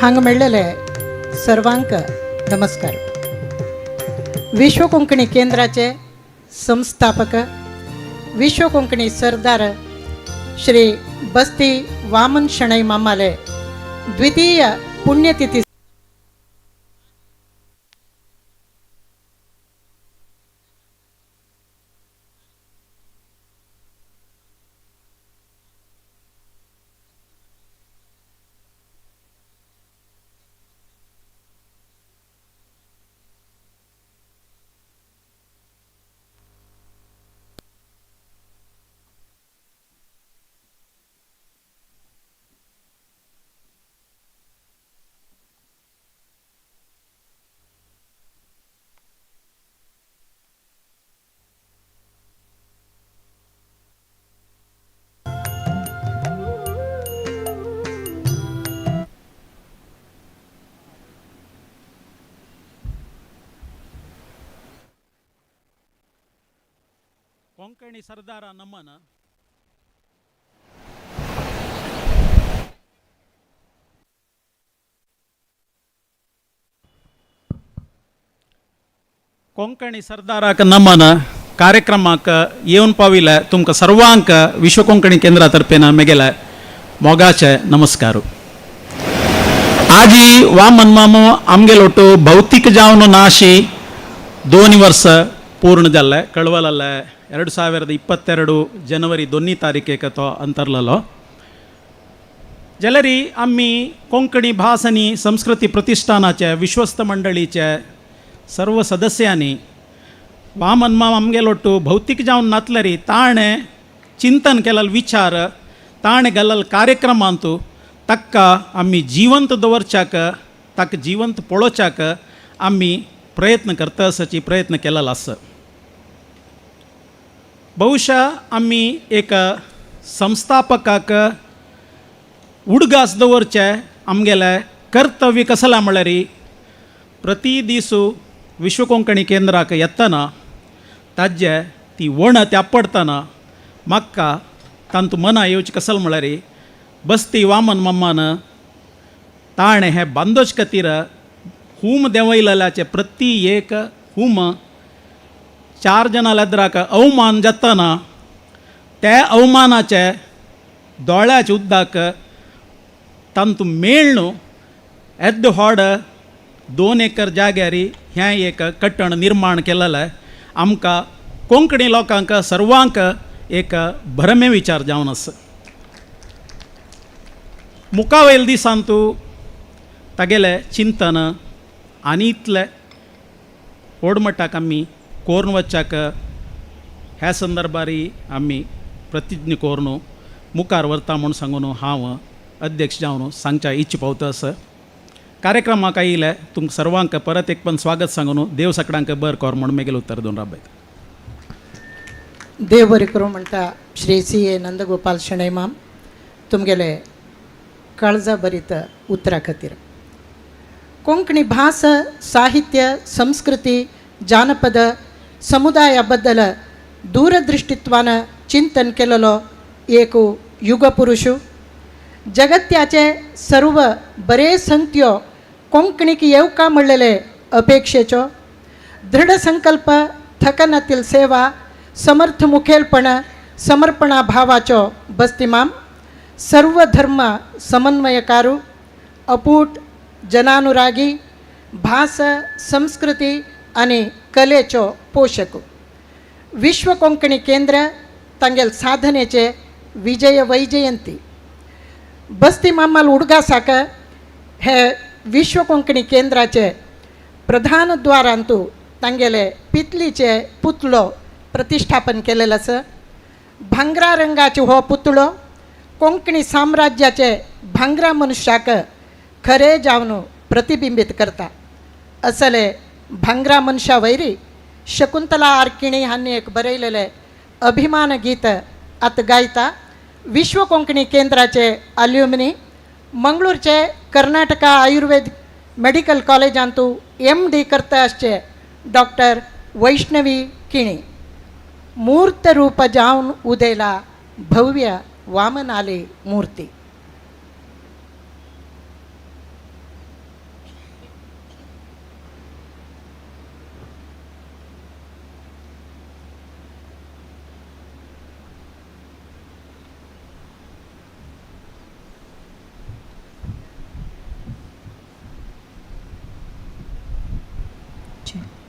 हांगा मेळ्ळेले सर्वांक नमस्कार. विश्व कोंकणी केंद्राचे संस्थापक विश्व कोंकणी सरदार श्री बस्ती वामन शणै मामाले द्वितीय पुण्यतिथी कोंकणी सरदारा नमन. कोंकणी सरदाराक नमन कार्यक्रमाक येवन पाविले तुमकां सर्वांक विश्व कोंकणी केंद्रा तर्फेन मेगेले मोगाचे नमस्कार. आजी वामन मामो आमगेलोटू भौतिक जावन नाशी 2 वर्स पूर्ण जाल्ले कळवलले 2022 जनवरी 2 तारीखेक तो अंतरलेलो. जाल्यार आमी कोंकणी भास आनी संस्कृती प्रतिष्ठानाचे विश्वस्त मंडळीचे सर्व सदस्यांनी वामन माम आमगेलोटू भौतिक जावन नातल्यारी ताणें चिंतन केलेलो विचार ताणें घाल्लेलो कार्यक्रमांतू ताका आमी जिवंत दवरच्याक ताका जिवंत पळोवच्याक आमी प्रयत्न करता आसाची प्रयत्न केलेलो आसा. बहुशा आमी एक संस्थापकाक उडगास दवरचे आमगेलें कर्तव्य कसलां म्हळ्यार प्रति दिसू विश्व कोंकणी केंद्राक येतना ताजे ती वणत आपडटना म्हाका तांतू मना येवची कसल म्हळ्यार बस्ती वामन मम्मान ताणें हें बांदोच खातीर हूम देंवयलेल्याचे प्रति एक हूम 4 जाणां लेदराक अवमान जातना त्या अवमानाचे दोळ्याचे उदक तांतू मेळ्ळू येद्द व्हड 2 एकर जाग्यार हें एक कट्टण निर्माण केलेलें आमकां कोंकणी लोकांक सर्वांक एक भरमे विचार जावन आसा. मुखावयल दिसांतू तागेलें चिंतन आनी इतलें व्हड मट्टाक आमी कोरून वच्चाक ह्या संदर्भार आमी प्रतिज्ञ कोरून मुखार व्हरता म्हूण सांगून हांव अध्यक्ष जावन सांगच्या इच्छ पावता आसा. कार्यक्रमाक आयिल्ले तुमकां सर्वांक परत एक पण स्वागत सांगून देव सकडांक बर कोर म्हूण मेगेलें उत्तर दिवन राबयता. देव बरें करूं म्हणटा श्री सी ए नंदगोपाल शणै माम तुमगेले काळजा भरीत उतरा खातीर. कोंकणी भास साहित्य संस्कृती जानपद समुदाया बद्दल दूरदृष्टित्वान चिंतन केलेलो एक युगपुरुषू जगत्याचे सर्व बरे संगत्यो कोंकणीक येवका म्हणलेले अपेक्षेचो दृढ संकल्प थकनातील सेवा समर्थ मुखेलपण समर्पणा भावाचो बस्तीमाम सर्व धर्म समन्वयकारू अपूट जनानुरागी भास संस्कृती आनी कलेचो पोशक. विश्व कोंकणी केंद्र तांगेल साधनेचे विजय वैजयंती बस्ती मामाल उडगासाक हे विश्व कोंकणी केंद्राचे प्रधान द्वारांतू तांगेले पितलीचे पुतळो प्रतिष्ठापन केलेलो आसा. भांगरा रंगाचे हो पुतळो कोंकणी साम्राज्याचे भांगरा मनुष्याक खरे जावन प्रतिबिंबीत करता. असले भांगरा मनशा वैरी शकुंतला आरकिणी हांणी एक बरयलेले अभिमान गीत आतां गायता. विश्व कोंकणी केंद्राचे अल्युमिनी मंगळूरचे कर्नाटका आयुर्वेद मेडिकल कॉलेजांतू MD करता आसचे डॉक्टर वैष्णवी किणी. मूर्त रूप जावन उदेला भव्य वामनाली मूर्ती.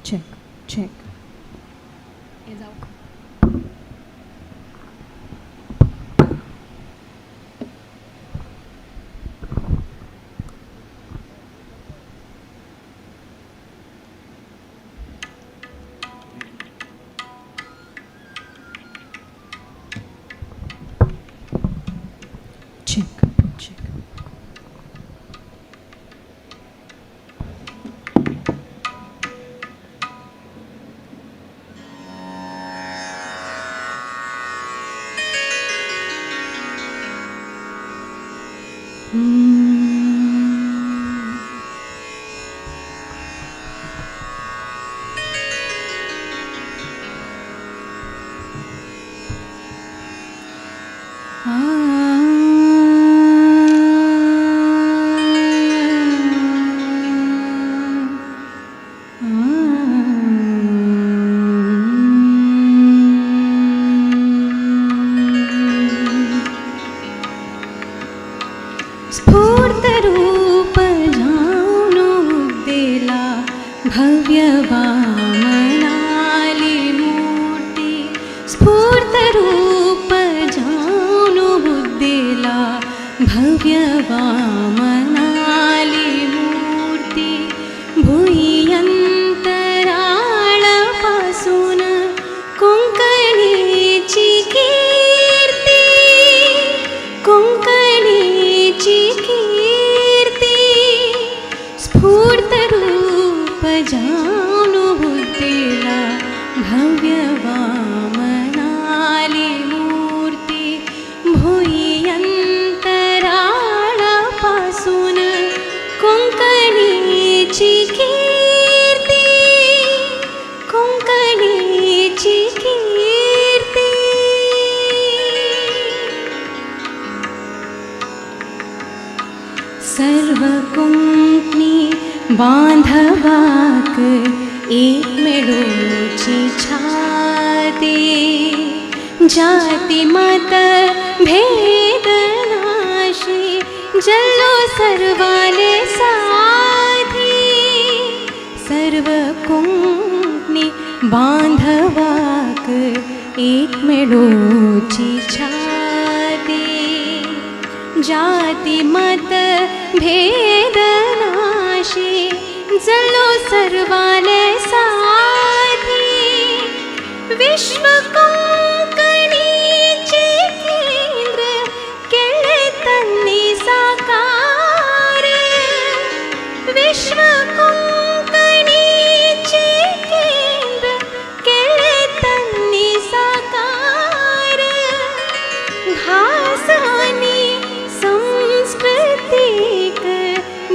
Check check. Check check. स्फूर्तरूप जाणू दिला भव्य वामनाली मूर्ती। स्फूर्तरूप जाणू दिला भव्य वामनाली मूर्ती। भुयंतराळपासून कोंकणीची कीर्ती, कोंकणीची कीर्ती। स्फूर्तरूप जाणू बुद्धीला भव्य वामनाली मूर्ती। भुयंतराळपासून कोंकणीची कीर्ती, कोंकणीची कीर्ती। सर्व कोंकणी बांधवाक एक मेळोची छाती, जाती मत भेद नाशी जल्लो सर्वाले साथी। सर्व कोंकणी बांधवाक एक मेळोची छाती, जाती मत भेद नाशी जल्लो सर्वाले साथी। विश्व कोंकणीचे केंद्र केले तन्नी साकार। विश्व कोंकणीचे केंद्र केले तन्नी साकार। भास आनी संस्कृतीक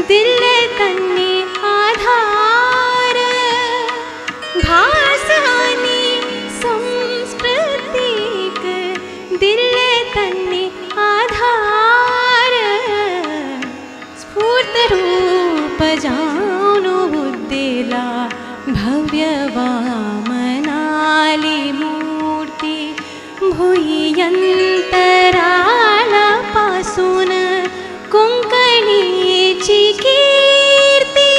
दिले तन्नी आधार। भास आनी संस्कृतीक दिले तन्नी आधार। स्फूर्तरूप जाणू बुद्धीला भव्य वामनाली मूर्ती। भुयंतराळपासून कोंकणीची कीर्ती,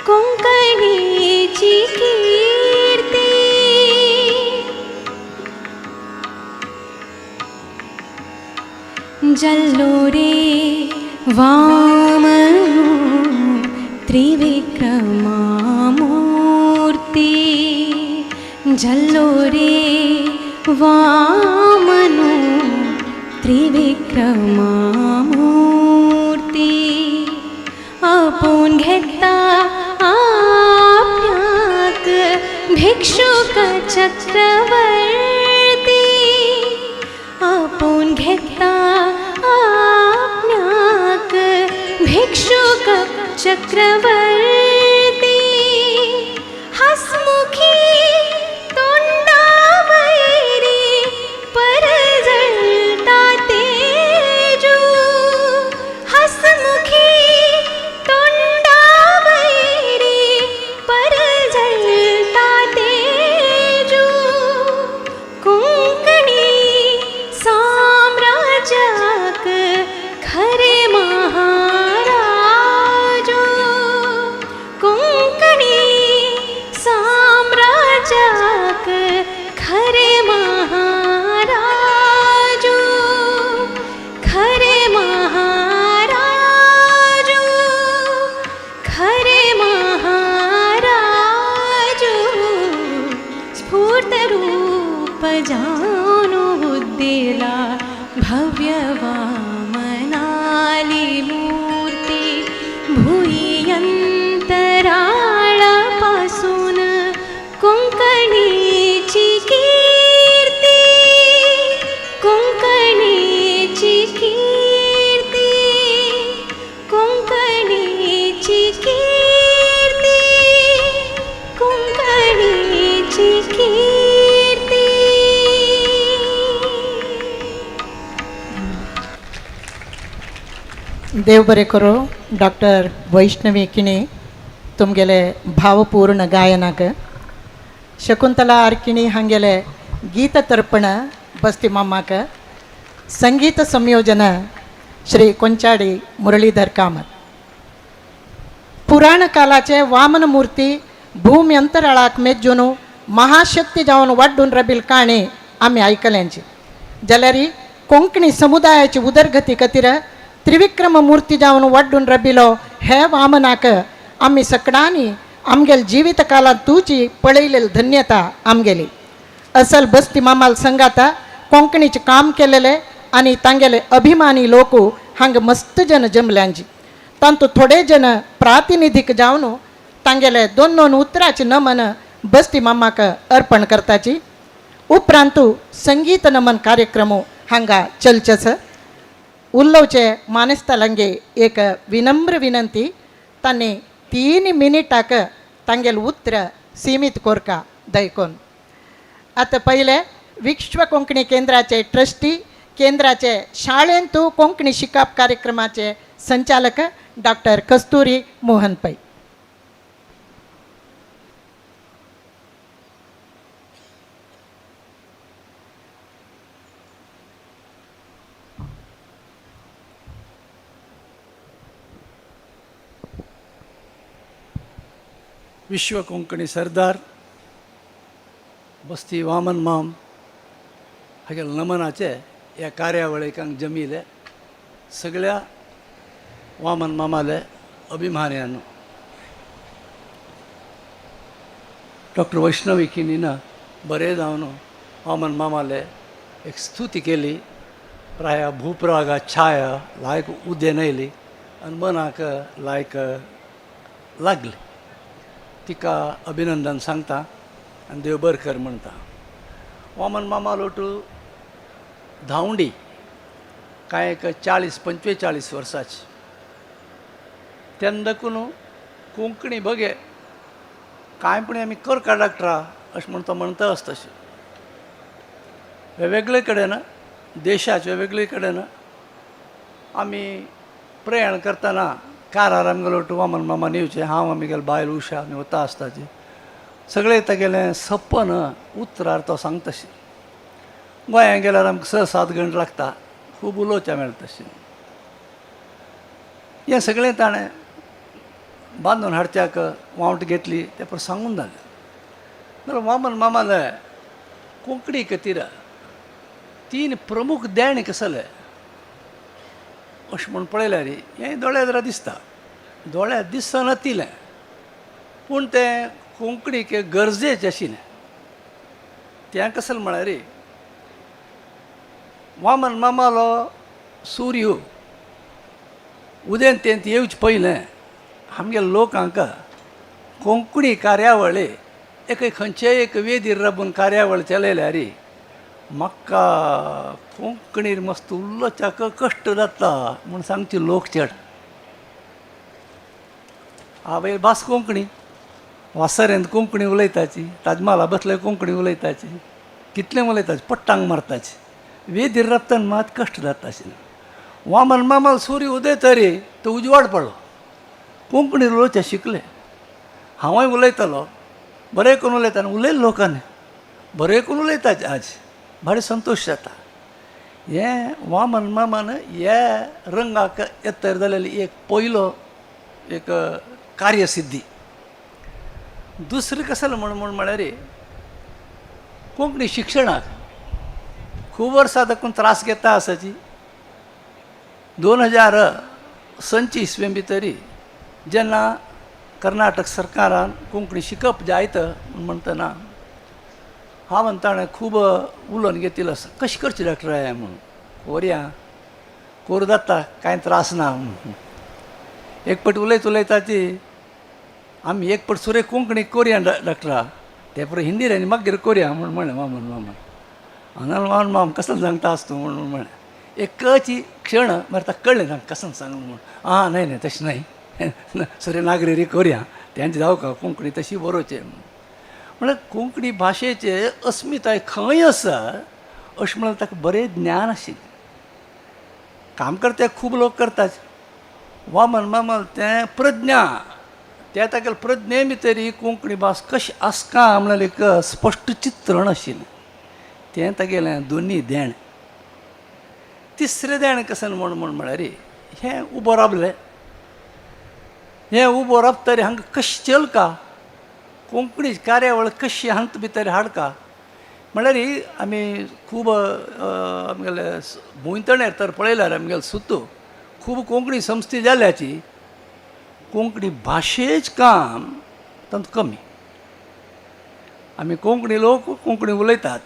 कोंकणीची कीर्ती। जल्लो रे वामनो त्रिविक्रमा मूर्ती। जल्लो रे वामनो त्रिविक्रमा मूर्ती। आपोवन घेता आपल्याक भिक्षुक चक्रवर्ती। आपोवन घेता आपल्याक भिक्षुक चक्रवर्ती। हसमुखी तोंडावैरी परजळता तेजू। हसमुखी तोंडावैरी परजळता तेजू। कोंकणी साम्राज्याक खरे महाराजो। भव्य वामनाली मूर्ती भुंय अंतराळा पासून कोंकणीची कीर्ती, कोंकणीची कीर्ती, कोंकणीची कीर्ती, कोंकणीची कीर्ती. देव बरें करूं डॉक्टर वैष्णवी किणी तुमगेले भावपूर्ण गायनाक. शकुंतला आर्किणी हांगेले गीत तर्पण बस्ती मामाक. संगीत संयोजन श्री कोंचाडी मुरलीधर कामत. पुराण कालाचे वामन मूर्ती भूमी अंतराळाक मेज्जून महाशक्ती जावन वाड्डून रबील काणी आमी आयकल्यांची. जाल्यार कोंकणी समुदायाची उदरगती खातीर त्रिविक्रम मूर्ती जावन वाड्डून रबिलो हे वामनाक आमी सकडांनी आमगेल जिवीत कालांत तुजी पळयलेली धन्यता आमगेली. असल बस्ती मामाल संगाता कोंकणीचें काम केलेले आनी तांगेले अभिमानी लोक हांगा मस्त जन जमल्यांची. तांतू थोडे जन प्रातिनिधीक जावन तांगेले दोन दोन उतराचे नमन बस्ती मामाक अर्पण करताची. उपरांतू संगीत नमन कार्यक्रम हांगा चलचेच. उल्लोवचे मानेस्तालांगे एक विनम्र विनंती, तांणी 3 मिनिटाक तांगेले उतर सीमित कोरका दयकोन. आतां पयले विश्व कोंकणी केंद्राचे ट्रस्टी, केंद्राचे शाळेंतू कोंकणी शिकप कार्यक्रमाचे संचालक डॉक्टर कस्तुरी मोहन पै. विश्व कोंकणी सरदार बस्ती वामन माम हागेले नमनाचे ह्या कार्यावळीक हांगा जमिले सगळ्या वामन मामाले अभिमान्यानो. डॉक्टर वैष्णवी किनीन बरें जावन वामन मामाले एक स्तुती केली. प्राय भूप्रवागा छाया लायक उदेन येयली आनी मनाक लायक लागली. तिका अभिनंदन सांगता आनी देव बरें कर म्हणटा. वामन मामा लोटू धांवडी कांय एक 40 45 वर्सांची तेन्ना देखून कोंकणी बगे कांय पूण आमी करका डॉक्टरा अशें म्हणटा म्हणटा आसता तशें वेगवेगळे कडेन देशाचे वेगवेगळे कडेन आमी प्रयाण करतना कारार आमगेलो वामन मामा येवचें, हांव आमगेलो बायल उशा आमी वता आसताची सगळें तागेलें सपन उतरार तो सांगता तशें. गोंयांत गेल्यार आमकां 6-7 घंटे लागता, खूब उलोवचें मेळटा तशें. हें सगळें ताणें बांदून हाडच्याक वावट घेतली तें पण सांगून जालें. जाल्यार वामन मामाले कोंकणी खातीर 3 प्रमुख देणे कसले अशें म्हूण पळयल्यार हें दोळ्या जरा दिसता, दोळ्या दिसना तिलें पूण तें कोंकणीक गरजेचें आशिल्लें. तें कसलें म्हळ्यार वामन मामालो सूर्य उदेंतेंत येवचें पयलें आमगे लोकांक कोंकणी कार्यावळी एक खंयचेय एक वेदीर राबून कार्यावळ चलयल्यार म्हाका कोंकणीर मस्त उलोवच्याक कश्ट जाता म्हूण सांगची लोक चड. आवय भास कोंकणी, वासरेंत कोंकणी उलयताची, ताजमहाला बसले कोंकणी उलयताची, कितलें उलयताची, पट्टांक मारताची, वेदीर राबतना मात कश्ट जाता आशिल्लें. वामन मामाल सूर्य उदयतरी तो उजवाड पडलो, कोंकणी उलोवचें शिकलें. हांवूय उलयतालो, बरें करून उलयता, उलयलें लोकांनी बरें करून उलयताचे, आज भारी संतोश जाता. हें वामन मामान हे रंगाक येतर जालेली एक पयलो एक कार्यसिद्धी. दुसरें कसलें म्हूण म्हळ्यार कोंकणी शिक्षणाक खूब वर्सां दाखून त्रास घेता आसाची. 2000 इसवे भितरी जेन्ना कर्नाटक सरकारान कोंकणी शिकप जायत म्हणटना हांवें ताणें खूब उलोवन घेतिल्लो आसा, कशें करचें डॉक्टर हें म्हणून कोरया कोर जाता कांय त्रास ना. एक पट उलयत उलयताची आमी एक पट सुरे कोंकणी कोरया डॉक्टरा, ते पुरो हिंदी रे आनी मागीर कोरया म्हूण म्हणलें मामन मामन हांगा मामन माम कसलो सांगता आसतू म्हणून म्हणलें. एकची क्षण मागीर ताका कळ्ळें ना कसो सांग म्हूण. आं न्हय न्हय तशें न्हय, सुरे नागरी रे कोरया तेंच जावं कोंकणी तशी बरोवचें. म्हळ्यार कोंकणी भाशेचे अस्मिताय खंय आसा अशें म्हणल्यार ताका बरें ज्ञान आशिल्लें. काम करते खूब लोक करतात, वामन मामल तें प्रज्ञा त्या तागेले प्रज्ञे भितर कोंकणी भास कशी आसका म्हणल्यार एक स्पश्ट चित्रण आशिल्लें. तें तागेलें दोनी देणें. तिसरें देणें कशें म्हण म्हण म्हळ्यार हें उबो राबलें, हें उबो राबतरी हांगा कशें चलका, कोंकणी कार्यावळ कशी हांत भितर हाडका म्हळ्यार आमी खूब आमगेले भुंयतणेर तर पळयल्यार आमगेले सुत्तू खूब कोंकणी संस्थे जाल्याची कोंकणी भाशेच काम तातूंत कमी. आमी कोंकणी लोक कोंकणी उलयतात,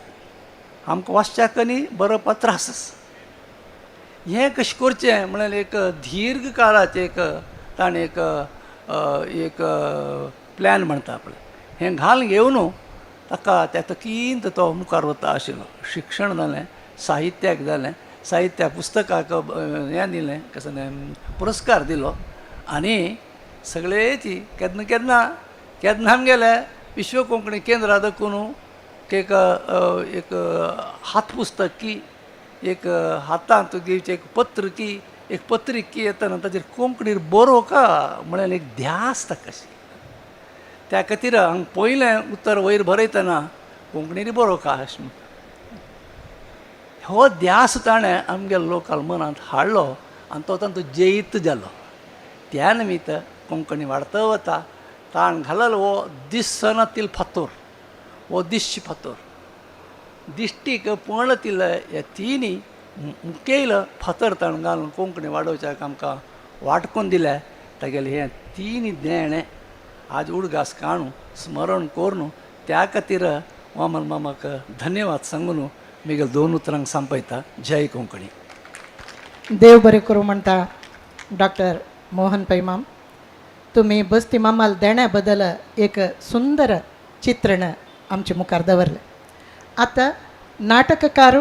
आमकां वाचच्याक आनी बरोवपाक त्रास आसा. हें कशें करचें म्हळ्यार एक दीर्घ काळाचें एक ताणें एक एक प्लॅन म्हणटा पळय हें घालून घेवन ताका त्या तकींत तो मुखार वता आशिल्लो. शिक्षण जालें, साहित्याक जालें, साहित्या पुस्तकाक हें दिलें कसलें पुरस्कार दिलो आनी सगळेची केन्ना केन्ना केन्ना आमगेले विश्व कोंकणी केंद्रा दाखोवन एक एक हात पुस्तक की एक हातांत दिवचें एक पत्र की एक पत्रिका येतना ताचेर कोंकणीर बरोवका म्हळ्यार एक ध्यास ताका आशिल्ली. त्या खातीर हांगा पयलें उतर वयर बरयतना कोंकणीर बरोवका अशें हो ध्यास ताणें आमगेल्या लोकाल मनांत हाडलो आनी तो तांचो जैत जालो. त्या निमित्त कोंकणी वाडत वता. ताण घालल हो दिसनातील फातोर, हो दिसची फातोर दिश्टीक पळतील ह्या तिनी मुखेल फातर ताण घालून कोंकणी वाडोवच्याक आमकां वाटकून दिल्या. तागेलें हें तिनी देणें आज उडगास काणू स्मरण करून त्या खातीर वामन मामाक धन्यवाद सांगून म्हगेले दोन उतरांक सांपयता. जय कोंकणी. देव बरें करूं म्हणटा डॉक्टर मोहन पैमाम. तुमी बस्ती मामाल देण्या बद्दल एक सुंदर चित्रण आमचे मुखार दवरलें. आतां नाटककार,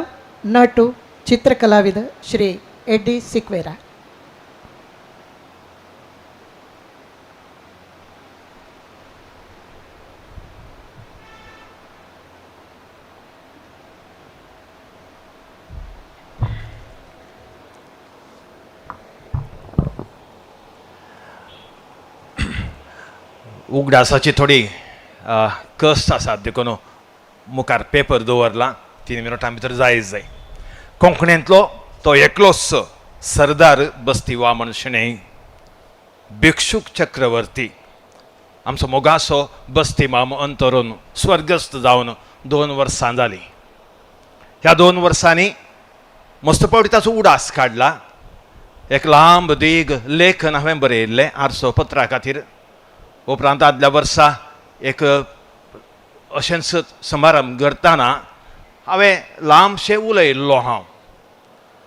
नटू, चित्रकलाविद श्री एडी सिक्वेरा. उगडासाची थोडी कश्ट आसात देखून मुखार पेपर दवरला, 3 मिनटां भितर जायच जाय. कोंकणींतलो तो एकलोच सरदार बस्ती वामन शणै, भिक्षूक चक्रवर्ती, आमचो मोगासो बस्ती माम अंतरून स्वर्गस्थ जावन 2 वर्सां जालीं. ह्या 2 वर्सांनी मस्त पावटी ताचो उडास काडला. एक लांब दीग लेखन हांवें बरयल्लें आरसो पत्रा खातीर. उपरांत आदल्या वर्सा एक अशेंच समारंभ करतना हांवें लांबशें उलयल्लो. हांव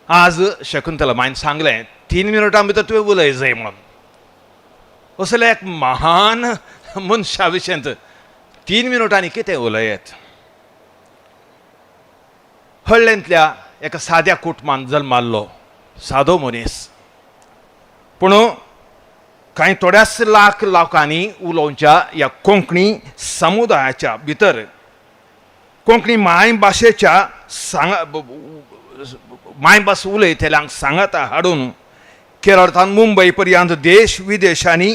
आज शकुंतला मायन सांगलें 3 मिनटां भितर तुवें उलय जाय म्हणून. असल्या एक महान मनशा विशयंत 3 मिनटांनी कितें उलयत. हळ्ळेंतल्या एका साद्या कुटुंबान जल्माल्लो सादो मनीस, पूण कांय थोड्याच लाख लोकांनी उलोवच्या ह्या कोंकणी समुदायाच्या भितर कोंकणी मायभाशेच्या मायभास उलयतल्यांक सांगाता हाडून केरळांत मुंबय पर्यंत देश विदेशांनी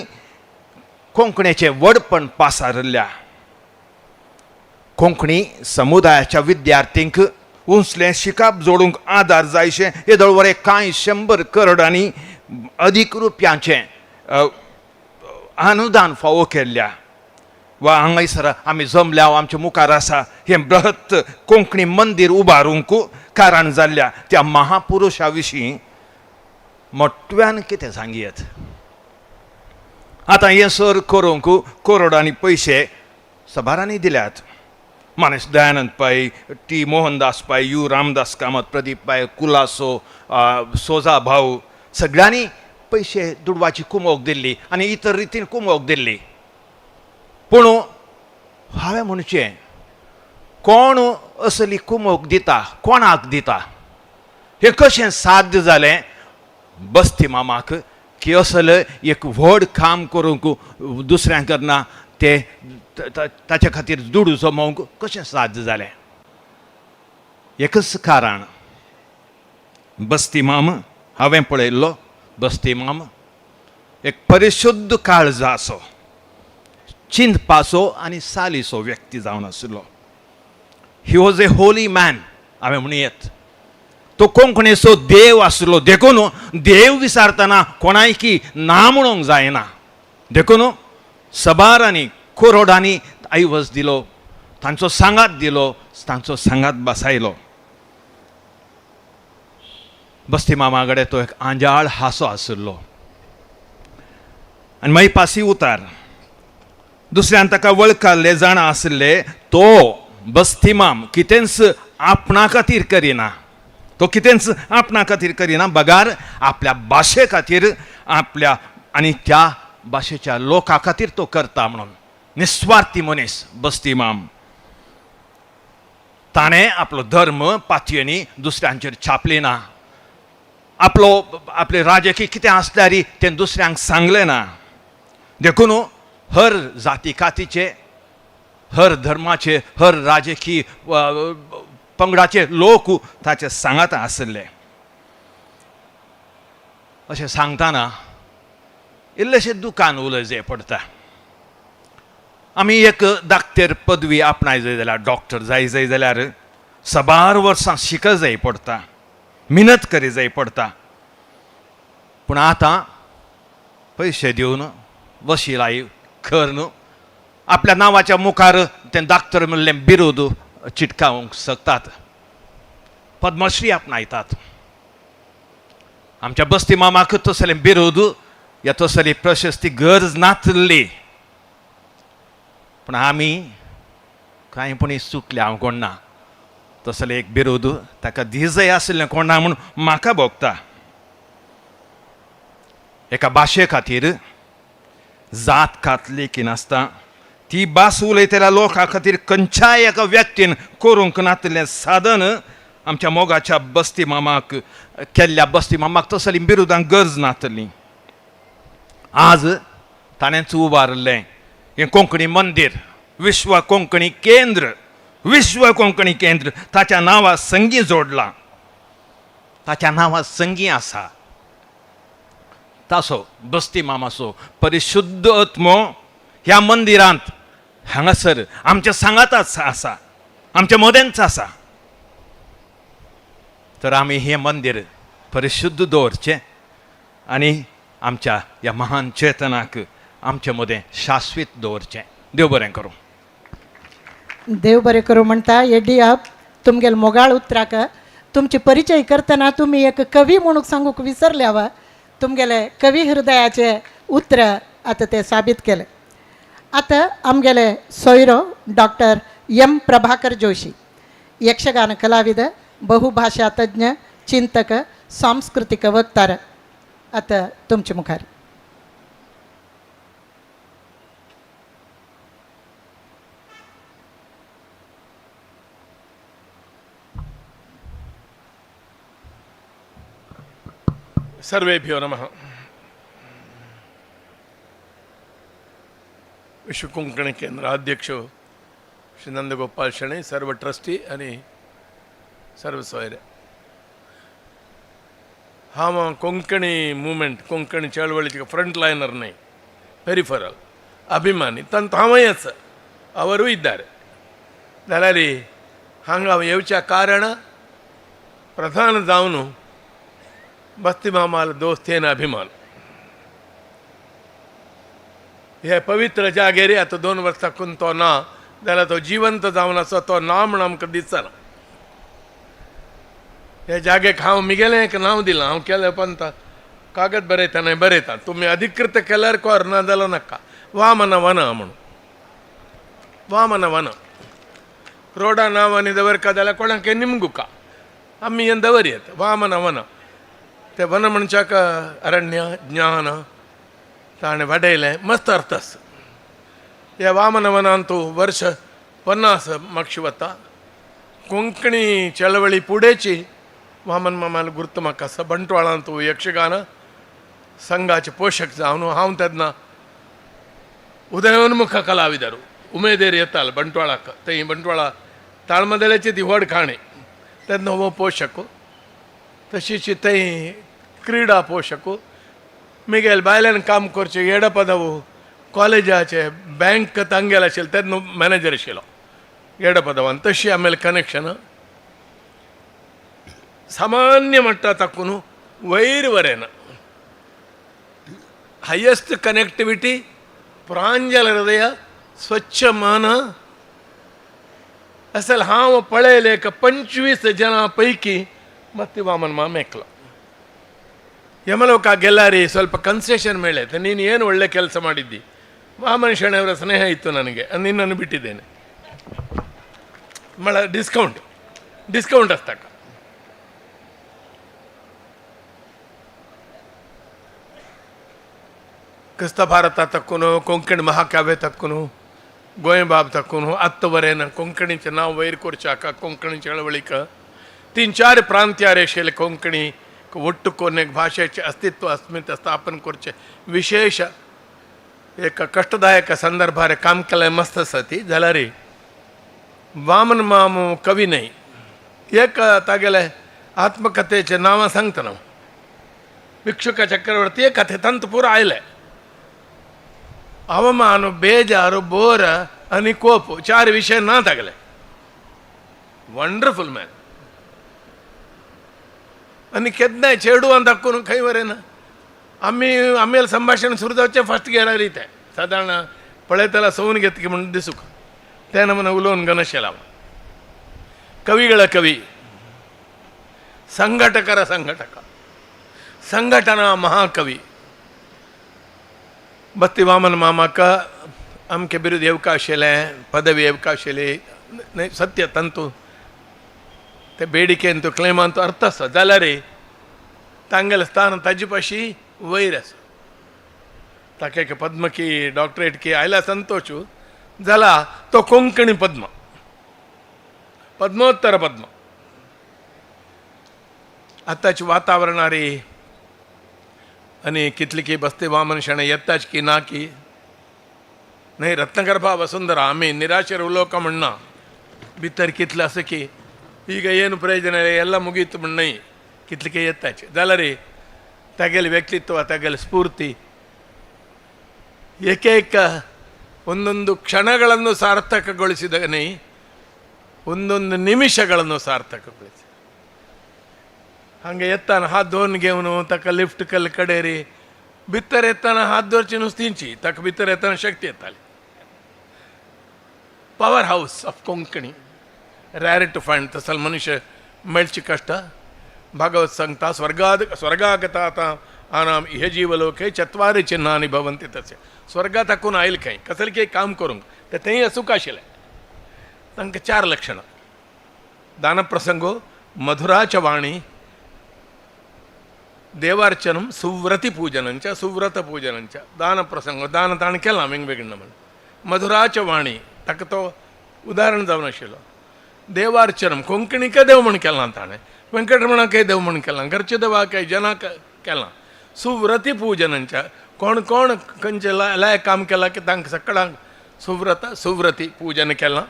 कोंकणीचें व्हडपण पासारिल्ल्या कोंकणी समुदायाच्या विद्यार्थींक उंचलें शिकाप जोडूंक आदार जायशें येदोळ कांय 100 करोडांनी अदीक रुपयांचें अनुदान फावो केल्ल्या वा हांगासर आमी जमल्या आमच्या मुखार आसा हें बृहत कोंकणी मंदीर उबारूंक कारण जाल्ल्या त्या महापुरुशा विशीं मोटव्यान कितें सांगयत. आतां हें सर करूंक करोडांनी पयशे सभारांनी दिल्यात. मानेस Dayanand Pai, T Mohandas Pai, you Ramdas Kamat, Pradeep Pai, Colaco, सोजा भाऊ सगळ्यांनी पयशे दुडवाची कुमोक दिल्ली आनी इतर रितीन कुमोक दिल्ली. पूण हांवें म्हणचें कोण असली कुमोक दिता, कोणाक दिता, हें कशें साध्य जालें बस्ती मामाक की असल एक व्हड काम करूंक दुसऱ्यांक करना ते ताच्या खातीर दुडू जमोवंक कशें साध्य जालें? एकच कारण, बस्ती माम हांवें पळयल्लो बस्ती माम एक परिशुद्ध काळजाचो, चिंतपाचो आनी सालीचो व्यक्ती जावन आशिल्लो. He was a holy man हांवें म्हणूं येत. तो कोंकणीचो देव आसलो, देखून देव विचारतना कोणायकी ना म्हणूंक जायना. देखून सबारांनी करोडांनी आयवज दिलो, तांचो सांगात दिलो, तांचो सांगात बसायलो. बस्ती मामा कडेन तो एक आंजाळ हांसो आशिल्लो आनी मागीर पासी उतार दुसऱ्यान ताका वळखल्ले जाणा आशिल्ले. तो बस्तीमाम कितेंच आपणा खातीर करिना, तो कितेंच आपणा खातीर करिना बगार आपल्या भाशे खातीर, आपल्या आनी त्या भाशेच्या लोका खातीर तो करता म्हणून निस्वार्थी मनीस बस्तीमाम. ताणें आपलो धर्म पातयेनी दुसऱ्यांचेर छापली ना, आपलो आपले राजकीय कितें आसल्यार तें दुसऱ्यांक सांगलें ना. देखून हर जाती कातीचे, हर धर्माचे, हर राजकीय पंगडाचे लोक ताचे सांगात आशिल्ले. अशें सांगतना इल्लेशें दुकान उलयचें पडटा. आमी एक डाक्टर पदवी आपणाय जाय जाल्यार, डॉक्टर जाय जाय जाल्यार साबार वर्सां शिक जाय पडटा, मिनत करी जाय पडटा. पूण आतां पयशे दिवन वशिलाय करून आपल्या नांवाच्या मुखार तें डाक्टर म्हणलें बिरूद चिटकावंक शकतात, पद्मश्री आपणायतात. आमच्या बस्ती मामाक तसलें बिरूद या तसली प्रशस्ती गरज नातली. पूण आमी कांय पूण चुकले हांव कोण ना, तसलें एक बिरूद ताका दिजय आशिल्लें कोण ना म्हूण म्हाका भोगता. एका भाशे खातीर जात कातली की नासता ती भास उलयतल्या लोकां खातीर खंयच्याय एका व्यक्तीन करूंक नातिल्लें साधन आमच्या मोगाच्या बस्ती मामाक केल्ल्या बस्ती मामाक तसली बिरुदांक गरज नातली. आज ताणेंच उबारिल्लें हें कोंकणी मंदीर, विश्व कोंकणी केंद्र, विश्व कोंकणी केंद्र ताच्या नांवा संगी जोडलां, ताच्या नांवा संगी आसा. तासो बस्ती मामाचो परिशुद्ध आत्मो ह्या मंदिरांत हांगासर आमच्या सांगाताच आसा, आमच्या मदेंच आसा. तर आमी हें मंदीर परिशुद्ध दवरचें आनी आमच्या ह्या महान चेतनाक आमचे मदें शाश्वीत दवरचें. देव बरें करूं. देव बरें करूं म्हणटा येडी आप तुमगेल मोगाळ उतराक. तुमची परिचय करतना तुमी एक कवी म्हणून सांगूंक विसरल्या वा तुमगेले कवी हृदयाचे उतर आतां ते साबीत केले. आतां आमगेले सोयरो डॉक्टर एम प्रभाकर जोशी, यक्षगान कलाविद, बहुभाषा तज्ञ, चिंतक, सांस्कृतीक वक्तार आतां तुमचे मुखार. सर्वेभ्यो नमः. विश्व कोंकणी केंद्र अध्यक्ष श्री नंदगोपाल शणै, सर्व ट्रस्टी आनी सर्व सोयरे, हांव कोंकणी मुवमेंट, कोंकणी चळवळीचे फ्रंट लायनर न्हय, पेरिफरल अभिमानी तांत हांवूय आसा, ಅವರೂ ಇದ್ದಾರೆ. जाल्यार हांगा हांव येवच्या कारण प्रधान जावन बस्ती मामाल दोस्तेन अभिमान. हे पवित्र जागेर आतां 2 वर्सां साकून तो ना जाल्यार तो जिवंत जावन आसा, तो ना म्हण आमकां दिसना. हे जागेक हांव मिगेलें एक नांव दिलां. हांव केलें पंत कागद बरयता न्हय बरयता, तुमी अधिकृत केल्यार कोर, ना जाल्यार नाका. वामन वन म्हणून, वामन वन. रोडा नांवांनी दवरका जाल्यार कोणाक निमगुका आमी हें दवरयत वामन वन. ते वन म्हणच्याक अरण्य ज्ञान ताणें वाडयलें, मस्त अर्थ आसा. ह्या वामन वनांतू वर्ष 50 मागशी वता. कोंकणी चळवळी पुडेची वामन मामालो गुर्त म्हाका आसा. बंटवाळांतू यक्षगान संघाचे पोशक जावन हांव तेन्ना उदयोन्मुख कलाविದರು उमेदेर येताल बंटवाळाक. थंय बंटवाळा ताळमदल्याची ती व्हड काणी. तेन्ना हो पोशक, तशीच थंय क्रिडा पोशक मिगेल बायल्यान काम करचें. येडपदव कॉलेजाचे बँक तांगेल आशिल्लें, तेन्ना मॅनेजर आशिल्लो येडपदवान. तशी आमगेलें कनेक्शन सामान्य म्हणटा ताकून वयर वरेन हायेस्ट कनेक्टिविटी, प्रांजल हृदय, स्वच्छ मन असल. हांव पळयलें एक 25 जणां पैकी मत्ती वामन माम एकलो. ಯಮಲೋಕ ಗೆಲ್ಲಾರಿ ಸ್ವಲ್ಪ ಕನ್ಸೆಷನ್ ಮೇಲೆ ನೀನು ಏನು ಒಳ್ಳೆ ಕೆಲಸ ಮಾಡಿದ್ದಿ? ವಾಮನ ಶೆಣೆಯವರ ಸ್ನೇಹ ಇತ್ತು ನನಗೆ, ನಿನ್ನನ್ನು ಬಿಟ್ಟಿದ್ದೇನೆ ಮಳ ಡಿಸ್ಕೌಂಟ್ ಡಿಸ್ಕೌಂಟ್ ಅಸ್ತಕ್ಕ. ಕ್ರಿಸ್ತ ಭಾರತ ತಕ್ಕುನು, ಕೊಂಕಣಿ ಮಹಾಕಾವ್ಯ ತಕ್ಕುನು, गोंयबाब ತಕ್ಕುನು ಅತ್ತವರೇನ ಕೊಂಕಣಿचे नांव वयर करच्याक कोंकणी चळवळीक तीन चार प्रांत्यार आशिल्ले कोंकणी ಒಟ್ಟು ಕೊನೆ ಭಾಷೆचे अस्तित्व अस्मिता स्थापन करचे विशेष एक कष्टदायक संदर्भार काम केलें. मस्त आसा ती. जाल्यार वामन मामू कवी न्हय. एक तागेले आत्मकथेचें नांवां सांगता हांव, भिक्षुक चक्रवर्ती. कथे ತಂತು ಪೂರ आयलें. ಅವಮಾನ, ಬೇಜಾರು, ಬೋರ आनी कोप, चार विशय ना तागेले. Wonderful man. आनी केन्नाय चेडवान दाखोवन खंय वरेना. आमी आमगेलें संभाशण सुरू जावचें फर्स्ट गियरार तें सादारण पळयतला सवून घेतकी म्हण दिसूंक तेन्ना म्हण उलोवन गणशेला. ಕವಿಗಳ ಕವಿ, ಸಂಘಟಕರ ಸಂಘಟಕ, ಸಂಘಟನಾ ಮಹಾಕವಿ ಬತ್ತಿ ವಾಮನ ಮಾಮಕ आमके बिरुद येवका आशिल्लें, पदवी येवका आशिल्ली. सत्य तंतू ते बेडिकेंतू क्लेमांतू अर्थ आसा. जाल्यार तांगेलें स्थान ताजे पाशी वयर आसा. ताका एक पद्मकी डॉक्टरेट की आयला संतोश जाला. तो कोंकणी पद्म, पद्मोत्तर पद्म. आतांच्या वातावरणार आनी कितली की बसते वामन शणै येताच की ना की न्हय. रत्नगर्भा वसुंधरा आमी निराशेर उलोवका म्हणना. भितर कितलें आसा की ಈಗ ಏನು ಪ್ರಯೋಜನ, ಎಲ್ಲ ಮುಗೀತು म्हण कितले येताच. जाल्यार तागेलें व्यक्तित्व, तागेलें ಸ್ಫೂರ್ತಿ ಏಕೇಕ ಒಂದೊಂದು ಕ್ಷಣಗಳನ್ನು ಸಾರ್ಥಕಗೊಳಿಸಿದನೇ, ಒಂದೊಂದು ನಿಮಿಷಗಳನ್ನು ಸಾರ್ಥಕಗೊಳಿಸಿ ಹಾಗೆ ಎತ್ತಾನ ಹಾದೋನ್ ಗೆವನು ತಕ್ಕ ಲಿಫ್ಟ್ ಕಲ್ ಕಡೇರಿ ಬಿತ್ತರೆ ಎತ್ತಾನ ಹಾದ್ದೋರ್ಚಿ ನುಸ್ತಿಂಚಿ ತಕ್ಕ ಬಿತ್ತರೆ ಎತ್ತಾನ ಶಕ್ತಿ ಎತ್ತಾలి. Power house of Konkani, rare to find. तसल मनुष्य मेळची कष्ट. भागवत सांगता, स्वर्गाद स्वर्गागता आनाम इह जीवलोके चत्वारि चिन्हानि भवन्ति तस्य. स्वर्गा ताकून आयल खंय कसले काही काम करूंक तर तेंय असूक आशिल्लें. तांकां चार लक्षणां: दानप्रसंगो, मधुराच वाणी, देवार्चनं, सुव्रती पूजनंच, सुव्रत पूजनंच. दान प्रसंग, दान ताणें केलां वेगवेगळे म्हण. मधुराच वाणी, ताका तो उदाहरण जावन आशिल्लो. देवार्चनं, कोंकणीक देव म्हण केलां ताणें, वेंकटरमणाकय देव म्हण केलां, घरच्या देवाकय जनाक केलां. सुव्रती पूजनंच, कोण कोण खंयचे लायक काम केलां की तांकां सगळ्यांक सुव्रत सुव्रती पूजन केलां.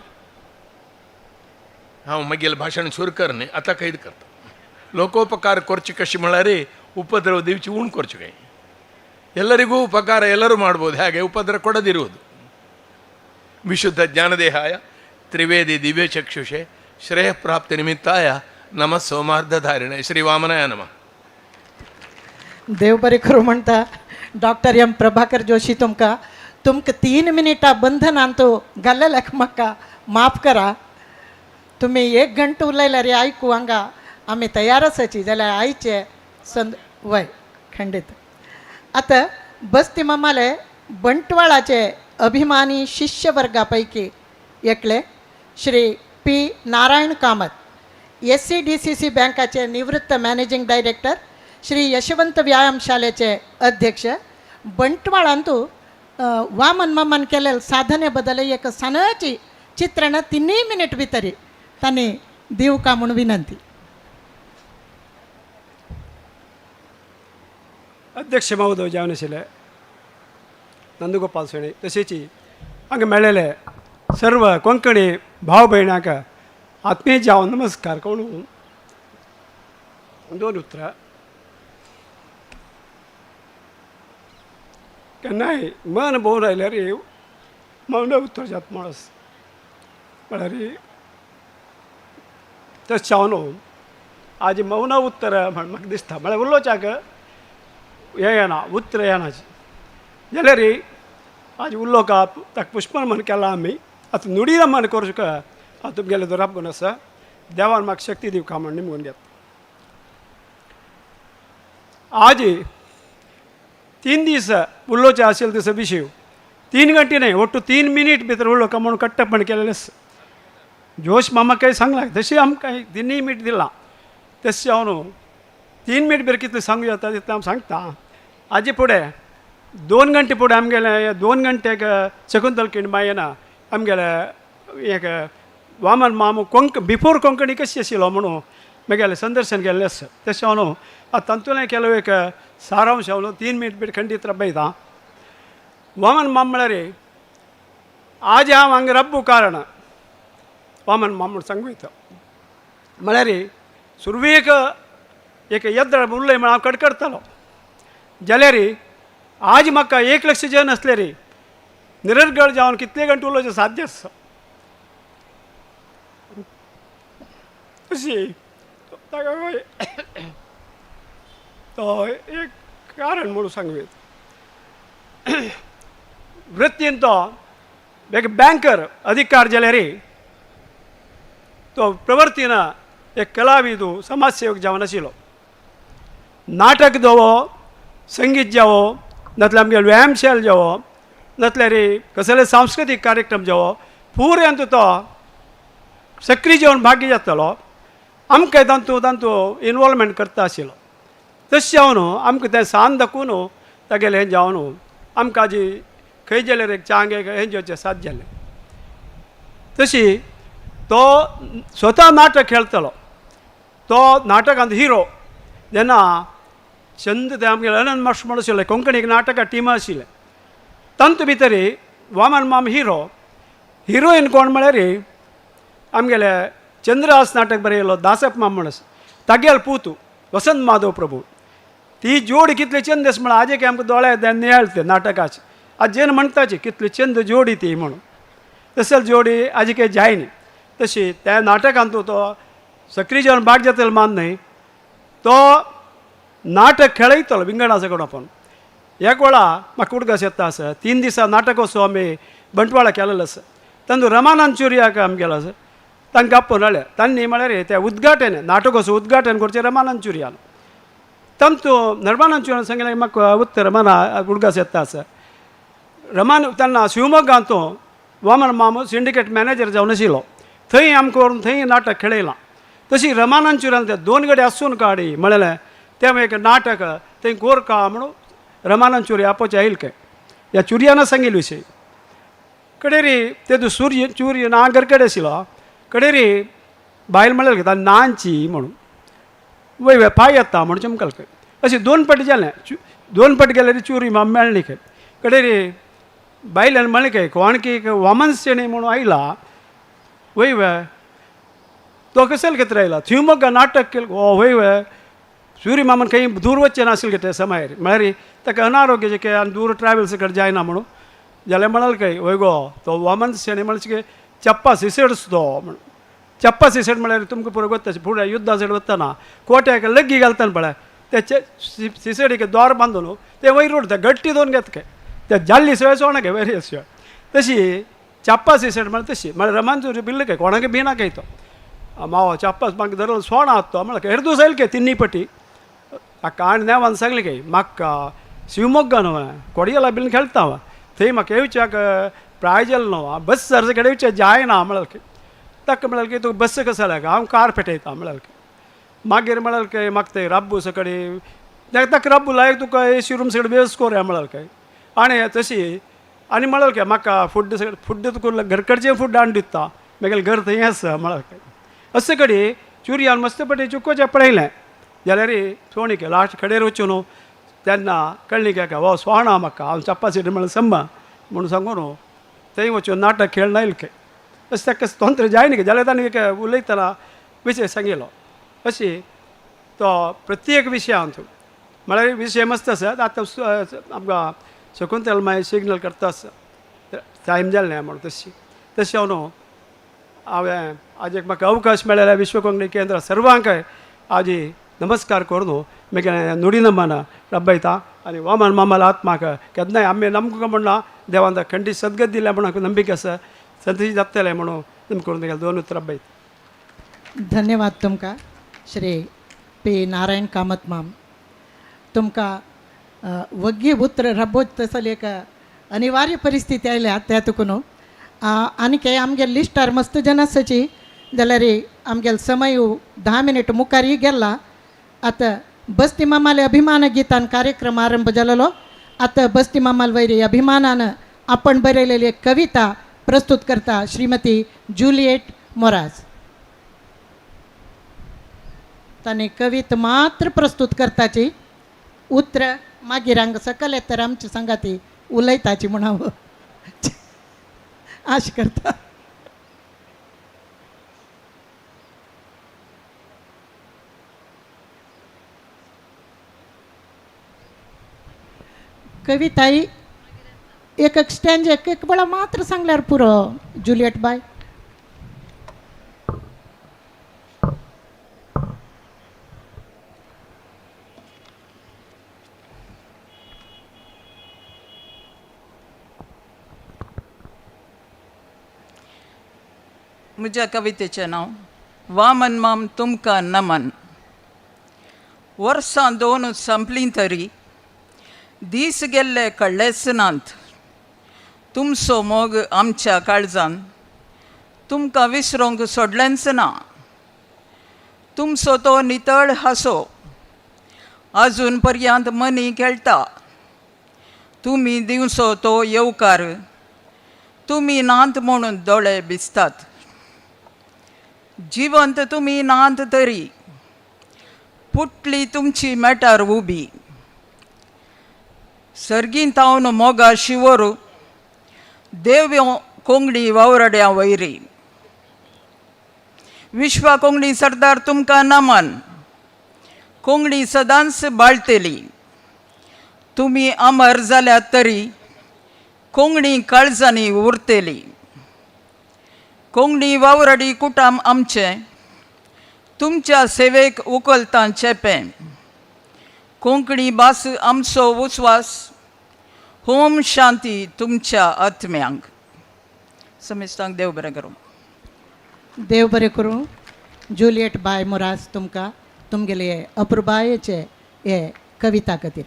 हांव मागीर भाशण सुरू कर न्ही, आतां कैद करता. ಲೋಕೋಪಕಾರ ಕೊರ್ಚಿ ಕಶಿ म्हळ्यार ಉಪದ್ರವ ದಿವಚಿ ಉಣ್ ಕೊರ್ಚು ಕೈ. ಎಲ್ಲರಿಗೂ ಉಪಕಾರ ಎಲ್ಲರೂ ಮಾಡ್ಬೋದು, ಹಾಗೆ ಉಪದ್ರ ಕೊಡದಿರುವುದು. ವಿಶುದ್ಧ ಜ್ಞಾನದೇಹಾಯ ತ್ರಿವೇದಿ ದಿವ್ಯಚಕ್ಷುಷೆ ಶ್ರೇಯ ಪ್ರಾಪ್ತಿ ನಿಮಿತ್ತಾಯ ನಮಃ ಸೋಮಾರ್ಧಧಾರಿಣೆ ಶ್ರೀ ವಾಮನಾಯ ನಮಃ. देव बरें करूं म्हणटा डॉक्टर एम प्रभाकर जोशी तुमकां. तुमकां 3 मिनटां बंधनान तो घाल्लेल्याक म्हाका माफ करा. तुमी एक घंटो उलयल्यार आयकू हांगा आमी तयार आसाची. जाल्यार आयचे संद वय खंडीत. आतां बस्ती मामाले बंटवाळाचे अभिमानी शिष्यवर्गा पैकी एकले Shri P Narayan Kamat, SCDCC बँकाचे निवृत्त मॅनेजिंग डायरेक्टर, श्री यशवंत व्यायाम शाळेचे अध्यक्ष, बंटवाळांतू वामन मामान केलेले साधने बदल एक सणाची चित्रण 3 मिनिट भितरी तांणी दिवका म्हूण विनंती. अध्यक्ष महोदय जावन आशिल्ले नंदगोपाल शेणी, तशेंच हांगा मेळ्ळेले सर्व कोंकणी भाव भयणांक आत्मीय जावन नमस्कार करून दोन उतरां. केन्नाय मन भोंवन आयल्यार मौन उतर जाता माणस म्हळ्यार तशें जावन आज मौन उत्तर म्हण म्हाका दिसता. म्हळ्यार उलोवच्याक हें येना, उतर येना जाल्यार आज उलोवका ताका पुष्पन म्हण केलां आमी. आतां नुडी म्हण करूं हांव तुमगेलें दोराप आसा. देवान म्हाका शक्ती दिवका म्हण निमगून घेता. आज 3 दीस उलोवचें आशिल्लें तसो विशय 3 घंटे न्हय, ಒಟ್ಟು 3 मिनीट भितर उलोवका म्हणून कट्टपण केलेलें आसा. जोश मामा काही सांगला तशें आमकां 3 मिनीट दिलां, तशें हांव 3 मिनीट भितर कितलें सांगू जाता तितलें हांव सांगता. आजी फुडें 2 घंटे फुडें आमगेलें 2 घंटेक शकुंतल किणबा येना आमगेले एक वामन मामू कोंक बिफोर कोंकणी कशी आशिल्लो म्हणून मागीर संदर्शन केल्लें आसा. तशें हांव आतां तातूंतलें केलो एक सारांश हांव 3 मिनीट भितर खंडीत रबयता. वामन माम म्हळ्यार आज हांव हांगा रब्बू कारण वामन माम म्हूण सांगू येता. म्हळ्यार सुरवेक एक येद्र उरलें म्हण हांव कडकडतालो, जाल्यार आज म्हाका 1 लक्ष जन आसले रे निरर्गळ जावन कितले घंटे उलोवचें साध्य आसा. तशी ताका तो एक कारण म्हणून सांगू येता. वृत्तीन तो एक बँकर अधिकार जाल्यार तो प्रवृत्तीन एक कलाविदू समाजसेवक जावन आशिल्लो. नाटक जावो, संगीत जावो, नातल्यार आमगे व्यायामशाल जावो, नातल्यार कसले सांस्कृतीक कार्यक्रम जावो, पुऱ्यांत तो सक्रीय जेवन भागी जातालो. आमकां तातूंत तातूंत इनवॉल्वमेंट करता आशिल्लो. तशें जावन आमकां तें सान दाखोवन तागेलें हें जावन आमकां जी खंय जाल्यार एक चांग हें जेवचें साध्य जालें. तशी तो स्वता नाटक खेळटालो. तो नाटकांत हिरो जेन्ना चंद ते आमगेले अनंत मास्टर म्हणून आशिल्ले, कोंकणीक नाटकां टिमा आशिल्लें, तातूंत भितर वामन माम हिरो, हिरोईन कोण म्हळ्यार आमगेले चंद्रहास नाटक बरयलो दासप माम म्हणून तागेल पूत वसंत माधव प्रभू. ती जोडी कितली चंद आसा म्हळ्यार आजेक आमकां दोळे नियाळते नाटकाचे. आज जेन्ना म्हणटाची कितली चंद जोडी ती म्हणून, तसली जोडी आजी काही जायनी. तशी त्या नाटकांत तो सक्रीय जेवन भाग जातलो मान न्हय, तो नाटक खेळयतलो विंगडाचो कडेन आपण. एक वेळा म्हाका उडगास येता आसा 3 दिसां नाटकोत्सव आमी बंटवाळा केलेलो आसा. तांदूळ रमानंद चुर्याक आमी गेलो आसा, तांकां आपोवन हाडले. तांणी म्हळ्यार ते उद्घाटन नाटकोत्सव उद्घाटन करचें रमानंद चुर्यान. तांतू रमानंद चुर्यान सांगलें म्हाका उत्तर मना उडगास येता आसा. रमान तेन्ना शिवमोग्गांत वामन मामू सिंडिकेट मॅनेजर जावन आशिल्लो, थंय आमकां व्हरून थंय नाटक खेळयलां. तशी रमानंद चुर्यान ते 2 गडे आसून काडी म्हणलें तें एक नाटक थंय गोरका म्हणून रमानंद चुर्या आपोवचें आयल काय ह्या चुर्यान सांगिल्लो विशय. कडेरी ते सूर्य चुर्य ना घरकडे आशिल्लो. कडेरी बायल म्हणलें ताणें नानची म्हणून वय वय पांय येता म्हणून चमकल खंय. अशें 2 पटी जालें, 2 पटी गेल्यार चुरी माम मेळ्ळी खंय. कडेरी बायल्यान म्हणलें खंय कोणकी वामन शेणी म्हणून आयला वय वय तो कशें कितें आयला शिवमोग्गा नाटक केलें ओ वय वय सूर्य मामान खंय दूर वचचें नाशिल्लें कितें समायर म्हळ्यार ताका अनारोग्य जें आनी दूर ट्रॅवल्स कडेन जायना म्हणून जाल्यार म्हणाल खंय वय गो तो वामन शेणी म्हणल्यार चप्पा सिसेड्स तो म्हण. चप्पा सिसेड म्हळ्यार तुमकां पुरो गोत्ता फुडें युद्धा सायड वतना कोट्याक लग्गी घालतना पळय ते सिसेडीक दोर बांदून ते वयर उरता गट्टी दोन घेता खंय ते जाल्ली शिवाय सोणा घे वेरी शिवाय. तशी चप्पा सिसेड म्हळ्यार तशी म्हळ्यार रमान बिल्ल काय कोणाक भिना काय तो मावो चप्पास म्हाका धरून सोणा आसतो म्हळ्यार हेर दीस आयल काय 3 पटी. काण नेवान सांगलें काय म्हाका शिवमोग्गा न्हू कोडियाला बिन खेळटा हांव थंय म्हाका येवच्याक प्रायजल न्हू बस सरचे कडेन येवचें जायना म्हळ्यार. ताका म्हळ्यार की तुका बस कसो लाग हांव कार पेटयता म्हळ्यार मागीर म्हळ्यार काय म्हाका ते राब्बू सकाळी ताका राब्बू लायक तुका ए सी रूम सगळें वेवस्था कोरया म्हळ्यार काय आनी तशी आनी म्हळ्यार काय म्हाका फूड सगळें फूड तुका घर कडचें फूड हाडून दिता मागीर घर थंय आसा म्हळ्यार काय अशे कडेन चुरयान मस्त पटे चुकोचें पळयलें जाल्यार सोणीक लास्ट कडेर वचून न्हू तेन्ना कळ्ळी काय हो सोणा म्हाका हांव चप्पा सीट म्हळ्यार संबा म्हणून सांगू न्हू थंय वचून नाटक खेळना आयलें खंय अशें ताका तंत्र जाय न्ही जाल्यार ताणें एक उलयतना विशय सांगिल्लो अशी तो प्रत्येक विशयांत म्हळ्यार विशय मस्त आसा आतां आमकां शकुंतल मागीर सिग्नल करता आसा टायम जालें म्हणून तशी तशें हांव न्हू हांवें आज एक म्हाका अवकाश मेळ्ळें विश्व कोंकणी केंद्र सर्वांक आजी नमस्कार करून मागीर नुडी नमन रब्बयता आनी वामन मामाला आत्माक केन्नाय आमी नमकां म्हणना देवान खंडीत सद्गत दिल्या म्हणून नंबिके आसा संतोशी जातलें म्हणून तुमकां करून दोन उतरां रब्बयता. धन्यवाद तुमकां श्री पी नारायण कामत माम. तुमकां वग्गी उतर रबोच तसली एक अनिवार्य परिस्थिती आयल्या त्या तुकून आनी हे आमगे लिस्टार मस्त जन आसाची जाल्यार आमगेलो समय 10 मिनिट मुखार गेला. आतां बस्ती मामाले अभिमान गीतान कार्यक्रम आरंभ जालेलो. आतां बस्ती मामाल वैरी अभिमानान आपण बरयलेली एक कविता प्रस्तुत करता श्रीमती जुलिएट मोराज. ताणें कविता मात्र प्रस्तुत करताची, उतर मागीर हांगा सकयल तर आमचे सांगाती उलयताची म्हण हांव आश करता. कविताई एक एक स्टँज एक एक वेळा मात्र सांगल्यार पुरो जुलियट बाय. म्हज्या कवितेचें नांव वामन माम तुमकां नमन. वर्सां दोन संपलीं तरी दीस गेल्ले कळ्ळेच नात. तुमचो मोग आमच्या काळजान तुमकां विसरूंक सोडलेंच ना. तुमचो तो नितळ हांसो अजून पर्यंत मनी खेळटा. तुमी दिवचो तो येवकार तुमी नात म्हणून दोळे भिजतात. जिवंत तुमी नात तरी पुटली तुमची मेटार उबी. सर्गीं तावन मोगा शिवोरू देव कोंगडी वावरड्या वैरी. विश्वा कोंकणी सरदार तुमकां नमन. कोंकणी सदांच बाळतेली. तुमी अमर जाल्यात तरी कोंकणी काळजांनी उरतेली. कोंकणी वावराडी कुटाम आमचें तुमच्या सेवेक उखलतां चेपें. कोंकणी भास आमचो उस्वास. ओम शांती तुमच्या आत्म्यांक. समेस्तांक देव बरें करूं. देव बरें करूं जुलियट बाय मोरास तुमकां तुमगेले अपुरबायेचे हे कविता खातीर.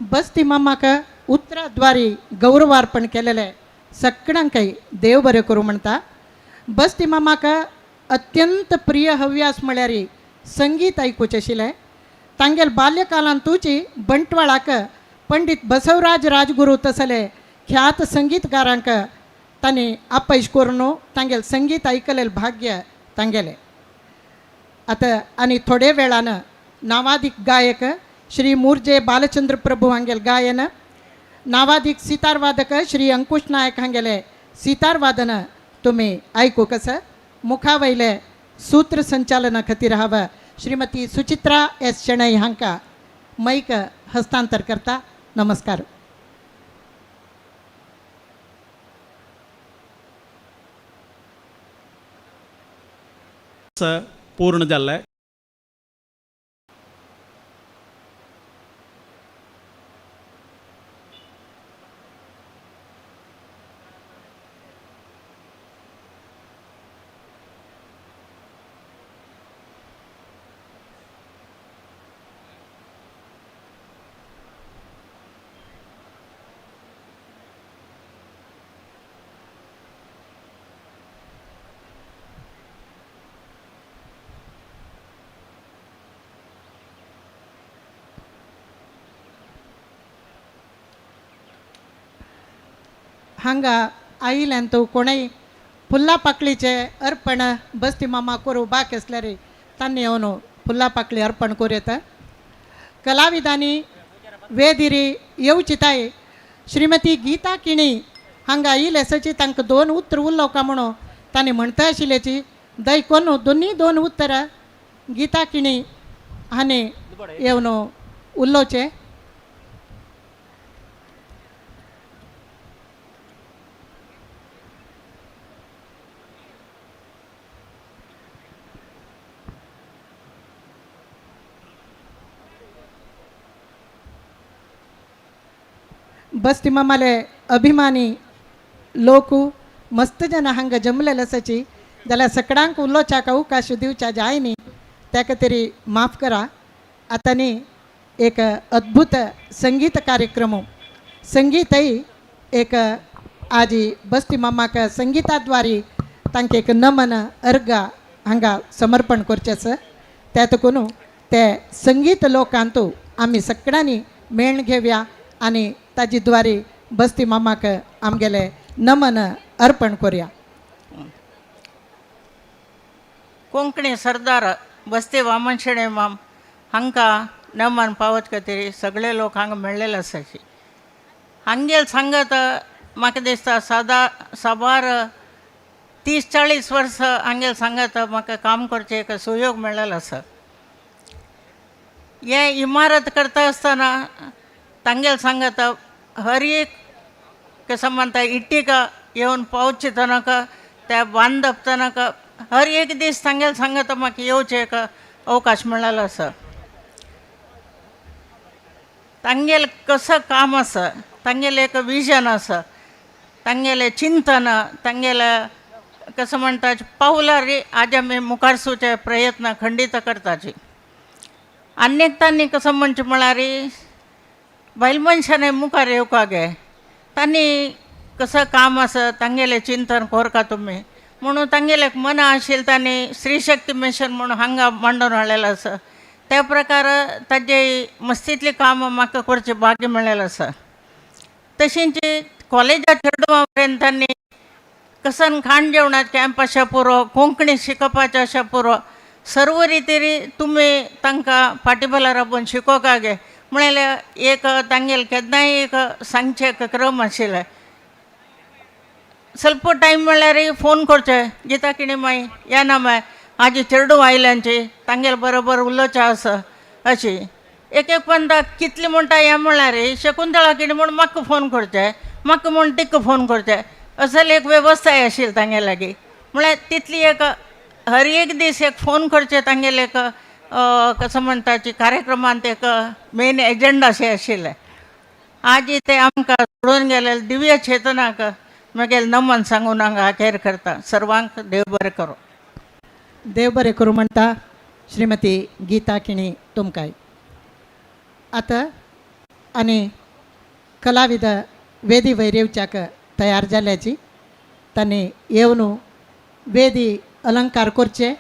बस्ती मामाक उतराद्वारे गौरवार्पण केलेले सगळ्यांकय देव बरें करूं म्हणटा. बस्ती मामाक अत्यंत प्रिय हव्यास म्हळ्यार संगीत आयकुचें आशिल्लें. तांगेल बाल्यकालांत तुजी बंटवाळाक पंडित बसवराज राजगुरू तसले ख्यात संगीतकारांक तांणी अपयश करून तांगेल संगीत आयकलें भाग्य तांगेलें. आतां आनी थोडे वेळान नावादीक गायक श्री मुर्जे बालचंद्र प्रभू हांगेल गायन, नावादीक सितारवादक श्री अंकुश नायक हांगेले सितारवादन तुमी आयकू कसं. मुखावयले सूत्र संचालना खातीर हांव श्रीमती सुचित्रा एस शेणै हांकां मैक हस्तांतर करता. नमस्कार. पूर्ण जाल्लें. हांगा आयिल्ल्यान तो कोणय फुल्ला पाकळीचे अर्पण बस्ती मामा करू बाक आसल्यार तांणी येवन फुल्ला पाकळी अर्पण करूं येता. कलाविदांनी वेदिरी येवची ताय श्रीमती गीता किणी हांगा आयिल्ले आसाची तांकां दोन उतर उलोवका म्हणून तांणी म्हणटा आशिल्ल्याची दय कोन दोनूय दोन उतरां गीता किणी हांणी येवन उलोवचें. बस्ती मामाले अभिमानी लोक मस्त जन हांगा जमलेले आसाची जाल्यार सकडांक उलोवच्याक अवकाश दिवच्या जाय न्ही त्या खातीर माफ करा. आतां न्ही एक अद्भुत संगीत कार्यक्रम संगीतय एक आजी बस्ती मामाक संगीताद्वारे तांकां एक नमन अर्घा हांगा समर्पण करचें आसा. त्या तकून ते संगीत लोकांतू आमी सगळ्यांनी मेळ घेवया आनी ताजे द्वारे बस्ती मामाक आमगेले नमन अर्पण करूया. कोंकणी सरदार बस्ती वामन शेणै माम हांकां नमन पावत खातीर सगळे लोक हांगा मेळ्ळेले आसाची. हांगेल सांगत म्हाका दिसता सादा साबार 30-40 वर्सां हांगेल सांगत म्हाका काम करचें एक सुयोग मेळ्ळेलो आसा. हे इमारत करता आसतना तांगेल सांगत हर एक कसं म्हणता इटिका येवन पावचे तनक त्या बांदप तनक हर एक दीस तांगेल सांगत म्हाका येवचें एक अवकाश मेळ्ळेलो आसा. तांगेल कसं काम आसा, तांगेलें एक विजन आसा, तांगेलें चिंतन, तांगेलें कसं म्हणटा पावलां रे आज आमी मुखार सरचे प्रयत्न खंडीत करताची. आनी तांणी कसं म्हणचें म्हळ्यार बायल मनशांनी मुखार येवपाक गे तांणी कसं काम आसा तांगेलें चिंतन कोरका तुमी म्हणून तांगेलें मना आशिल्लें तांणी स्त्रीशक्ती मिशन म्हणून हांगा मांडून हाडलेलें आसा. त्या प्रकार ताजे मस्तींतलें काम म्हाका करचें भाग्य मेळ्ळेलें आसा. तशेंच कॉलेजा चेडवां मेरेन तांणी कसन खाण जेवणात कॅम्प आशा पुरो, कोंकणी शिकोवपाचें आशा पुरो, सर्व रितीन तुमी तांकां फाटीबलार राबोवन शिकोवपाक गे म्हळ्यार एक तांगेल केन्नाय एक सांगचें एक क्रम आशिल्लें. ಸ್ವಲ್ಪ टायम म्हळ्यार फोन करचे गीता किणी माई या ना माय आजी चेडूं आयल्यांची तांगेल बरोबर उलोवचें आसा अशी एक एक पंदा कितली म्हणटा हें म्हळ्यार शकुंतळा किणी म्हूण म्हाका फोन करचें, म्हाका म्हूण तिका फोन करचें, असली एक वेवस्थाय आशिल्ली तांगे लागीं. म्हळ्यार तितली एक हर एक दीस एक फोन करचें तांगेले एक कसं म्हणटाची कार्यक्रमांत एक मेन एजंडा अशें आशिल्लें. आज ते आमकां सोडून गेले दिव्य चेतनाक मागीर नमन सांगून हांगा अखेर करता. सर्वांक देव बरें करूं. देव बरें करूं म्हणटा श्रीमती गीता किणी तुमकांय. आतां आनी कलाविद वेदी वयर येवच्याक तयार जाल्याची तांणी येवन वेदी अलंकार करचे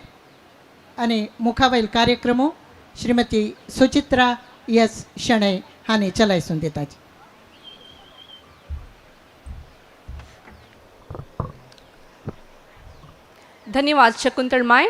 आनी मुखावयल कार्यक्रम श्रीमती सुचित्रा एस शणै हांणी चलायसून दिताची. धन्यवाद शकुंतळ माय.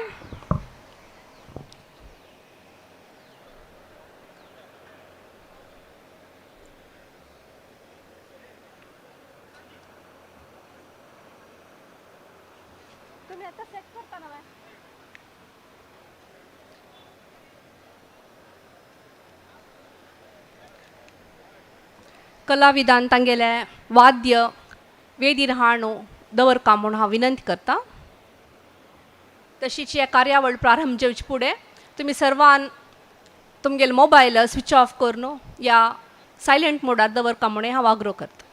कलाविदान तांगेले वाद्य वेदीर हाणू दवरका म्हूण हांव विनंती करता. तशीच ह्या कार्यावळ प्रारंभ जेवचे फुडें तुमी सर्वान तुमगेले मोबायल स्विच ऑफ करून या सायलंट मोडार दवरका म्हूण हांव आग्रो करता.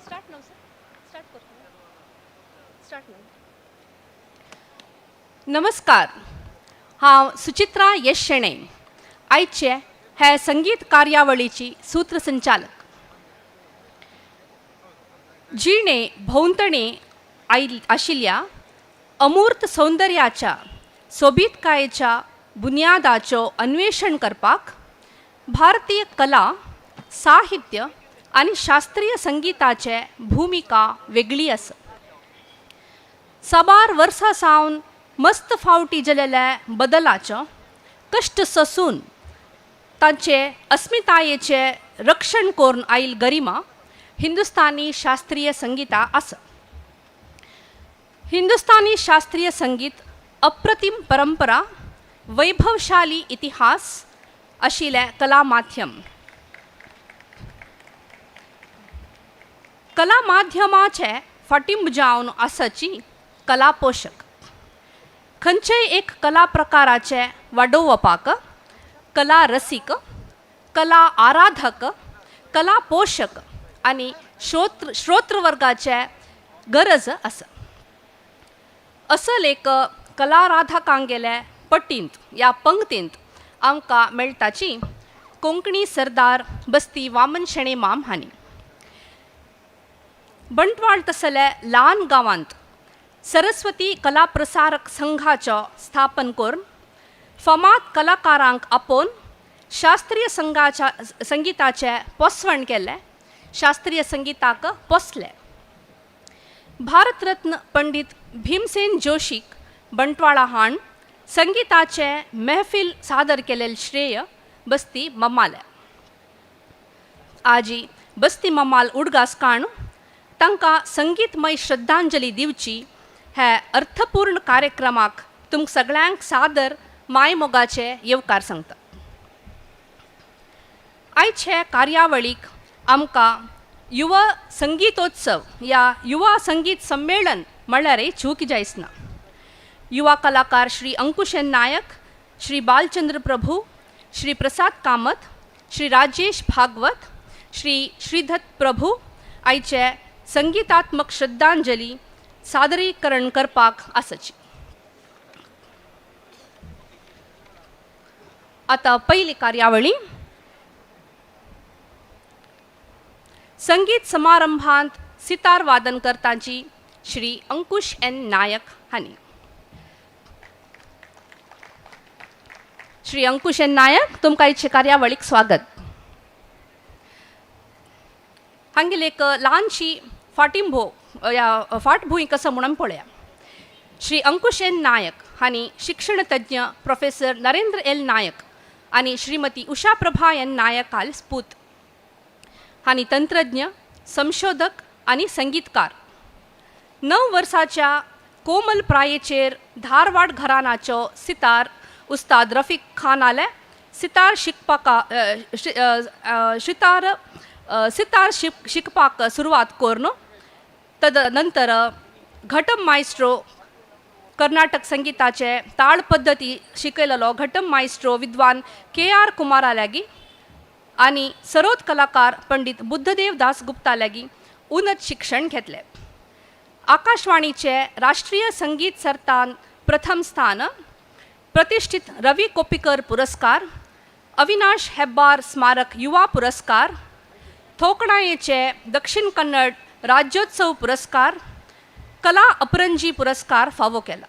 स्टार्ट न्हू सर, स्टार्ट करता, स्टार्ट न्हू. नमस्कार, हांव सुचित्रा यश शेणै, आयचे हे संगीत कार्यावळीची सूत्रसंचालक. जिणे भोंवतणी आशिल्ल्या अमूर्त सौंदर्याच्या सोबीतकायेच्या बुन्यादाचो अन्वेषण करपाक भारतीय कला, साहित्य आनी शास्त्रीय संगीताचे भुमिका वेगळी आसा. साबार वर्सां सावन मस्त फावटी जाल्ल्या बदलाचो कश्ट सोसून तांचे अस्मितायेचें रक्षण करून आयल गरिमा हिंदुस्तानी शास्त्रीय संगीता आसा. हिंदुस्तानी शास्त्रीय संगीत अप्रतिम परंपरा, वैभवशाली इतिहास आशिल्लें कला माध्यम. कला माध्यमाचे फाटींब जावन आसाची कला पोशक. खंयचेय एक कला प्रकाराचे वाडोवपाक कला रसीक, कला आराधक, कला पोशक आनी श्रोत्रवर्गाचे गरज आसा. असल एक कलाराधकांगेले पट्टींत या पंक्तींत आमकां मेळटाची कोंकणी सरदार बस्ती वामन शणै माम हांणी. बंटवाळ तसले ल्हान गांवांत सरस्वती कला प्रसारक संघाचो स्थापन करून फामाद कलाकारांक आपोवन शास्त्रीय संगीताचें पोसवण केलें, शास्त्रीय संगीताक पोसलें. भारतरत्न पंडित भीमसेन जोशीक बंटवाळा हाण संगीताचे महफील सादर केलेले श्रेय बस्ती मम्माले. आजी बस्ती मम्माल उडगास काण तांकां संगीतमय श्रद्धांजली दिवची हे अर्थपूर्ण कार्यक्रमाक तुमकां सगळ्यांक सादर मायमोगाचे येवकार सांगता. आयचे कार्यावळीक आमकां युवा संगीतोत्सव या युवा संगीत संमेलन म्हणल्यारय चूक जायच ना. युवा कलाकार श्री अंकुश एन नायक, श्री बालचंद्र प्रभू, श्री प्रसाद कामत, श्री राजेश भागवत, श्री श्रीदत्त प्रभू आयचे संगीतात्मक श्रद्धांजली सादरीकरण करपाक आसाची. आतां पयली कार्यावळी संगीत समारंभांत सितार वादन करताची श्री अंकुश एन नायक हांणी. श्री अंकुश एन नायक, तुमकां आयचे कार्यावळीक स्वागत. हांगेली एक ल्हानशी फाटिंभो या फाटभूंय कसो म्हणून पळया. श्री अंकुश एन नायक हांणी शिक्षणतज्ञ प्रोफेसर नरेंद्र एल नायक आनी श्रीमती उषा प्रभा एन नायक हाल स्पूत. हांणी तंत्रज्ञ, संशोधक आनी संगीतकार. 9 वर्साच्या कोमल प्रायेचेर धारवाड घरानाचो सितार उस्ताद रफीक खान आले सितार शिकपाक सितार शिकपाक सुरवात करून तद नंतर घटम मायस्ट्रो कर्नाटक संगीताचे ताळ पद्दती शिकयलेलो घटम मायस्ट्रो विद्वान के आर कुमारा लागीं आनी सरोद कलाकार पंडित बुद्धदेव दास गुप्ता लागीं उन्नत शिक्षण घेतलें. आकाशवाणीचे राष्ट्रीय संगीत सर्तान प्रथम स्थान, प्रतिष्ठित रवी कोपिकर पुरस्कार, अविनाश हेब्बार स्मारक युवा पुरस्कार, थोकणायेचे दक्षिण कन्नड राज्योत्सव पुरस्कार, कला अपरंजी पुरस्कार फावो केला.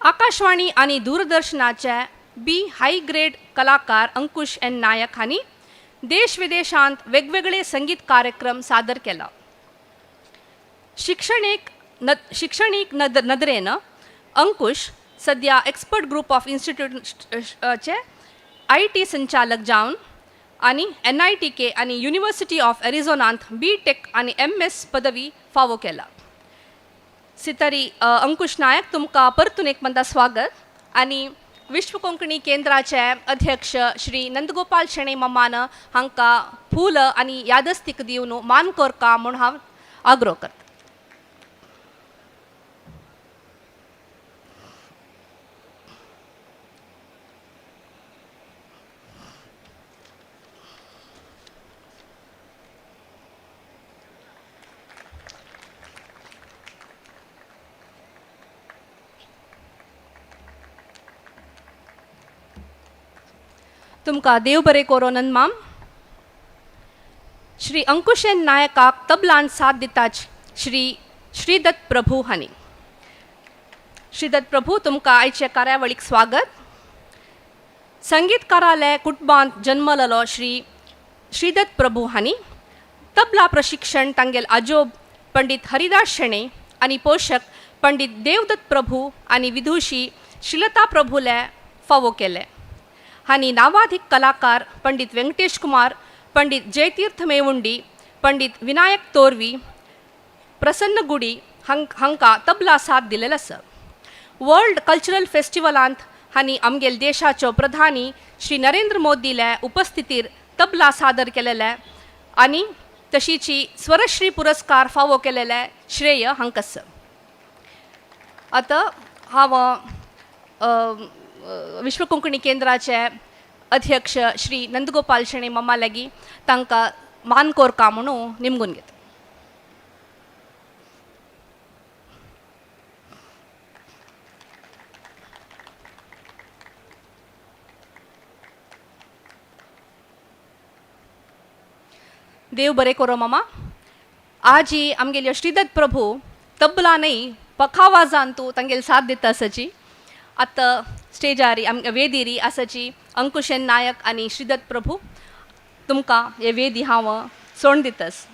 आकाशवाणी आनी दूरदर्शनाचे बी हाय ग्रेड कलाकार अंकुश एन नायक हांणी देश विदेशांत वेगवेगळे संगीत कार्यक्रम सादर केला. शिक्षणीक नदरेन अंकुश सद्या एक्सपर्ट ग्रुप ऑफ इन्स्टिट्यूटचे I T संचालक जावन आनी एन I T के आनी युनिवर्सिटी ऑफ एरिझोनांत बी टेक आनी एम एस पदवी फावो केला. सितारी अंकुश नायक, तुमकां परतून एक मंदा स्वागत. आनी विश्व कोंकणी केंद्राचे अध्यक्ष श्री नंदगोपाल शणै मम्मान हांकां फूल आनी यादस्तीक दिवन मान करका म्हूण हांव आग्रो करता. तुमकां देव बरें करूं नंदमाम. श्री अंकुश एन नायकाक तबलान साथ दिताच श्री श्रीदत्त प्रभू हांणी. श्रीदत्त प्रभू तुमकां आयच्या कार्यावळीक स्वागत. संगीतकाराले कुटुंबांत जन्मलेलो श्री श्रीदत्त प्रभू हांणी तबला प्रशिक्षण तांगेल आजोब पंडित हरिदास शेणे आनी पोशक पंडित देवदत्त प्रभू आनी विदुशी श्रीलता प्रभूले फावो केले. हांणी नावाधीक कलाकार पंडित व्यंकटेश कुमार, पंडित जयतीर्थ मेवुंडी, पंडित विनायक तोरवी, प्रसन्न गुडी हांकां तबला साथ दिलेलो आसा. वर्ल्ड कल्चरल फेस्टिवलांत हांणी आमगेल देशाचो प्रधानी श्री नरेंद्र मोदीले उपस्थितीर तबला सादर केलेले आनी तशीची स्वरश्री पुरस्कार फावो केलेले श्रेय हांकां आसा. आतां हांव विश्व कोंकणी केंद्राचे अध्यक्ष श्री नंदगोपाल शेणी मामा लागीं तांकां मान कोरका म्हणून निमगून घेता. देव बरें करो मामा. आजी आमगेल्यो श्रीदत्त प्रभू तबला न्हय पखावाजान तूं तांगेल साथ दिता आसाची. आतां स्टेजार वेदीरी आसाची अंकुशन नायक आनी श्रीदत्त प्रभू तुमकां हे वेदी हांव सोण दितास.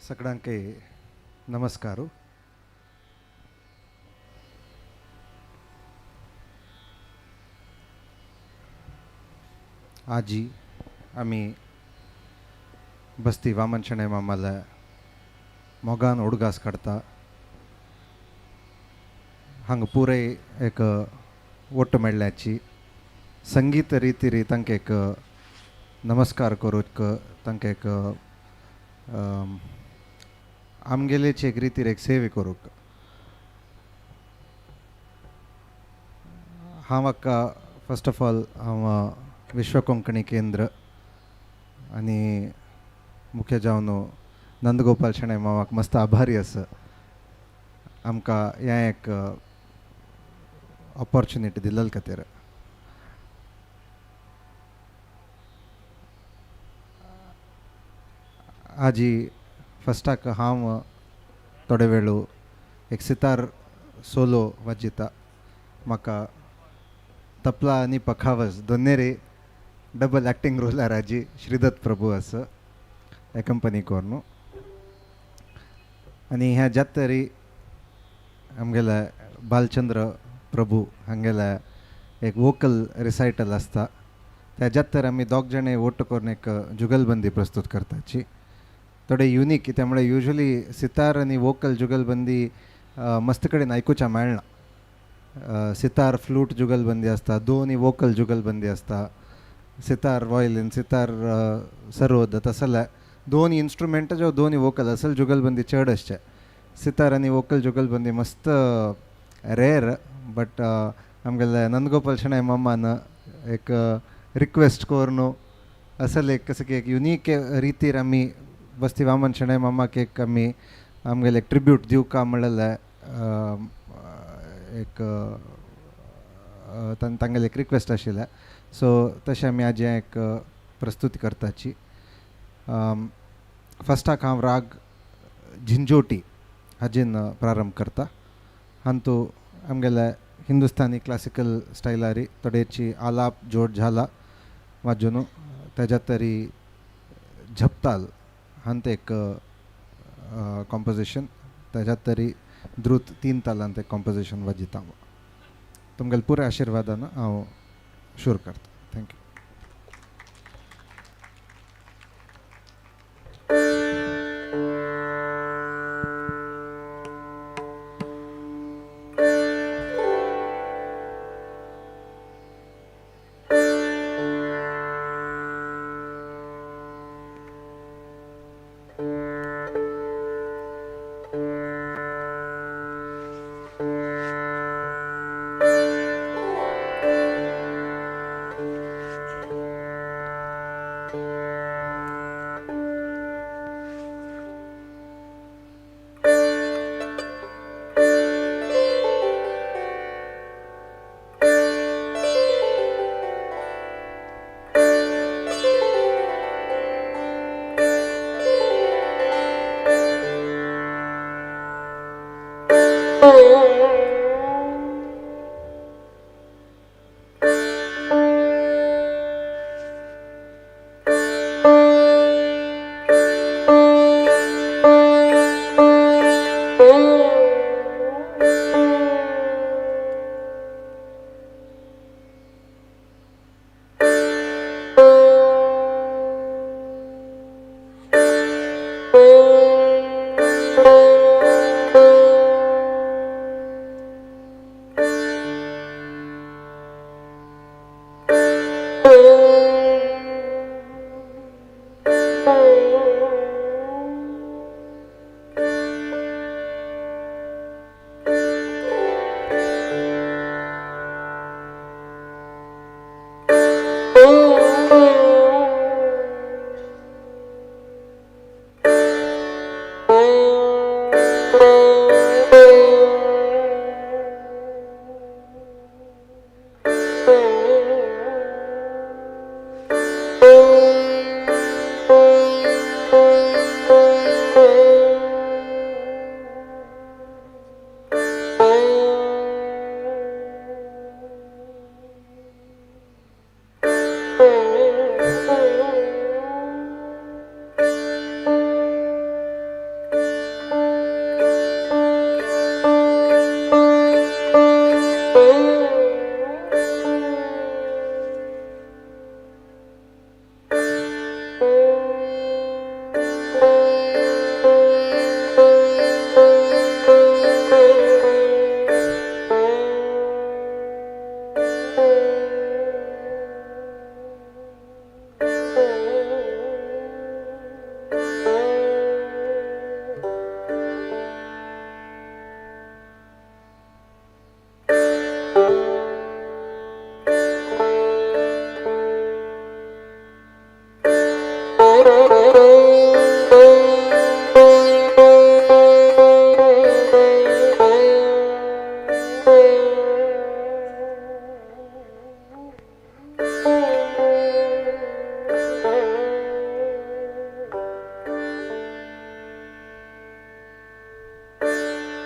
सगळ्यांक नमस्कार. आजी आमी बस्ती वामन शणै मामाल्या मोगान उडगास काडटा. हांगा पुराय एक ओट्ट मेळ्ळ्याची संगीत रितीरी तांकां एक नमस्कार करूंक तांकां एक आमगेलेची एक रितीर एक सेवे करूंक हांव म्हाका फर्स्ट ऑफ ऑल हांव विश्व कोंकणी केंद्र आनी मुख्य जावन नंदगोपाल शणै मामाक मस्त आभारी आसा आमकां हें एक ऑपॉर्च्युनिटी दिल्ले खातीर. आजी फस्टाक हांव थोडे वेळो एक सितार सोलो वाजयता. म्हाका तपला आनी पखावज दोनेरे डबल एक्टिंग रोलार आजी श्रीदत्त प्रभू आसा कंपनी करून. आनी ह्या जात्तरी आमगेल्या बालचंद्र प्रभू हांगेल्या एक वोकल रिसायटल आसता. त्या जात्तर आमी दोग जाणें वोट करून एक जुगलबंदी प्रस्तूत करताची. थोडे युनीक त्यामुळे युजली सितार आनी वोकल जुगलबंदी मस्त कडेन आयकुच्या मेळना. सितार फ्लूट जुगलबंदी आसता, दोनी वोकल जुगलबंदी आसता, सितार वॉयलिन, सितार सरोद, तसले दोन इन्स्ट्रुमेंट जो दोनी वोकल असल जुगलबंदी चड आसचे. सितार आनी वोकल जुगलबंदी मस्त रेर, बट आमगेले नंदगोपाल शणै मामान एक रिक्वेस्ट करून असल एक कसं की एक युनीक रितीर आमी बस्ती वामन शणै मामाक एक आमी आमगेले एक ट्रिब्यूट दिवका म्हणलें एक तांगेले एक रिक्वेस्ट आशिल्लें. सो तशें आमी आज एक प्रस्तुती करताची. फस्टाक हांव राग झिंजोटी हाजेन प्रारंभ करता. हांतू आमगेले हिंदुस्तानी क्लासिकल स्टायलारी थोडेची आलाप जोड झाला वाजून तेज्या तरी झपताल हांत एक कॉम्पोजिशन, तेज्या तरी द्रुत 3 तालांत एक कॉम्पोजिशन वाजयता. तुमगेले पुराय आशिर्वादान हांव शूर करता. Thank you.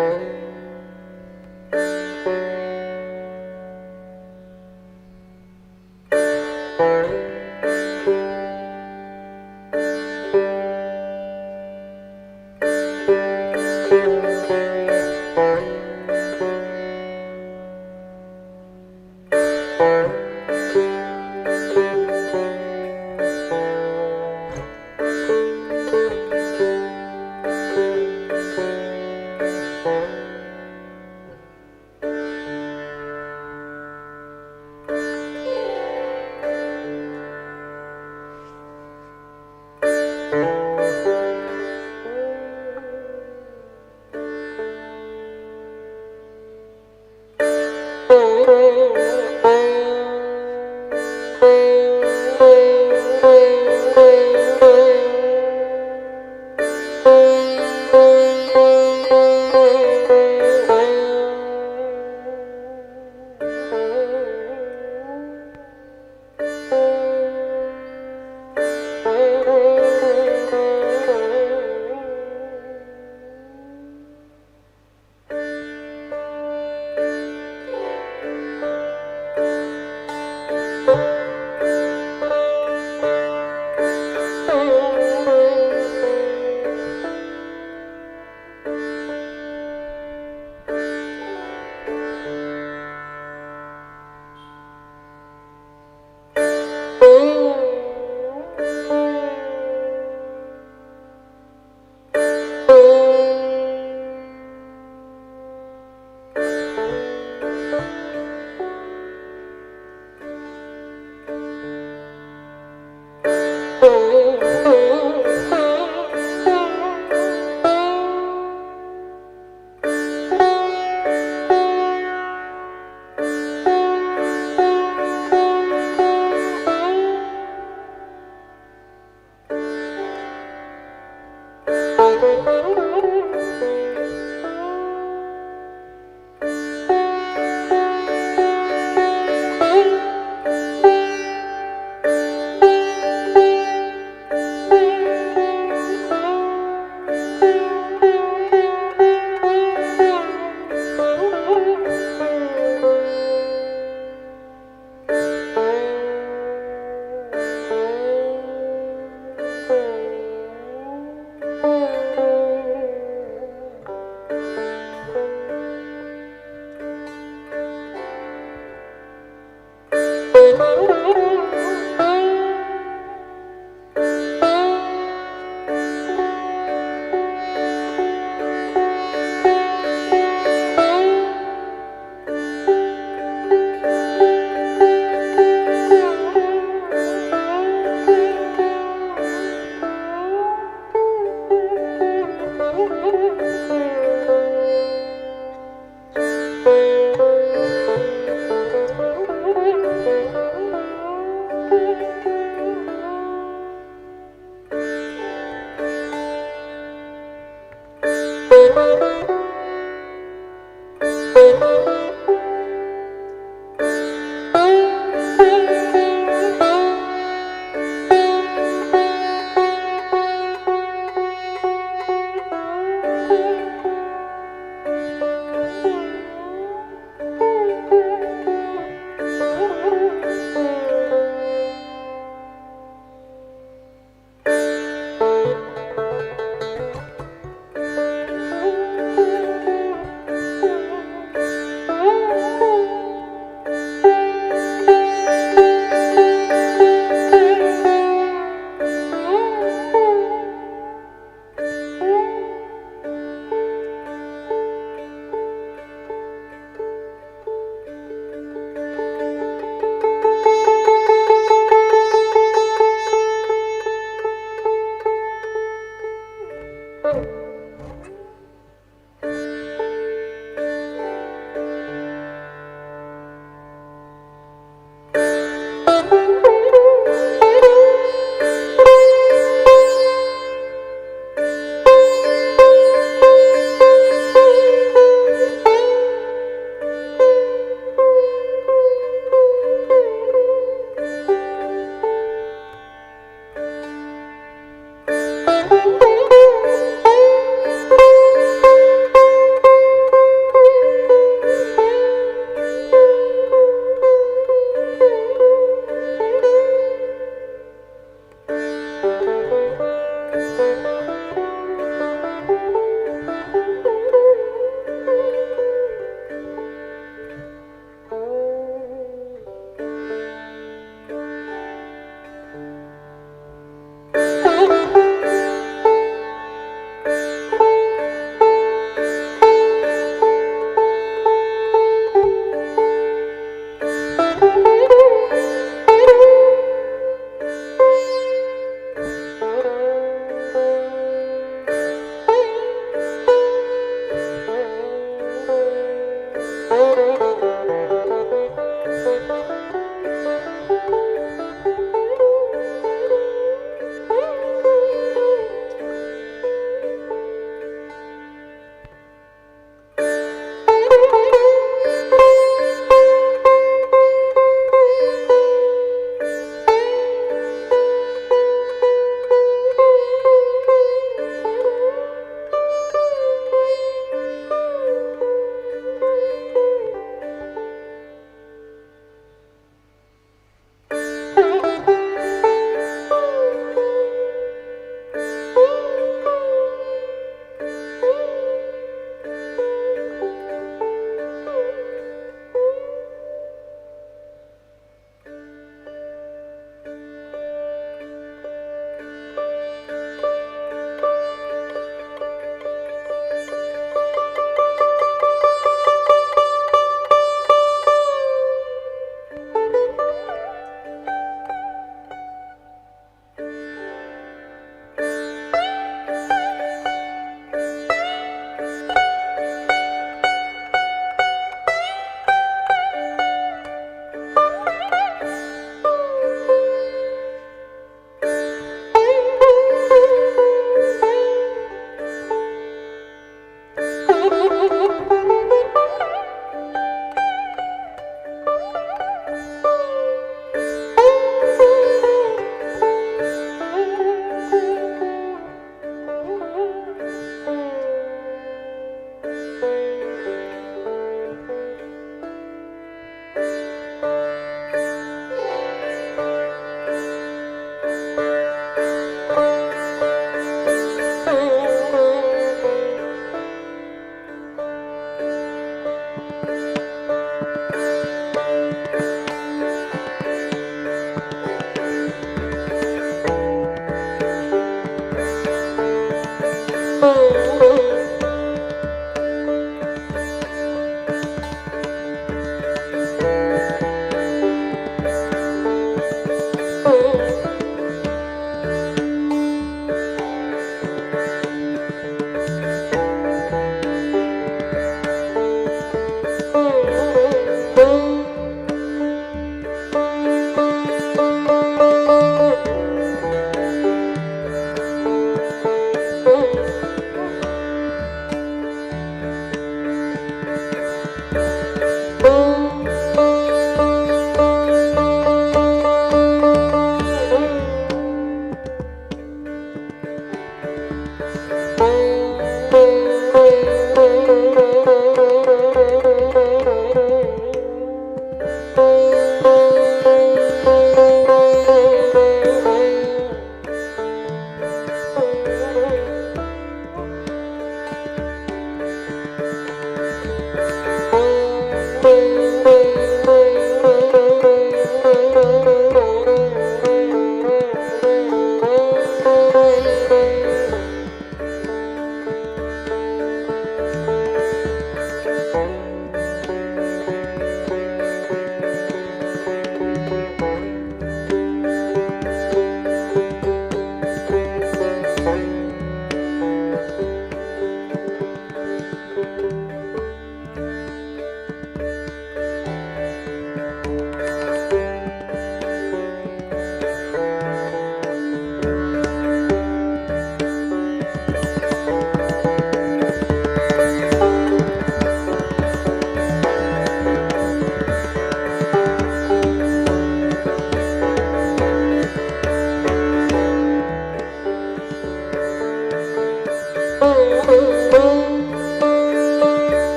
Thank you.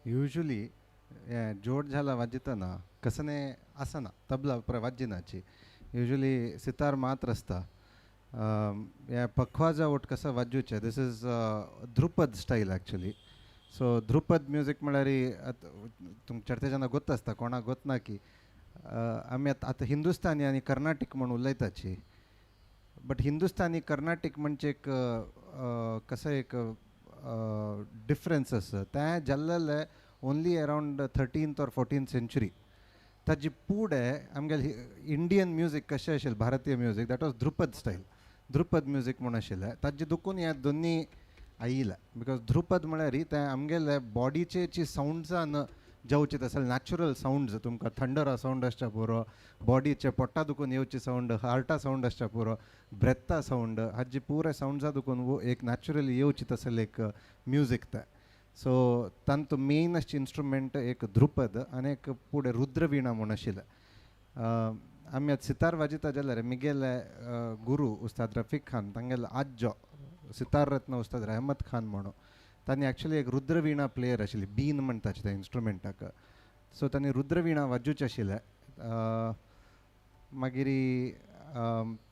Usually जोड झाला वाजयतना कसने आसना तबला वाज्यनाची युजुअली सितार मात्र आसता. ह्या पखवाजा वट कसं वाजूचें, this is Dhrupad style actually. So Dhrupad music म्हळ्यार तुमच्या चर्चे गोत आसता, कोणाक गोत ना की आमी आतां हिंदुस्तानी आनी कर्नाटीक म्हूण उलयताची, बट हिंदुस्तानी कर्नाटीक म्हणजे एक कसं एक डिफरन्स आसा. तें जाल्लें only around 13th or 14th century. ताजी पुढे आमगेले इंडियन म्युजीक कशें आशिल्लें, भारतीय music, that was Dhrupad style, Dhrupad music म्हूण आशिल्लें. ताजे दुखून ह्या दोनी आयिल्लें, because Dhrupad म्हळ्यार तें आमगेले बॉडीचे जी सावंड्सान जावचे तसले नॅचरल सावंड्स, तुमकां थंडरा सावंड आसच्या पुरो, बॉडीचे पोटा दुखून येवचे सावंड, हार्टा सावंड आसच्या पुरो, ब्रेथा सावंड, हाजी पुरे सावंड्सा दुखून एक नॅचरली येवची तसलें एक म्युजीक तें. सो तांतू मेन अशें इन्स्ट्रुमेंट एक ध्रुपद आनी एक फुडें रुद्रवीणा म्हूण आशिल्लें. आमी आतां सितार वाजयता जाल्यार मिगेले गुरू उस्ताद रफीक खान, तांगेलो आज्जो सितार रत्न उस्ताद रहमत खान म्हणून, तांणी एक्चुअली एक रुद्रवीणा प्लेयर आशिल्ली, बीन म्हणटाचे त्या इन्स्ट्रुमेंटाक. सो तांणी रुद्रवीणा वाजोवचें आशिल्लें. मागीर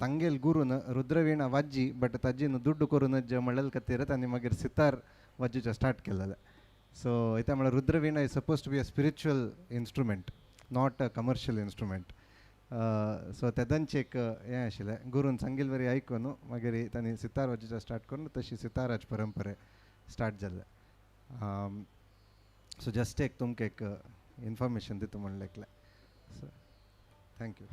तांगेल गुरून रुद्रवीणा वाजी, बट ताजी न्हू दुड्डू करून जे म्हणलेले खातीर तांणी मागीर सितार वाजोवचें स्टार्ट केलेलें. सो इत्या म्हळ्यार rudra veena is suppose to be a spiritual instrument, not a commercial instrument. So तेदांचें एक हें आशिल्लें, गुरून सांगिल्ले वरी आयकून मागीर तांणी सितार वाजोवचें स्टार्ट करून तशी सिताराची परंपरा स्टार्ट जालें. सो जस्ट एक तुमकां एक इन्फॉर्मेशन दिता म्हणलें एकलें. So thank you.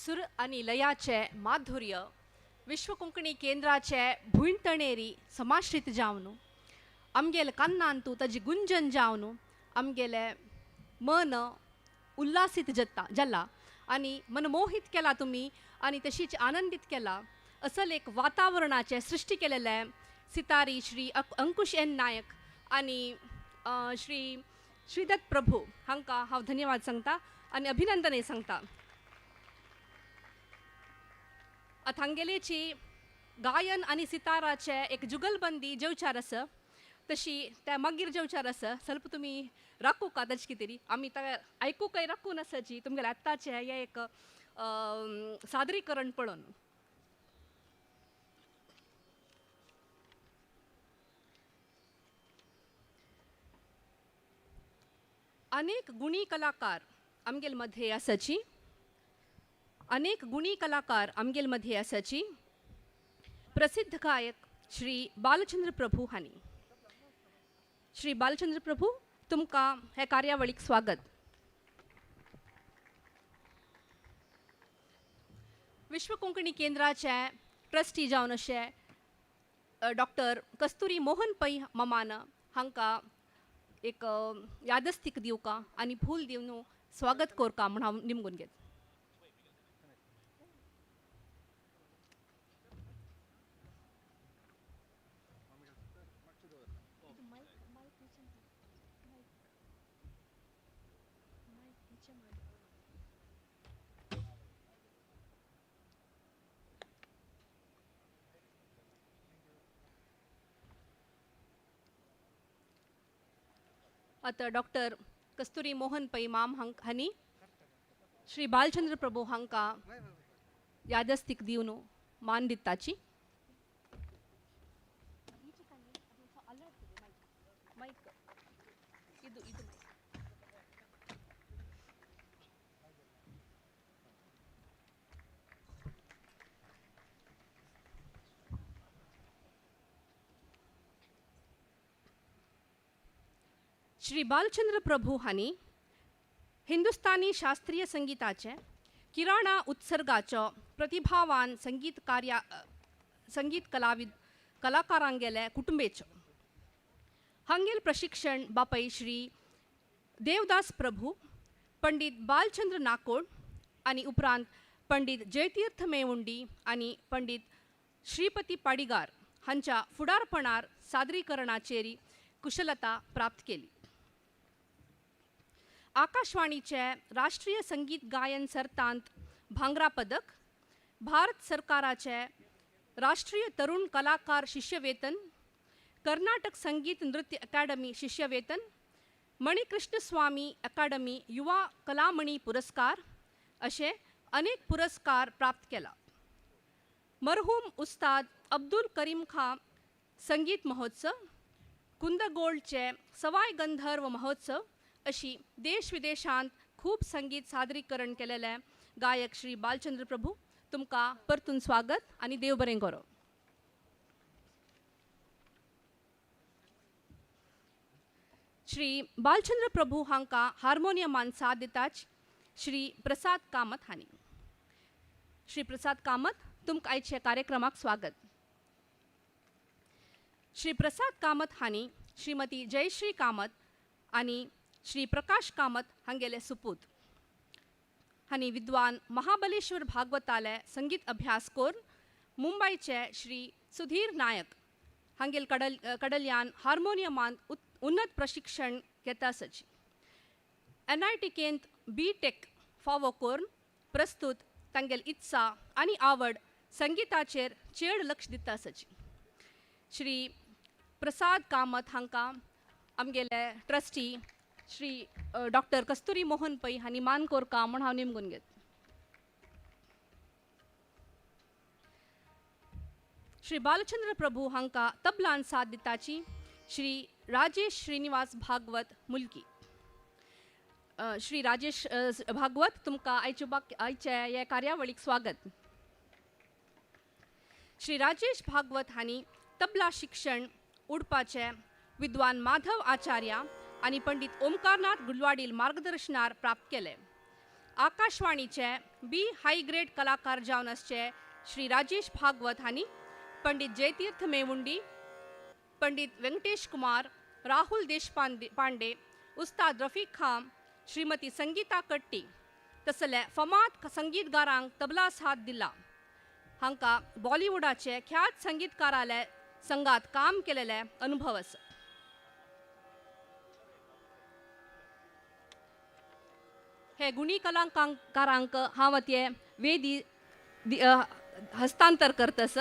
सुर आनी लयाचे माधुर्य विश्व कोंकणी केंद्राचे भुंयतणेरी समाश्रीत जावन आमगेले कान्नांतू ताजी गुंजन जावन आमगेले मन उल्हासीत जत्ता जाला आनी मनमोहीत केला तुमी आनी तशीच आनंदीत केला असल एक वातावरणाचें सृश्टी केलेलें सितारी श्री अंकुश एन नायक आनी श्री श्रीदत्त प्रभू हांकां हांव धन्यवाद सांगता आनी अभिनंदनय सांगता. आतां हांगेलेची गायन आनी सिताराचे एक जुगलबंदी जेवचार आसा तशी त्या मागीर जेवचार आसा स्वल्प तुमी राखूका तशें कितें तरी आमी त्या आयकूंकय राखून आसाची तुमगेलें आत्ताचें हें एक सादरीकरण पळोवन. अनेक गुणी कलाकार आमगेल मध्ये आसाची अनेक गुणी कलाकार आमगेल मध्ये आसाची प्रसिद्ध गायक श्री बालचंद्र प्रभू हांणी. श्री बालचंद्र प्रभू तुमकां हे कार्यावळीक स्वागत. विश्व कोंकणी केंद्राचे ट्रस्टी जावन अशे डॉक्टर कस्तुरी मोहन पै ममान हांकां एक यादस्तीक दिवका आनी फूल दिवन स्वागत कोरका म्हूण हांव निमगून घेत. आतां डॉक्टर कस्तुरी मोहन पै माम हांणी श्री बालचंद्र प्रभू हांकां यादस्तीक दिवन मान दिताची. श्री बालचंद्र प्रभू हांणी हिंदुस्तानी शास्त्रीय संगीताचे किराणा उत्सर्गाचो प्रतिभावान संगीत कार्या संगीत कलाविद कलाकारांगेले कुटुंबेचो हांगेल प्रशिक्षण बापय श्री देवदास प्रभू पंडित बालचंद्र नाकोड आनी उपरांत पंडित जयतीर्थ मेवुंडी आनी पंडित श्रीपती पाडिगार हांच्या फुडारपणार सादरीकरणाचेरी कुशलता प्राप्त केली. आकाशवाणीचे राष्ट्रीय संगीत गायन सर्तांत भांगरा पदक, भारत सरकाराचे राष्ट्रीय तरुण कलाकार शिष्यवेतन, कर्नाटक संगीत नृत्य अकादमी शिष्यवेतन, मणिकृष्ण स्वामी अकादमी युवा कलामणी पुरस्कार असे अनेक पुरस्कार प्राप्त केला. मरहूम उस्ताद अब्दुल करीम खां संगीत महोत्सव, कुंदगोल्डचे सवाय गंधर्व महोत्सव अशी देश विदेशांत खूब संगीत सादरीकरण केलेले गायक श्री बालचंद्र प्रभू तुमकां परतून स्वागत आनी देव बरें करो. श्री बालचंद्र प्रभू हांकां हार्मोनियमान साथ दिताच श्री प्रसाद कामत हांणी. श्री प्रसाद कामत तुमकां आयच्या कार्यक्रमाक स्वागत. श्री प्रसाद कामत हांणी श्रीमती जयश्री कामत आनी श्री प्रकाश कामत हांगेले सुपूत हांणी विद्वान महाबलेश्वर भागवताले संगीत अभ्यास करून मुंबयचे श्री सुधीर नायक हांगेल कडल्यान हार्मोनियमान उन्नत प्रशिक्षण घेता आसाची. NIT केंत बी टेक फावो करून प्रस्तुत तांगेल इत्सा आनी आवड संगीताचेर चड लक्ष दिता आसाची. श्री प्रसाद कामत हांकां आमगेले ट्रस्टी श्री डॉक्टर कस्तुरी मोहन पै हांणी मान कोरका म्हूण हांव निमगून घेत. श्री बालचंद्र प्रभू हांकां तबलान साथ दिताची श्री राजेश श्रीनिवास भागवत मुल्की. श्री राजेश भागवत तुमकां आयच्या ह्या कार्यावळीक स्वागत. श्री राजेश भागवत हांणी तबला शिक्षण उडपाचे विद्वान माधव आचार्य आनी पंडित ओमकारनाथ गुलवाडील मार्गदर्शनार प्राप्त केले. आकाशवाणीचे बी हाय ग्रेड कलाकार जावन आसचे श्री राजेश भागवत हांणी पंडित जयतीर्थ मेवुंडी, पंडित वेंकटेश कुमार, राहुल देशपांडे पांडे, उस्ताद रफीक खान, श्रीमती संगीता कट्टी तसले फमाद संगीतगारांक तबला साथ दिला. हांकां बॉलिवूडाचे ख्यात संगीतकाराले संगात काम केलेले अनुभव आसा. हे गुणी कलाकारांक हांव ते वेदी हस्तांतर करतस.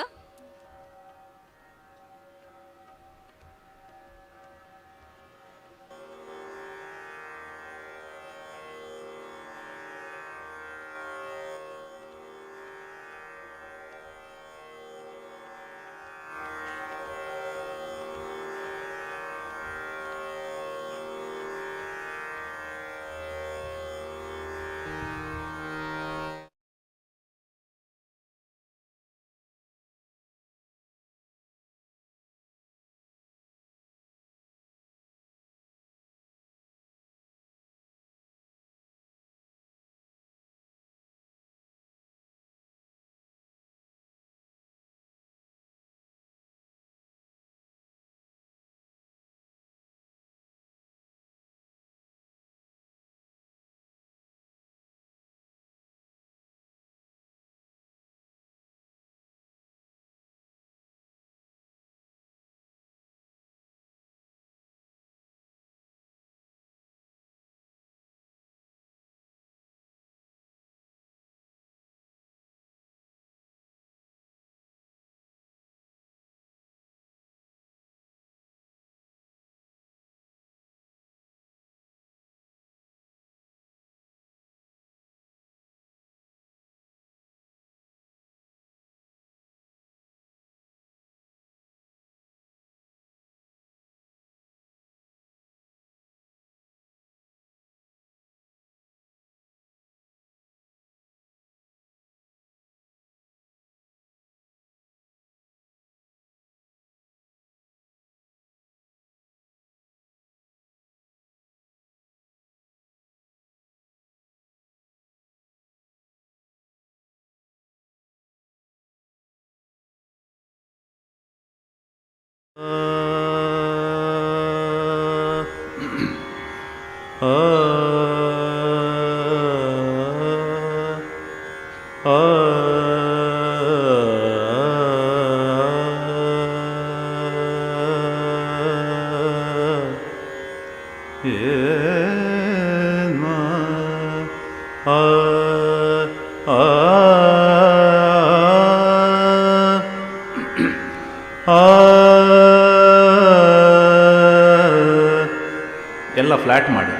ಎಲ್ಲ ಫ್ಲ್ಯಾಟ್ ಮಾಡಿ.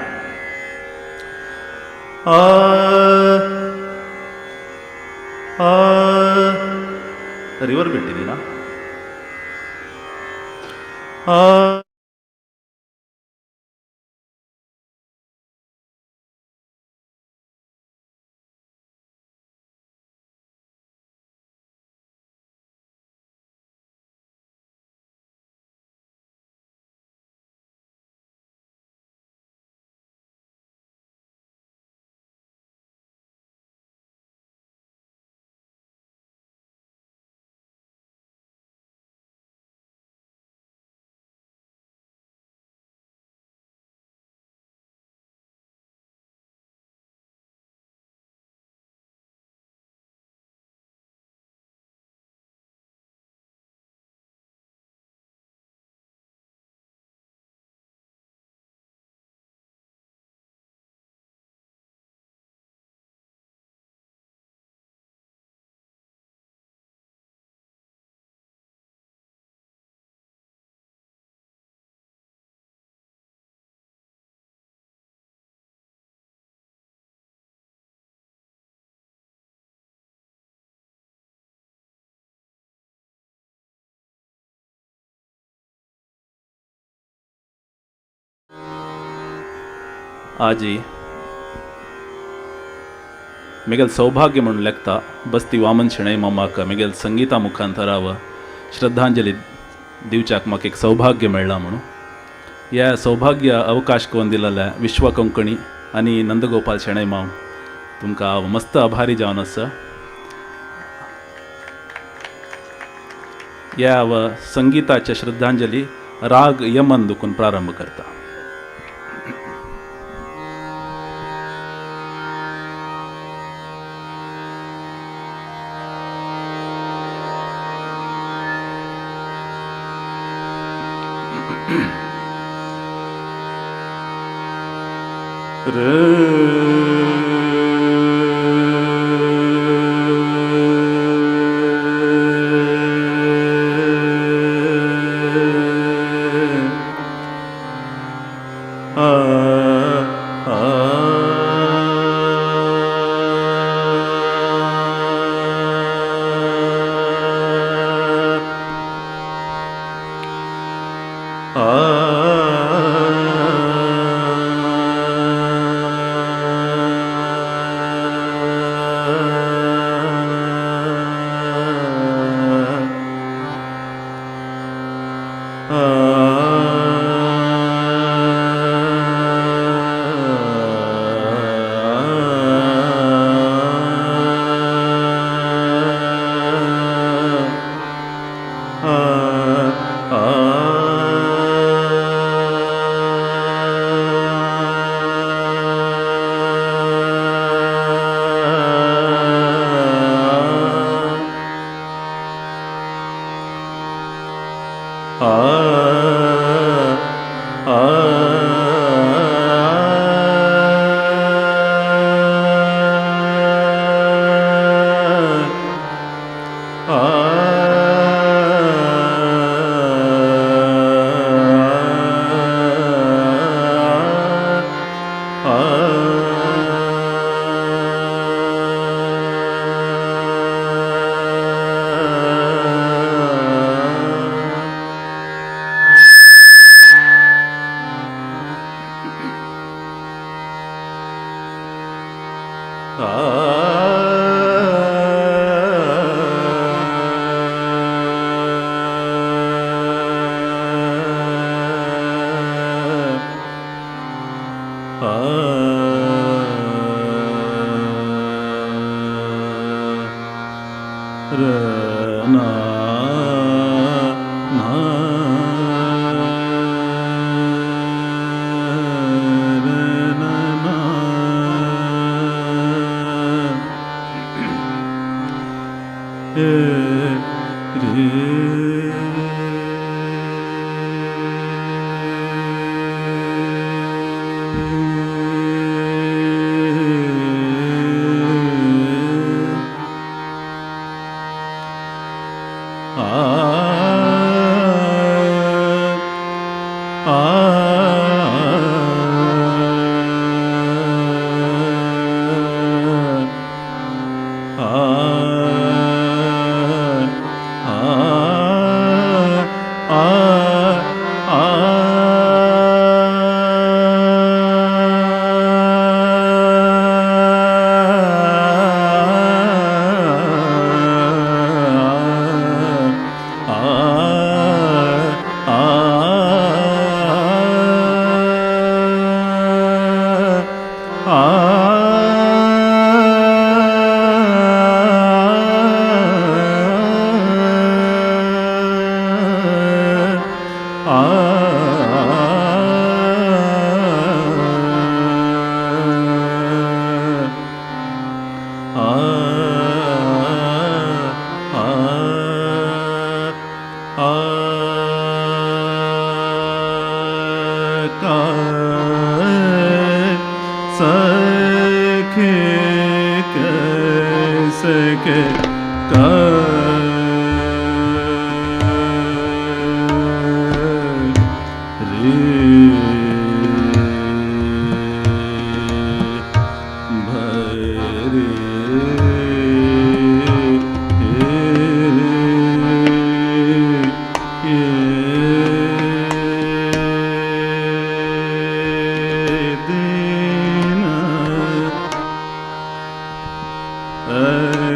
ರಿವರ್ ಬಿಟ್ಟಿದ್ದೀನಾ? आजी मेगेल सौभाग्य म्हणून लेखता बस्ती वामन शणै मामाक मेगेल संगीता मुखांतराव श्रद्धांजली दिवच्याक म्हाका एक सौभाग्य मेळ्ळां म्हणून. ह्या सौभाग्य अवकाश कोण दिलेल्या विश्व कोंकणी आनी नंदगोपाल शणै माम तुमकां हांव मस्त आभारी जावन आसा. ह्या हांव संगीताचे श्रद्धांजली राग यमन दुखून प्रारंभ करता.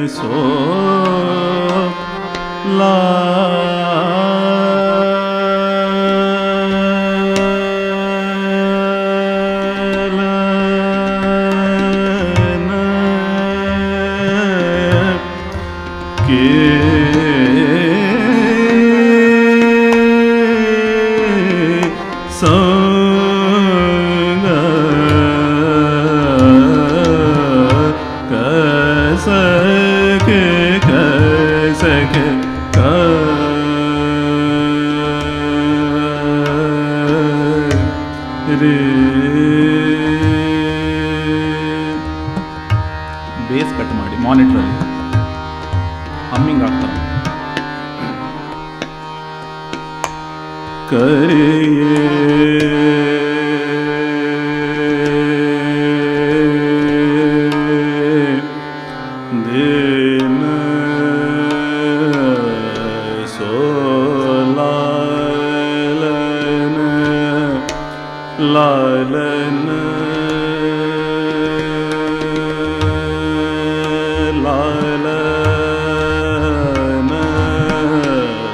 So ಬೇಸ್ ಕಟ್ ಮಾಡಿ ಮಾನಿಟ್ರಲ್ಲಿ ಹಮ್ಮಿಂಗ್ ಆಗ್ತಾ ಕರಿಯೇ ದಿನ ಸೋಲಾಲನ ಲಾಲನ ಲಾಲನ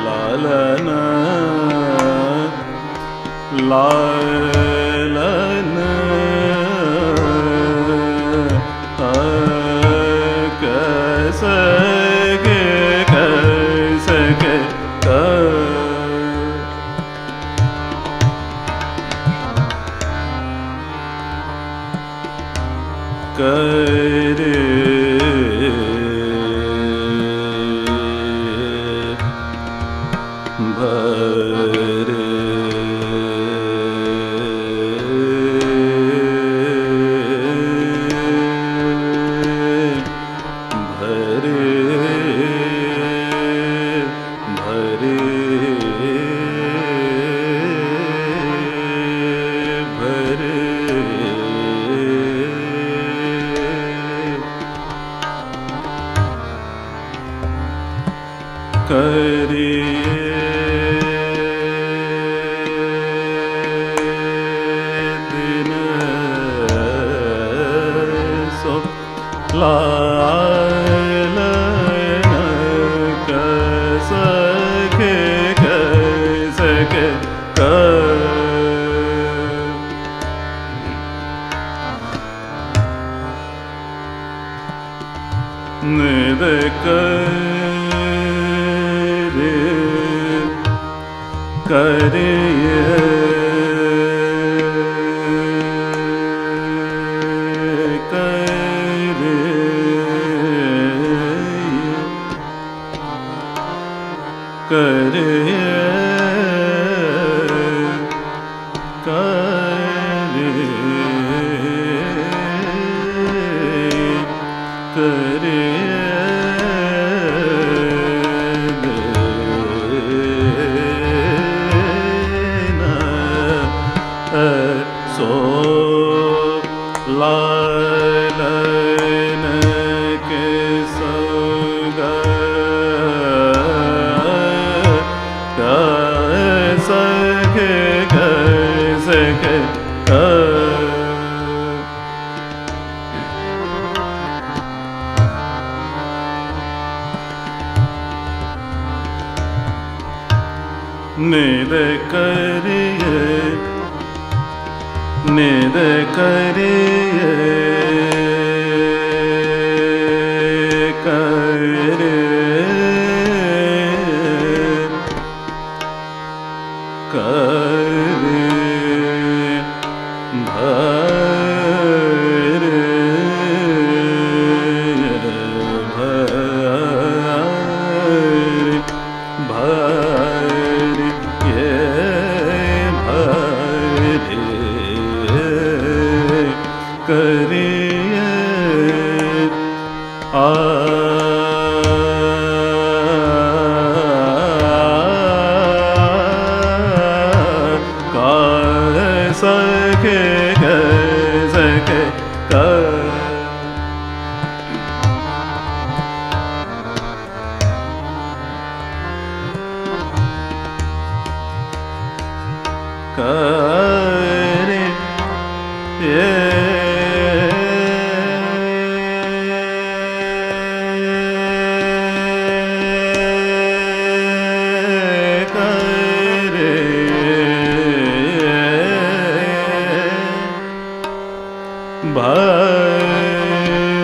ಲಾಲನ ಲಾಲನ ಕಸಗೆ ಕಸಗೆ ಕ करे भरे भरे भरे भरे करिए दिन सो लालन कसके कसके क निद करे करिए करे करे करे देना सो लालन के संग सके सके निद करिए निद करिए करे करे भरे भरे भरे ये भरे करिए आ का सके सके क करे ये करे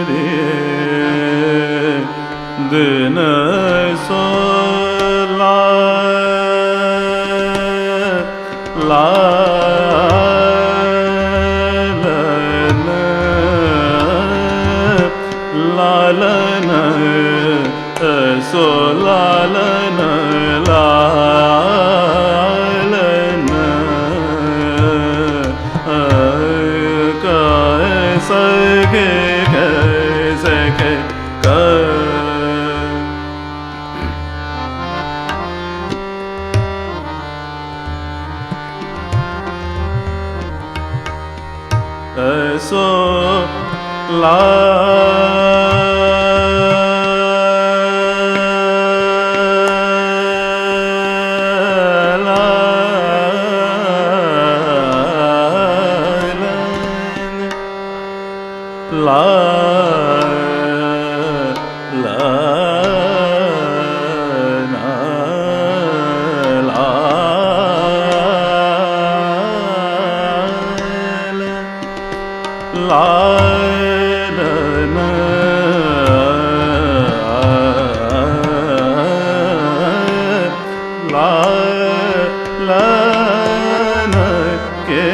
भरे दिन सो ला लालन लालन सो लालन लालन सखे सखे क सो ला ला ला ना ला ला ला ला ला के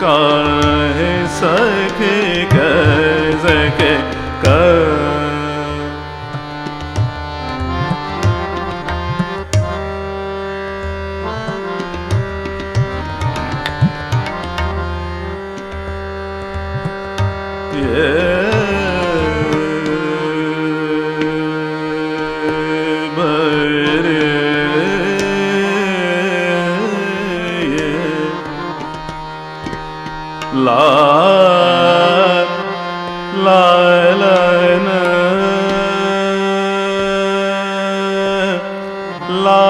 काहे सखे सखे क ला ला ला न ला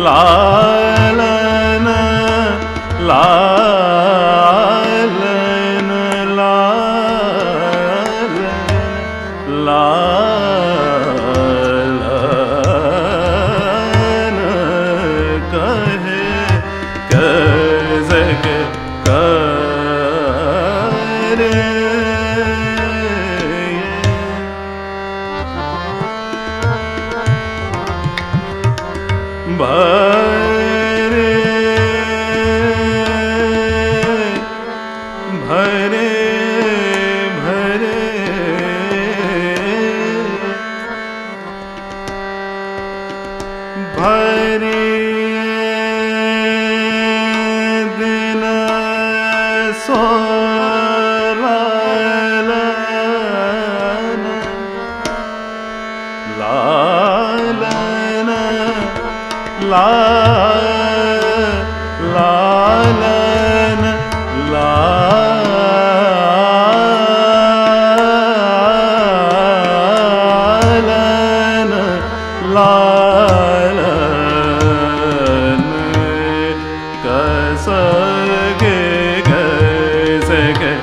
ला ला न ला न ला ला भरे भरे भरे भरे दिन सो ला ला ला ला ला ला ला कस के कैसे के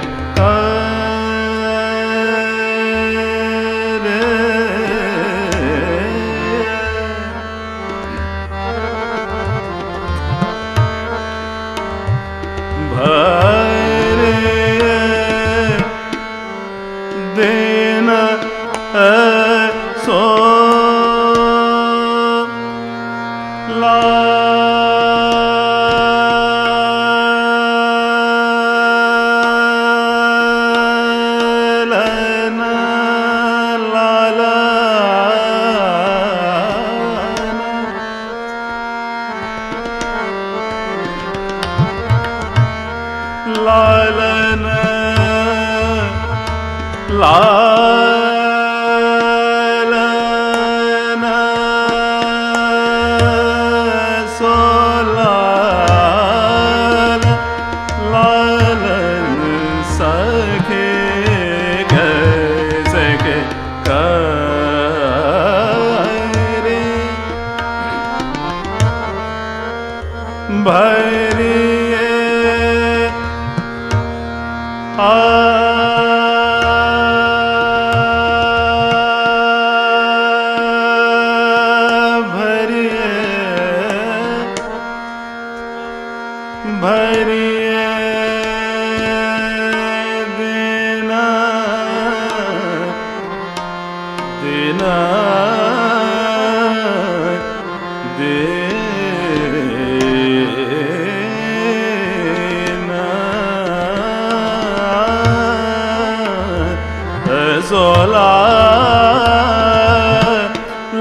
दिन सो ला ला ला ला ला ला सो ला ला सखे कैसे के करे भरिए आ भरिए दिन दिन दिन सोला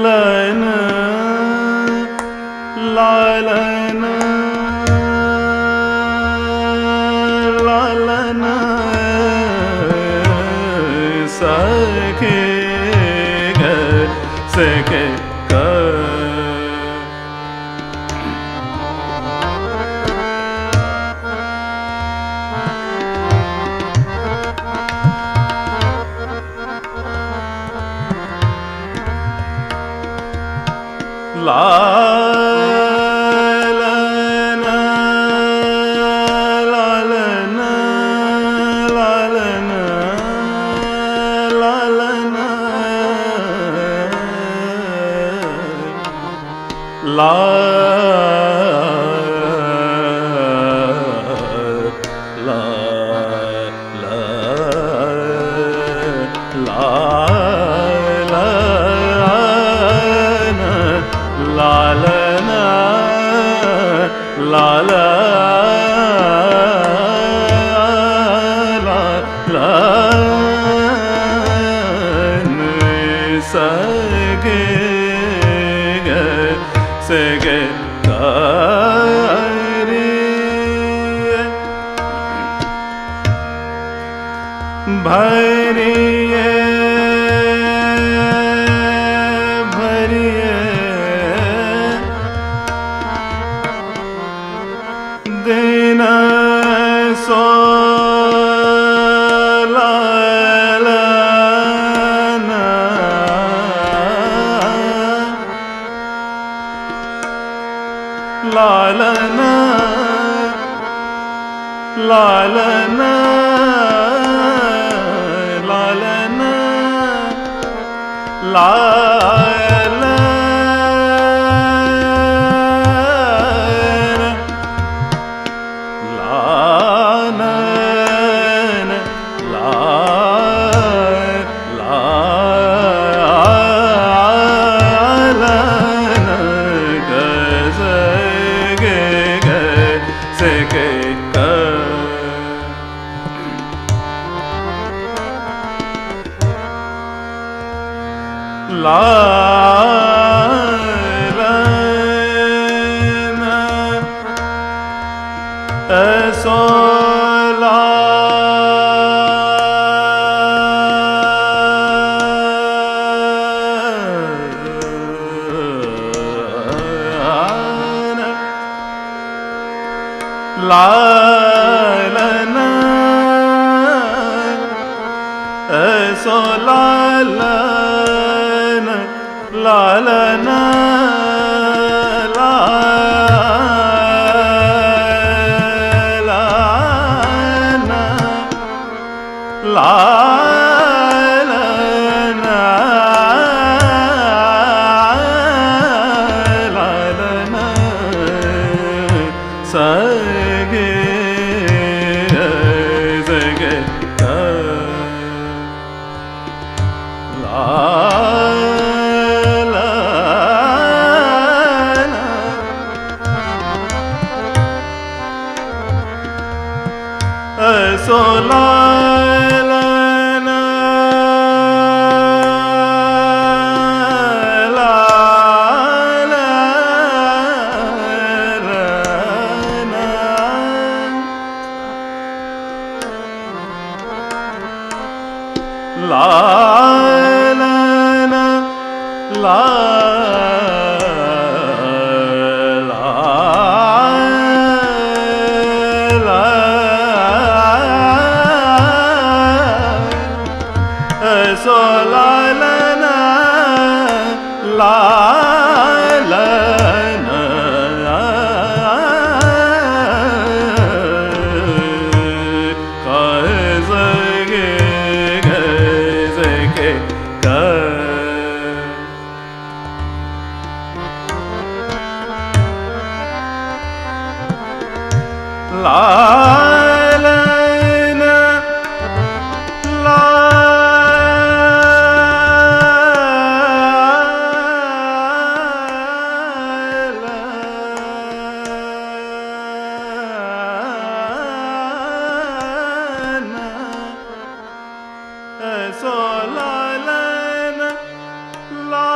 लन लालन लालन सखे सखे लालन लालन लालन लालन ला ला ला लालन लाल लालन सगे सगे तारे भरिए भरिए दिन सो लालन लालन लालन लालन लाल लालन लालन ग गे ग से गे क लालन सो ला लालन सो लालन लालन लालन लालन लालन सगे सगे लालन सो लालन लालन लालन ला सो लालन लालन गे गे क लालन लालन सो सो ला ला ला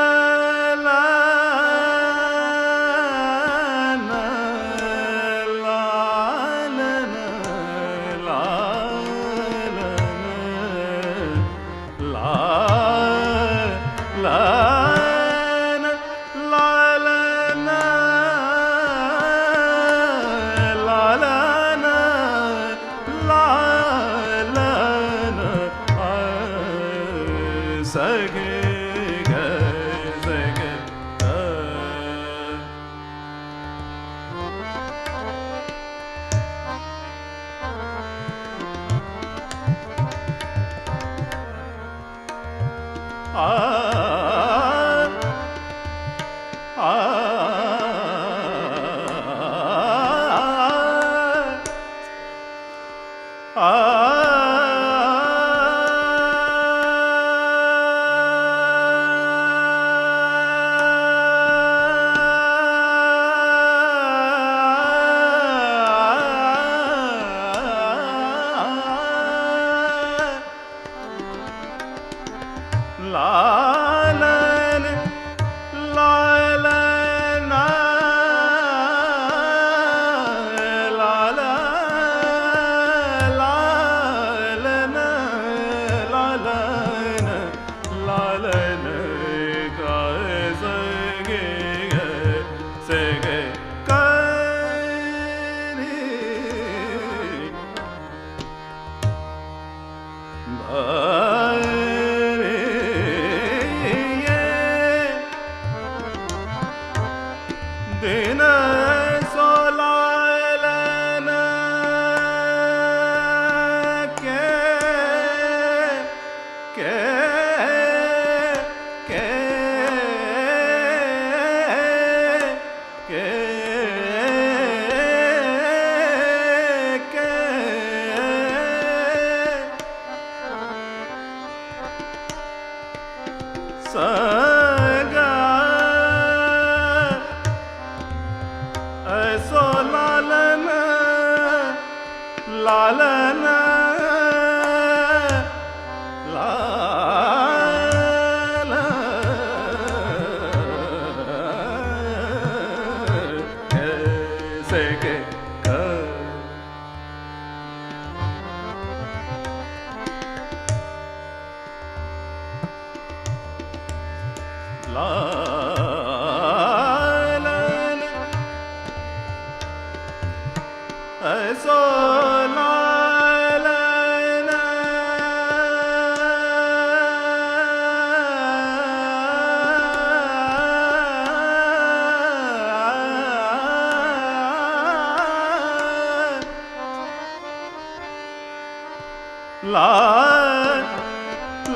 ला ला ला ला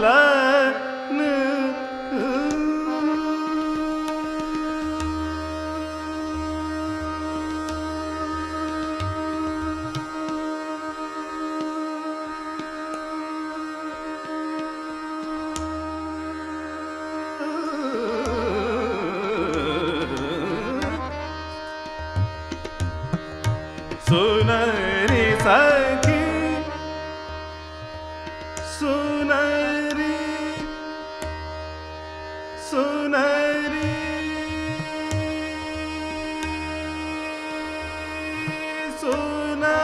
ला सुनरी सखी सुनरी सुनरी सुना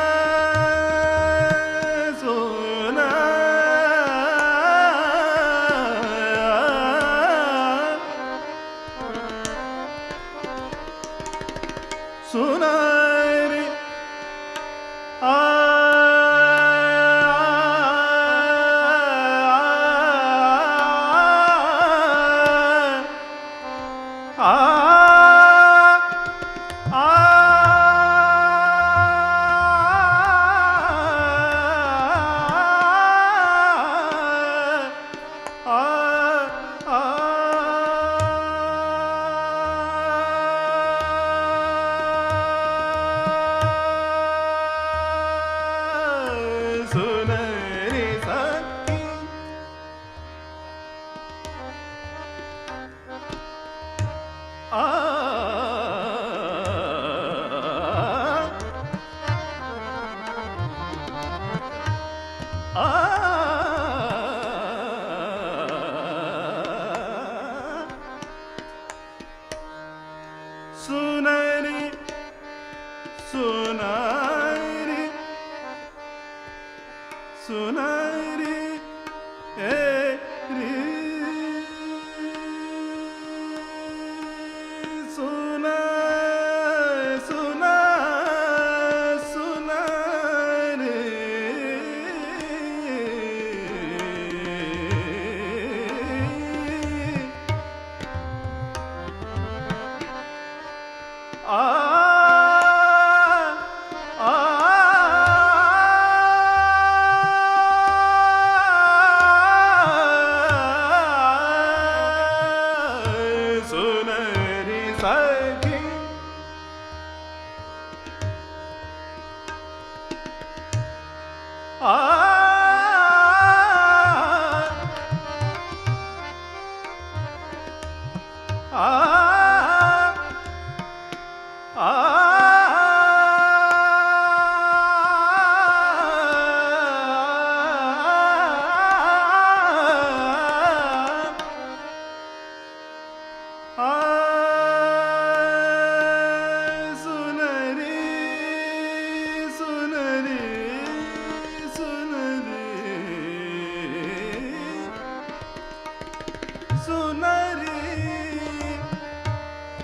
सुना सुनरी आ आ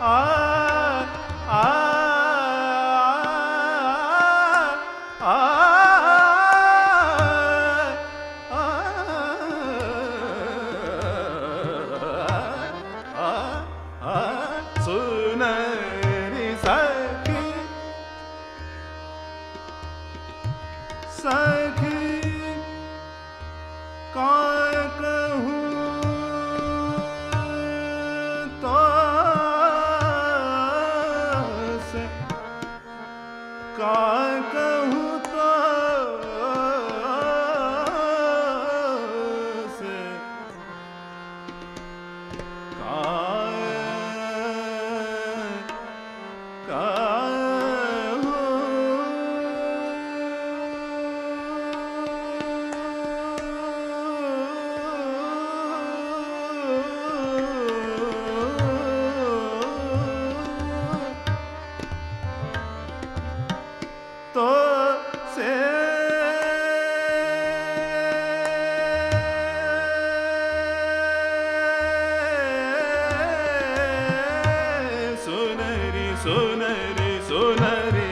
आ आ आ आ सुनरी सखी सखी का कहूँ तो से का कहूँ तो से का तो से सुनरी सुनरी सुनरी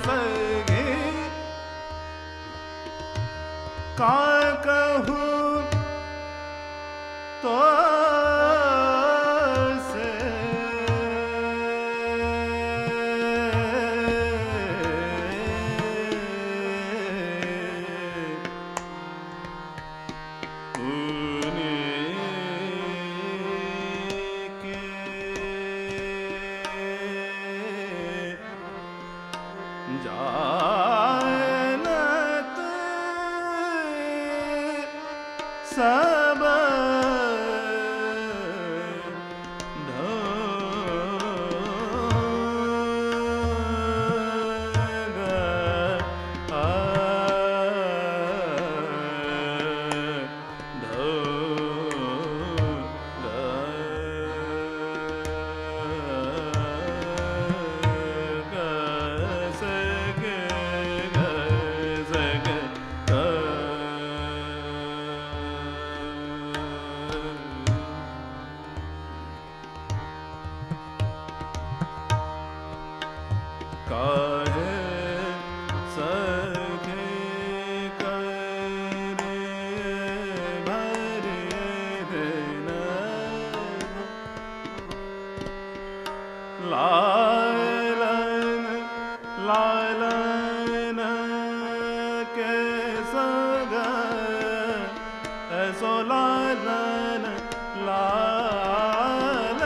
सगे का कहूँ तो से जानत सब ढोंग आ ढोंग सगे सगे काहे सखे करे भरे देना लालन लालन के सग ऐसो लालन लालन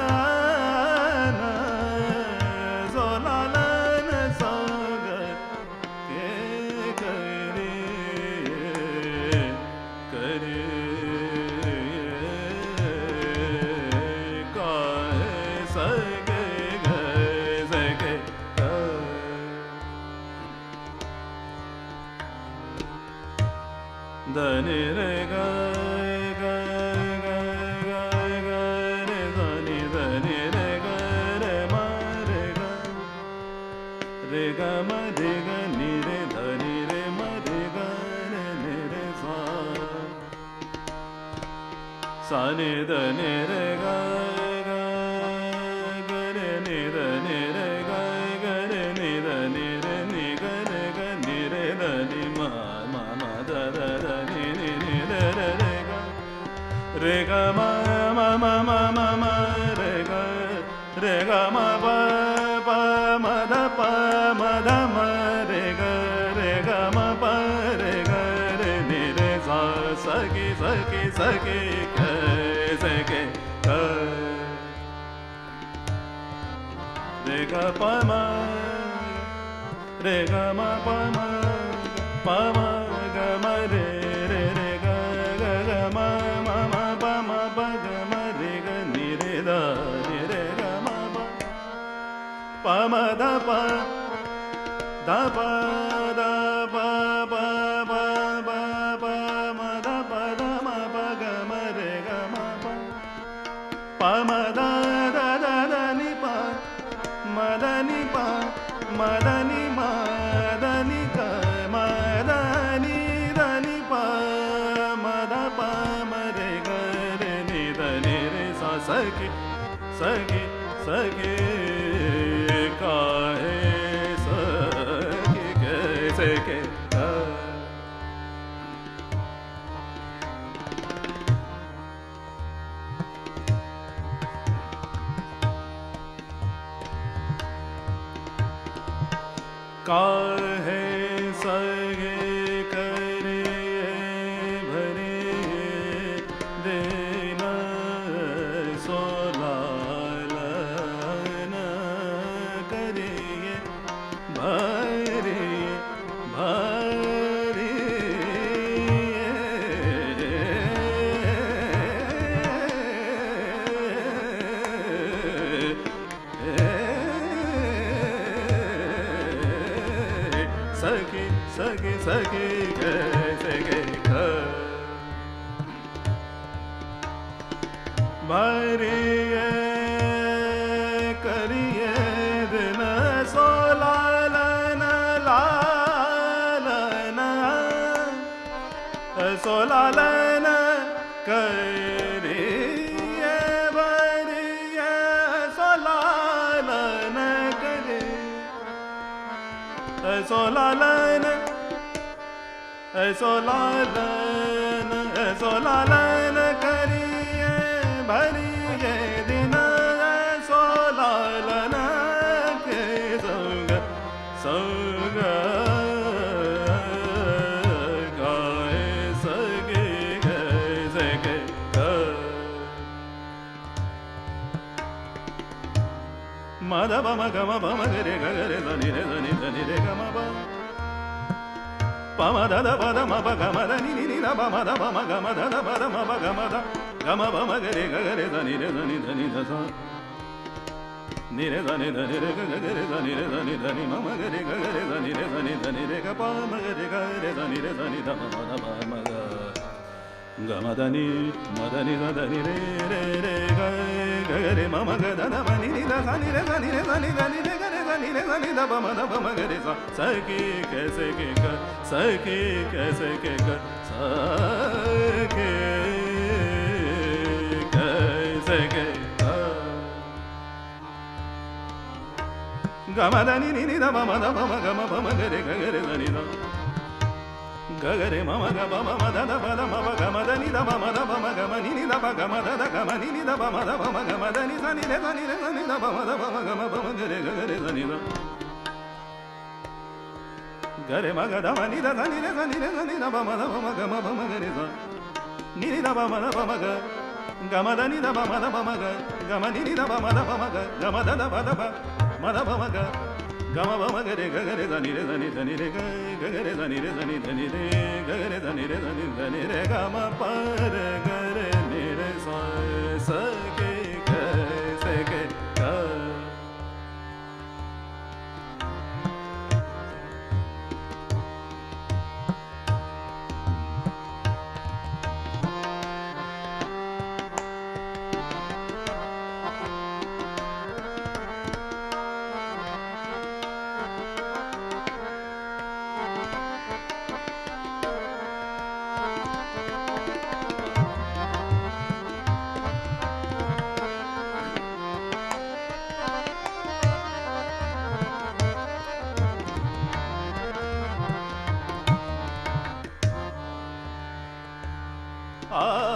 सो लालन संग के करे करे काहे सगे सगे धनि रे ग ग ग ग ग रे धनि धनि रे ग रे म रे ग रे ग म रे ग नि रे धनि रे म रे ग रे नि रे सा सा नि ध नि रे ग ग ग रे नि ध नि रे ग ग रे नि ध नि रे नि ग रे ग नि रे ध नि म म म ध ध ध नि नि नि रे रे रे ग रे ग म म म म म म रे ग रे ग म प प म ध प म ध म रे ग म प रे ग रे नि रे सा सगे सगे सगे क सगे क रे ग प म रे ग म प म प म ग म रे रे रे ग ग ग म म म प म प ग म रे ग नि रे द नि रे ग म प प म ध प ध प ध प प प प प म ध प ध म प ग म रे ग म प प म ध ध ध ध नि प म ध नि प म ध नि म ध नि ग म ध नि ध नि प म ध प म रे ग रे नि ध नि रे सा सगे सगे सके काहे सके कैसे के काहे सगे करे भरे देना सोलालन करिए भरे भरे सखी सखी सखी कैसे के भरिए करिए दिन सोलालन लालन सोलालन करिए भरिए सोलालन करिए सोलालन सोलालन सोलालन करिए भरिए दिन सोलालन के संग संग गाए सगे कैसे के मद ब म ग म प म ग रे ग ग रे ध नि रे ध नि ध नि रे ग म प प म ध ध प ध म प ग म ध नि नि नि ध प म ध प म ग म ध ध प ध म प ग म ध ग म प म ग रे ग ग रे ध नि रे ध नि ध नि ध स नि रे ध नि ध नि रे ग ग ग रे ध नि रे ध नि ध नि म म ग रे ग ग रे ध नि रे ध नि ध नि रे ग प म ग रे ग रे ध नि रे ध नि ध म म ध प म ग ग म ध नि म ध नि ध ध नि रे रे रे ग ग ग रे म म ग ध ध म नि नि ध स नि रे ध नि रे ध नि ध नि रे ग रे ध नि रे ध नि ध प म ध प म ग रे स सखी कैसे के क सखी कैसे के क सखी कैसे के क ग म ध नि नि नि ध प म ध प म ग म प म ग रे ग ग रे ध नि ध ग ग रे म म ग प म म ध ध प ध म प ग म ध नि ध प म ध प म ग म नि नि ध प ग म ध ध ग म नि नि ध प म ध प म ग म ध नि स नि रे ध नि रे ध नि ध प म ध प म ग म प म ग रे ग ग रे ध नि ध ग रे म ग ध म नि ध ध नि रे ध नि रे ध नि ध प म ध प म ग म प म ग रे ध नि नि ध प म ध प म ग ग म ध नि ध प म ध प म ग ग म नि नि ध प म ध प म ग ग म ध ध प ध प म ध प म ग ग म प म ग रे ग ग रे ध नि रे ध नि ध नि रे ग ग ग रे ध नि रे ध नि ध नि रे ग ग रे ध नि रे ध नि ध नि रे ग म प रे ग रे नि रे स स के कैसे के क आ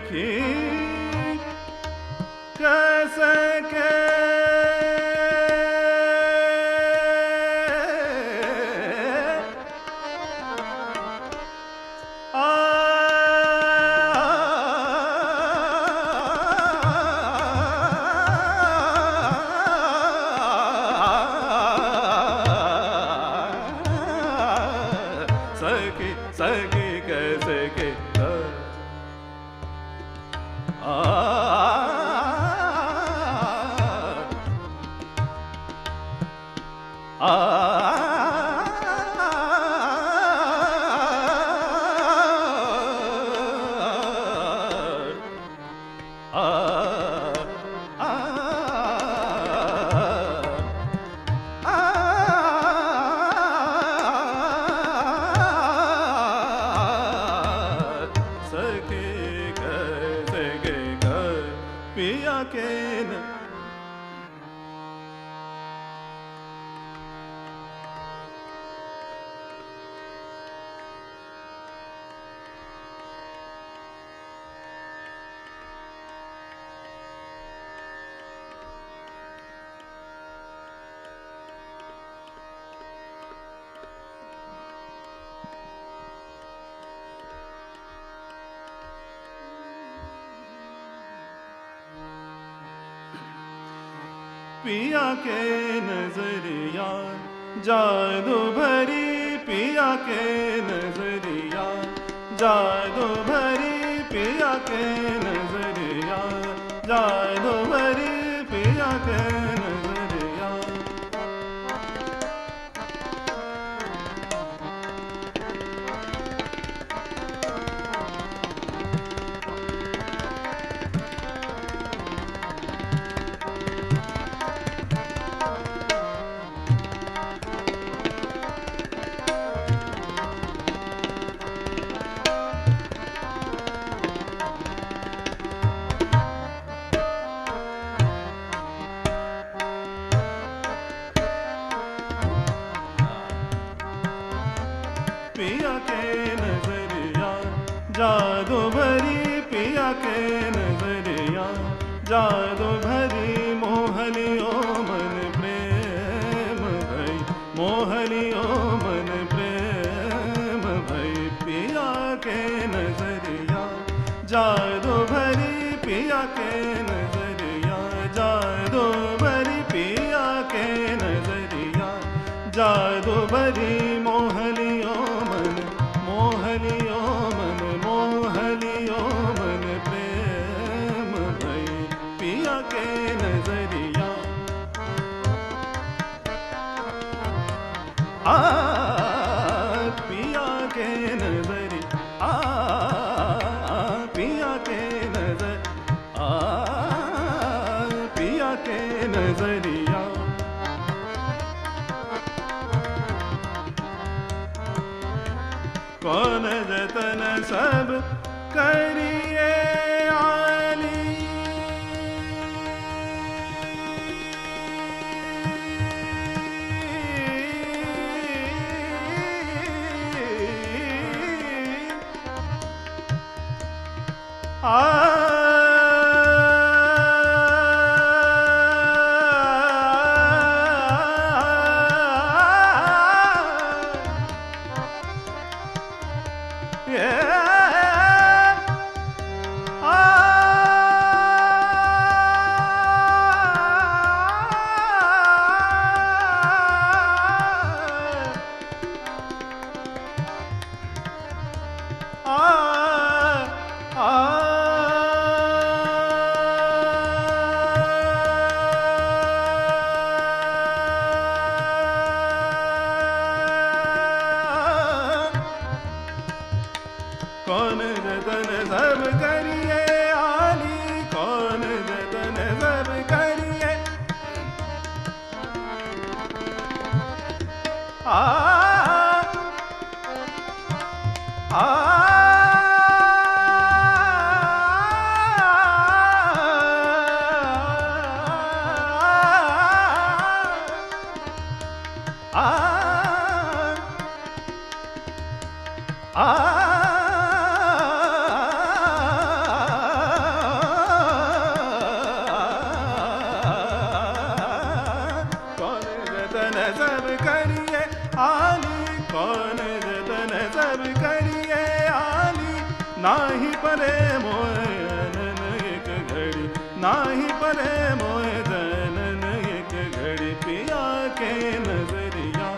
सखी कसके पिया के नजरिया जादू भरी पिया के नजरिया जादू भरी पिया के नजरिया जादू भरी पिया के नजरिया। पिया के नजरिया जादू भरी पिया के नजरिया जादू भरी मोहलियो मन प्रेम भई मोहलियो मन प्रेम भई पिया के नजरिया जादू भरी पिया के नजरिया जादू भरी पिया के नजरिया जादू भरी मोहलियो मन मोहलियो मन मोहलियो मन प्रेम भई पिया के नजरिया। आ पिया के नजरी आ पिया के नजर आ पिया के नजरिया। कौन जतन सब करिए आली आ कौन जतन सब करिए आली कौन जतन सब करिए आ आ आ आ परे मोय जनन एक घड़ी, नाही परे मोय जनन एक घड़ी। पिया के नजरिया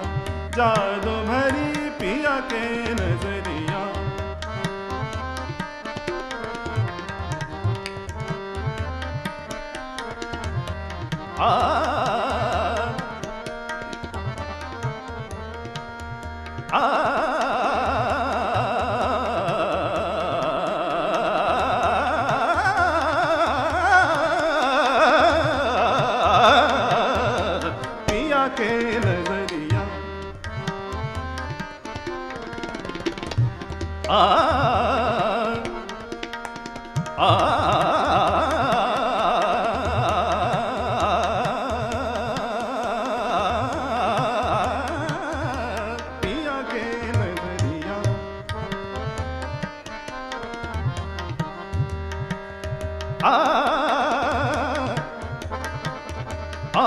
जादू भरी, पिया के नजरिया। आ आ पिया के नजरिया। आ आ पिया के नजरिया। आ आ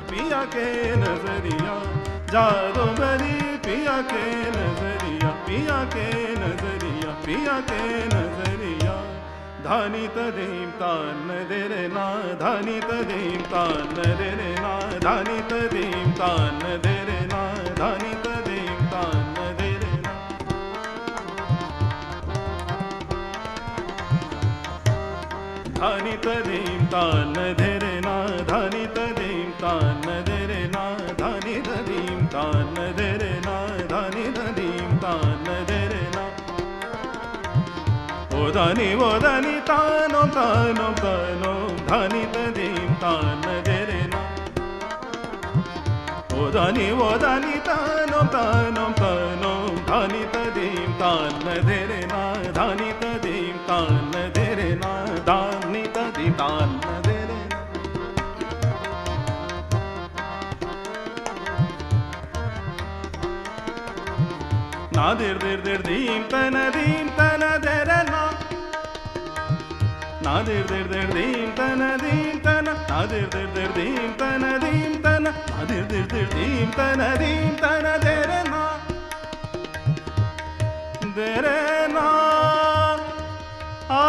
पिया के नजरिया जादू भरी, पिया के नजरिया, पिया के नजरिया, पिया के नजरिया। धानी तदीम तान दे रे ना, धानी तदीम तान दे रे ना, धानी तदीम तान दे रे ना, धानी तदीम तान दे रे ना। धानी तदीम तान दे रे ना, धानी तदीम तान दे रे ना, धानी तदीम तान दे रे ना, धानी तदीम तान दे रे ना। ओ धानी तानो तानो तानो, धानी तदीम तान दे रे ना। ओ धानी तानो तानो तानो, धानी तदीम तान दे रे ना, धानी तदीम तान दे रे ना, धानी तदीम तान दे रे ना। ना दिर दिर दिर दीम तन दे रे ना, ना दिर दिर दिर दीम तन, ना दिर दिर दिर दीम तन, ना दिर दिर दिर दीम तन दे रे ना, दे रे ना। आ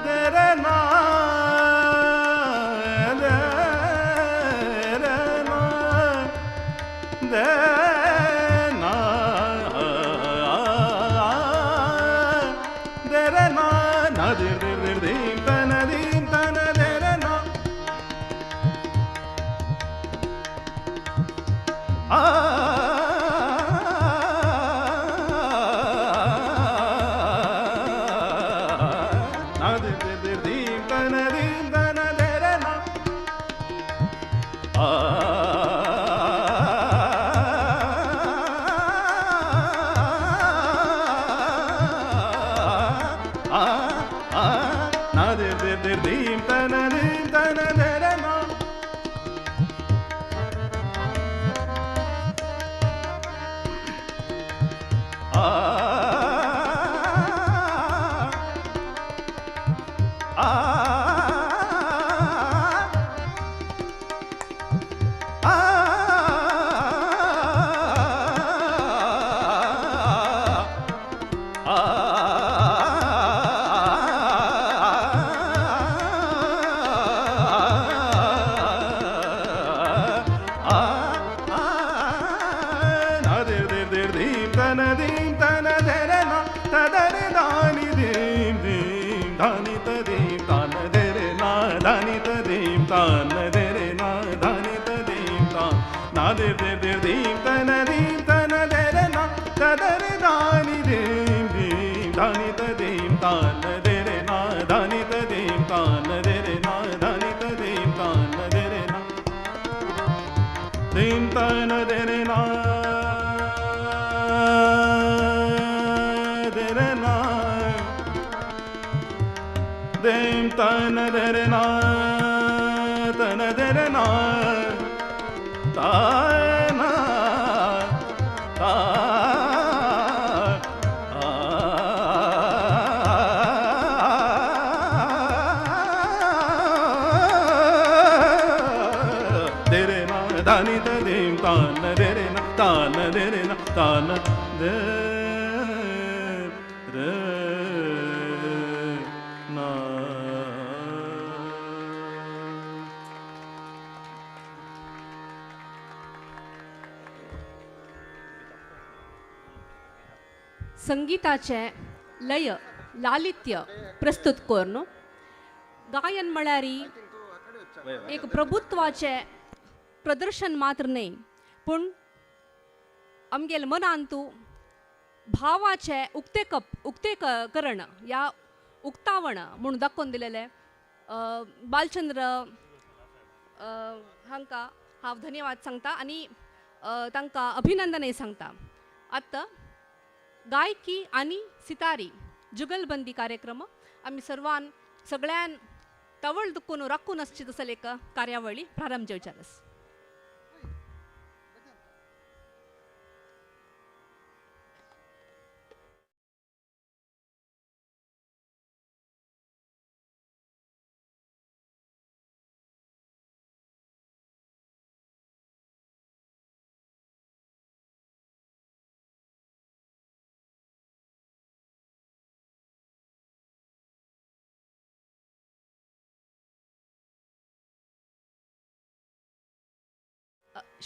दे रे ना, दे रे ना, दे ना, दे रे ना। ना दिर दिर दिर दीम तन दे रे ना। आ ना दिर दिर दिर दीम तन दे रे ना। आ आ ना दिर दिर दिर दीम तन दे रे ना। आ आ आ ना दिर दिर दिर दीम तन दे रे ना, तदरे दानी दीम दीम, धानी तदीम तान दे रे ना, धानी तदीम तान दे रे ना, धानी तदीम तान। ना दिर दिर दिर दीम तन दे रे ना, तदरे दानी दीम दीम, धानी तदीम तान दे रे ना, धानी तदीम तान दे रे ना, धानी तदीम तान दे रे ना, दीम तन दे रे ना, दे रे ना, दीम तन दे रे ना, तन दे रे ना, ता ना ता आ। धा नि ध धिम तान रे रे ना तान रे रे ना तान रे रे ना. संगीताचे लय लालित्य प्रस्तुत करून गायन म्हळ्यार एक प्रभुत्वाचें प्रदर्शन मात्र न्हय पूण आमगेल मनांतू भावाचें उक्ते उक्ते करण या उक्तावण म्हूण दाखोवन दिलेलें बालचंद्र हांकां हांव धन्यवाद सांगता आनी तांकां अभिनंदनय सांगता. आतां गायकी आनी सितारी जुगलबंदी कार्यक्रम आमी सर्वान सगळ्यान तवळ दुखून राखून आसची तसले एक कार्यावळी प्रारंभ जेवच्यानस.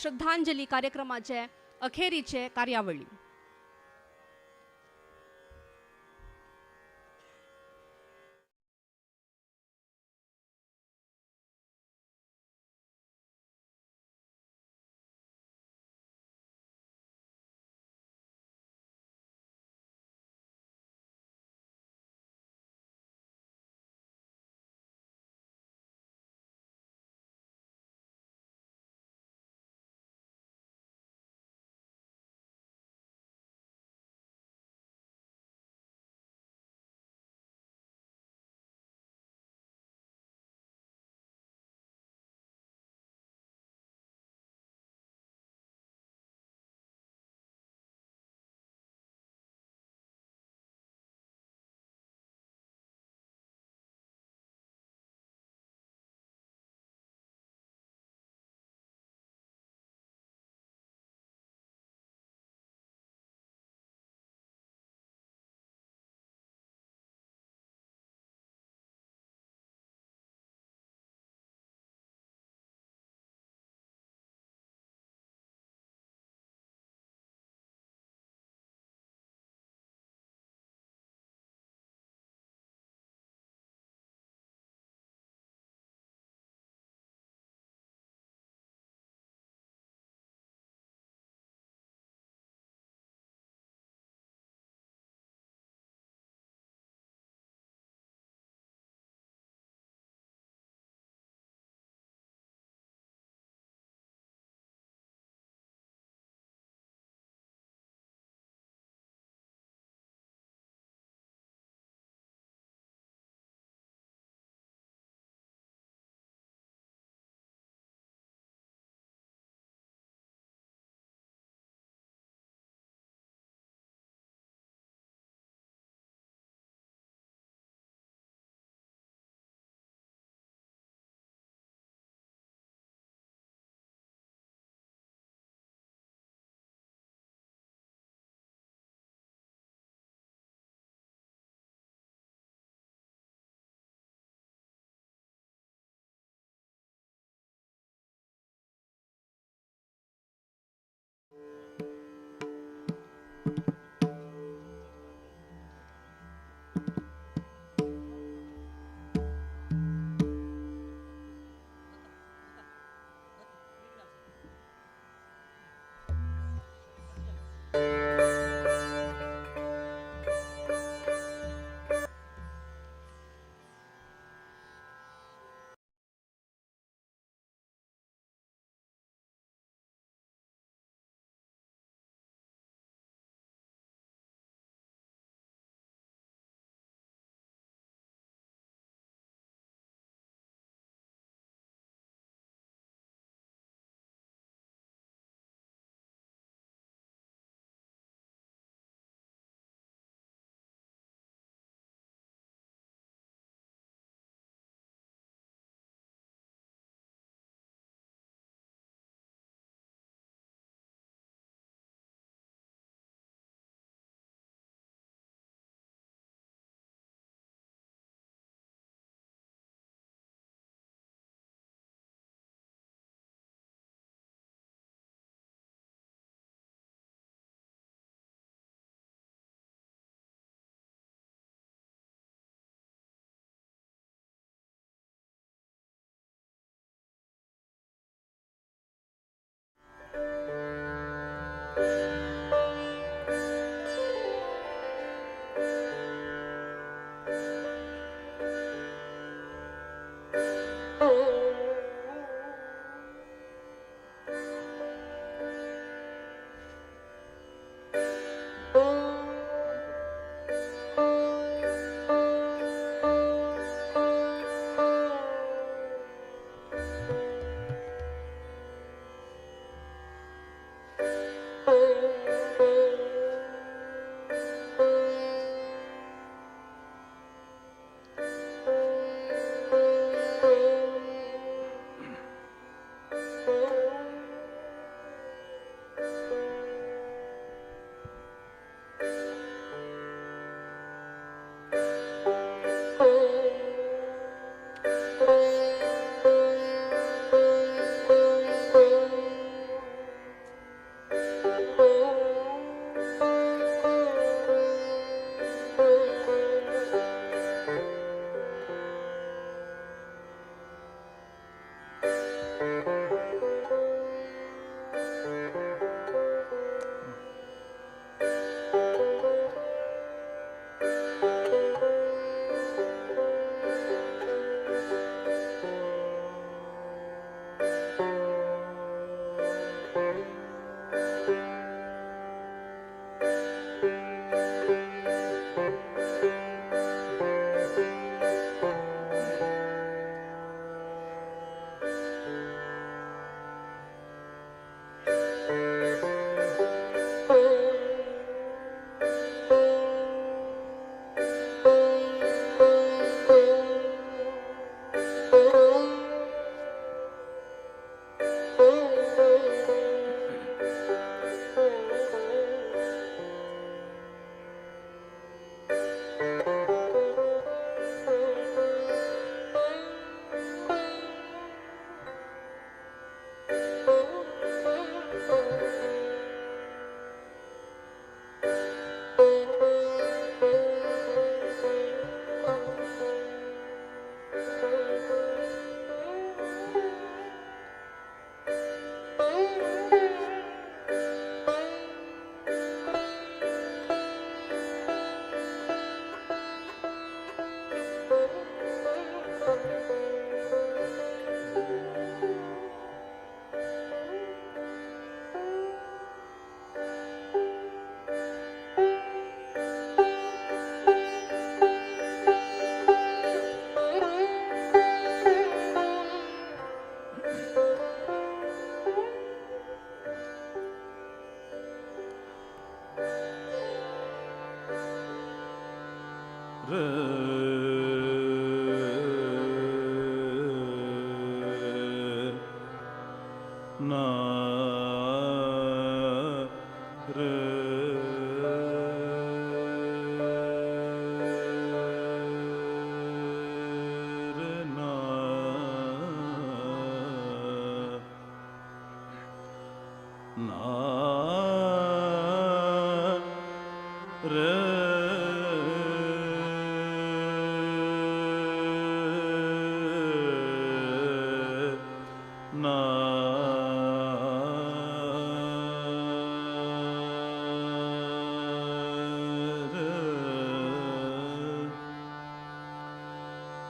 श्रद्धांजली कार्यक्रमाचे अखेरीचे कार्यावळी.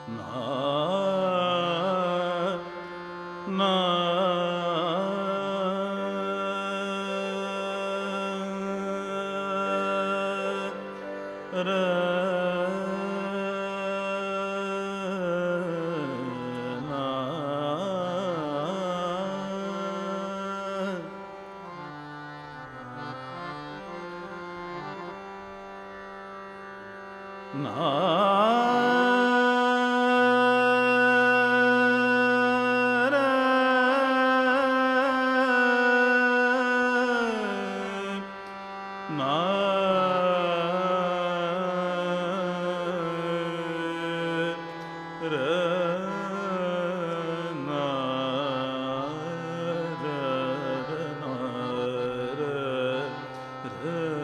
ना ना र ना ना ना र ना र ना र र।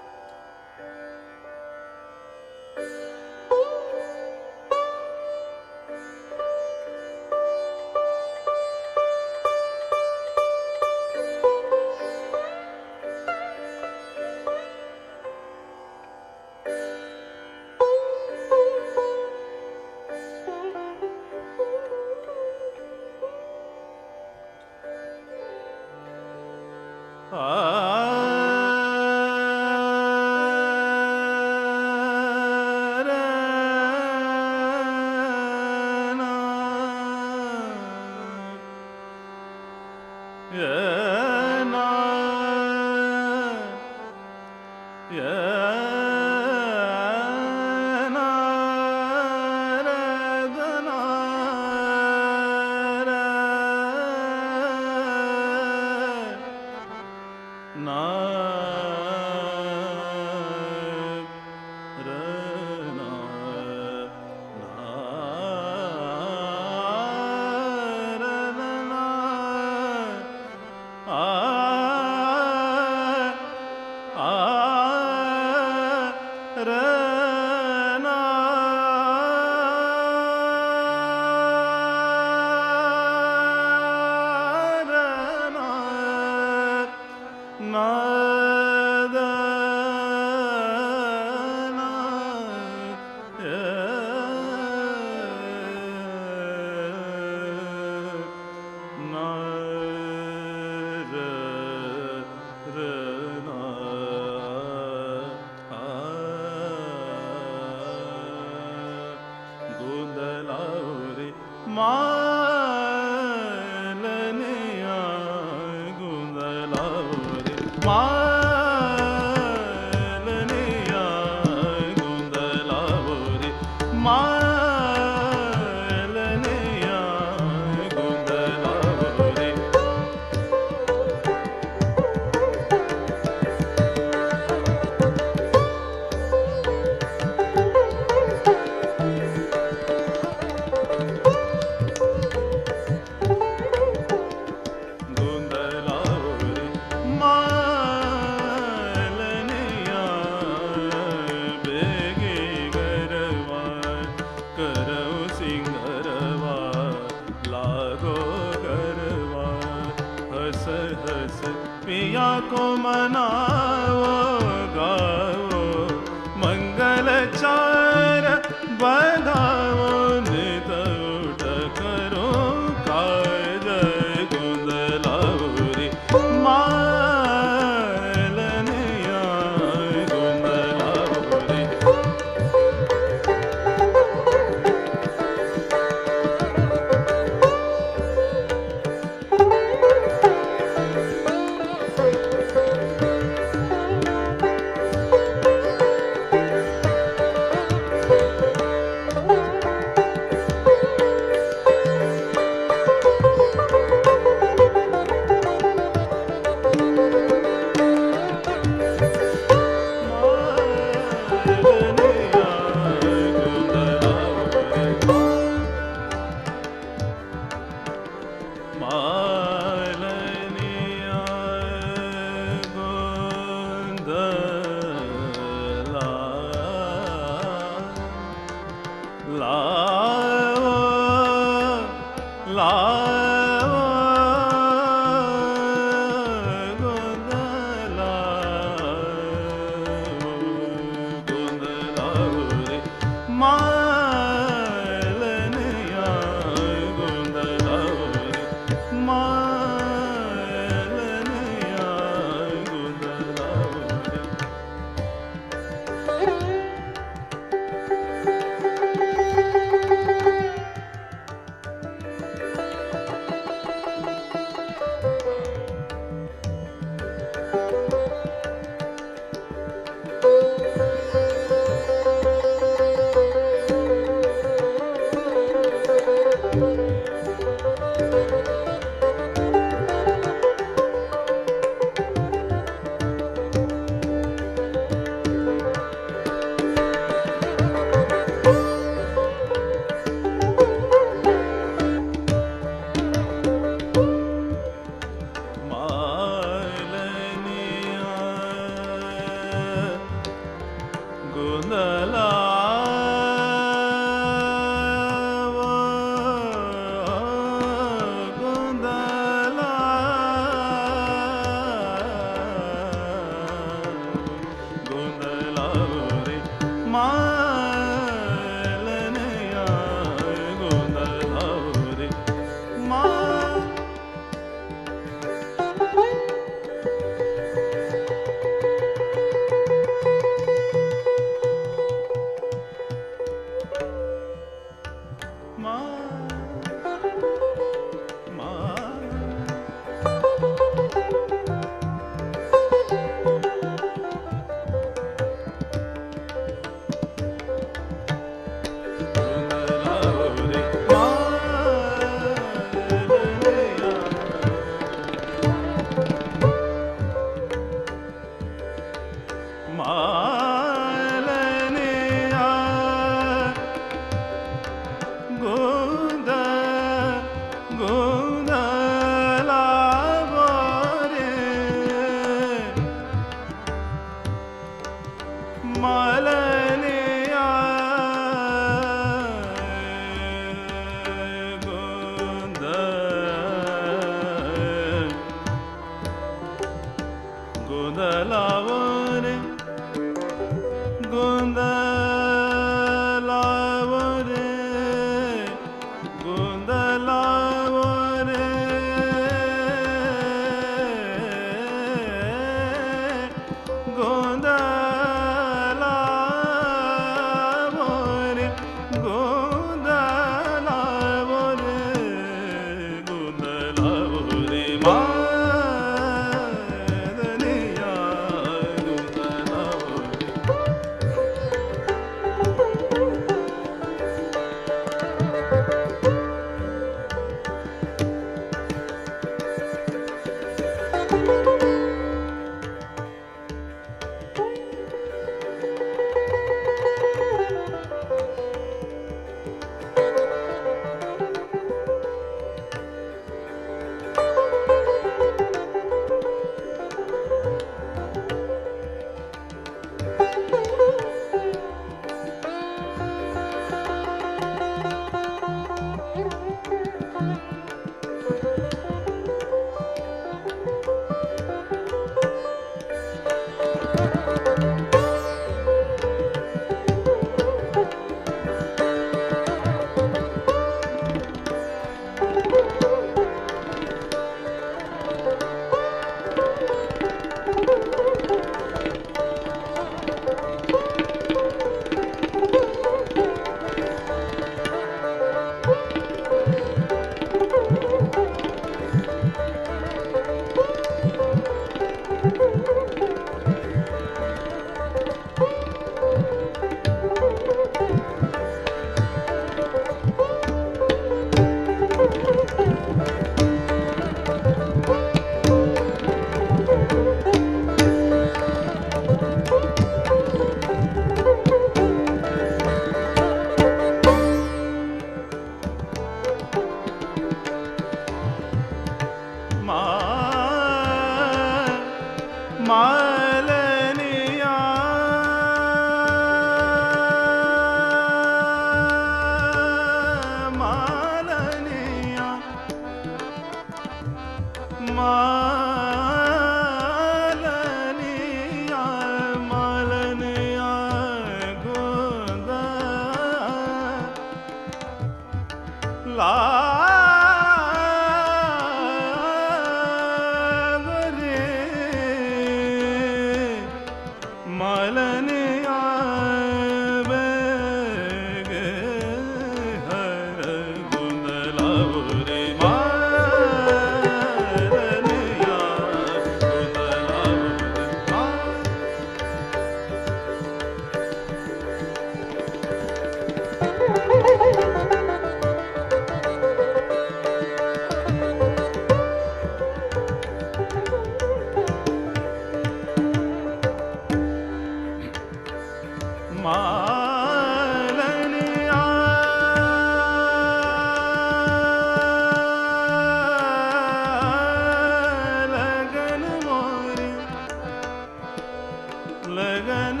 लगन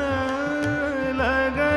लगन।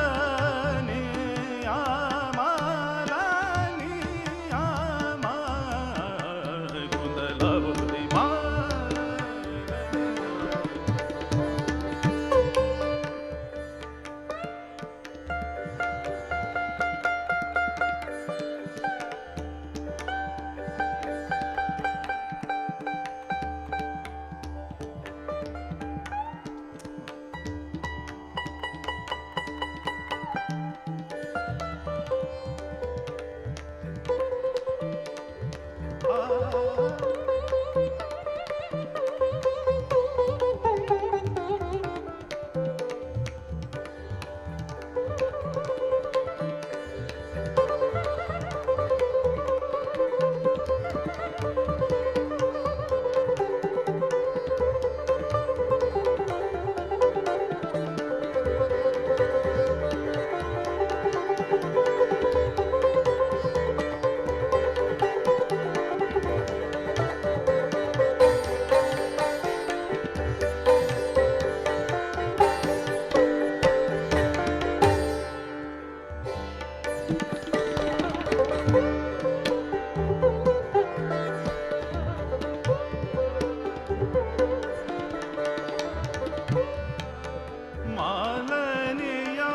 मालनिया मालनिया मा गुंदलावरी मा मालनिया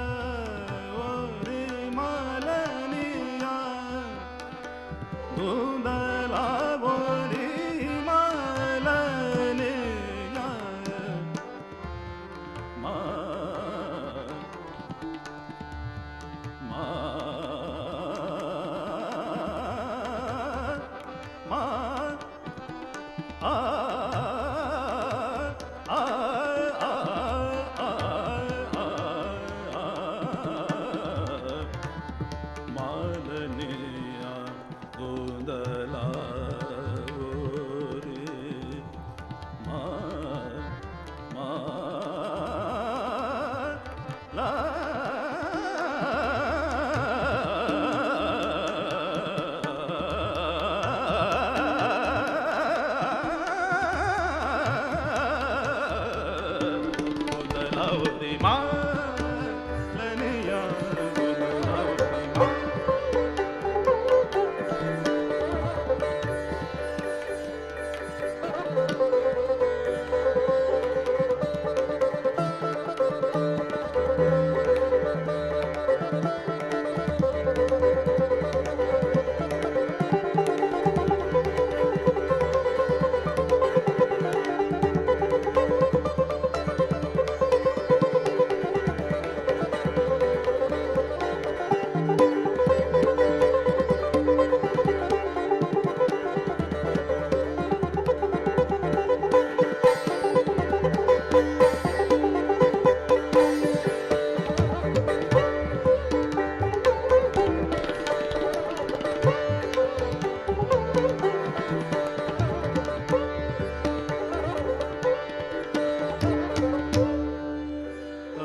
गुंदलावरी मालनिया गुंदलावरी मालनिया मा मा मा आ आ आ आ आ मालनिया गुंदलावरी मा मा ला गुंदलावरी मालनिया गुंदलावरी मा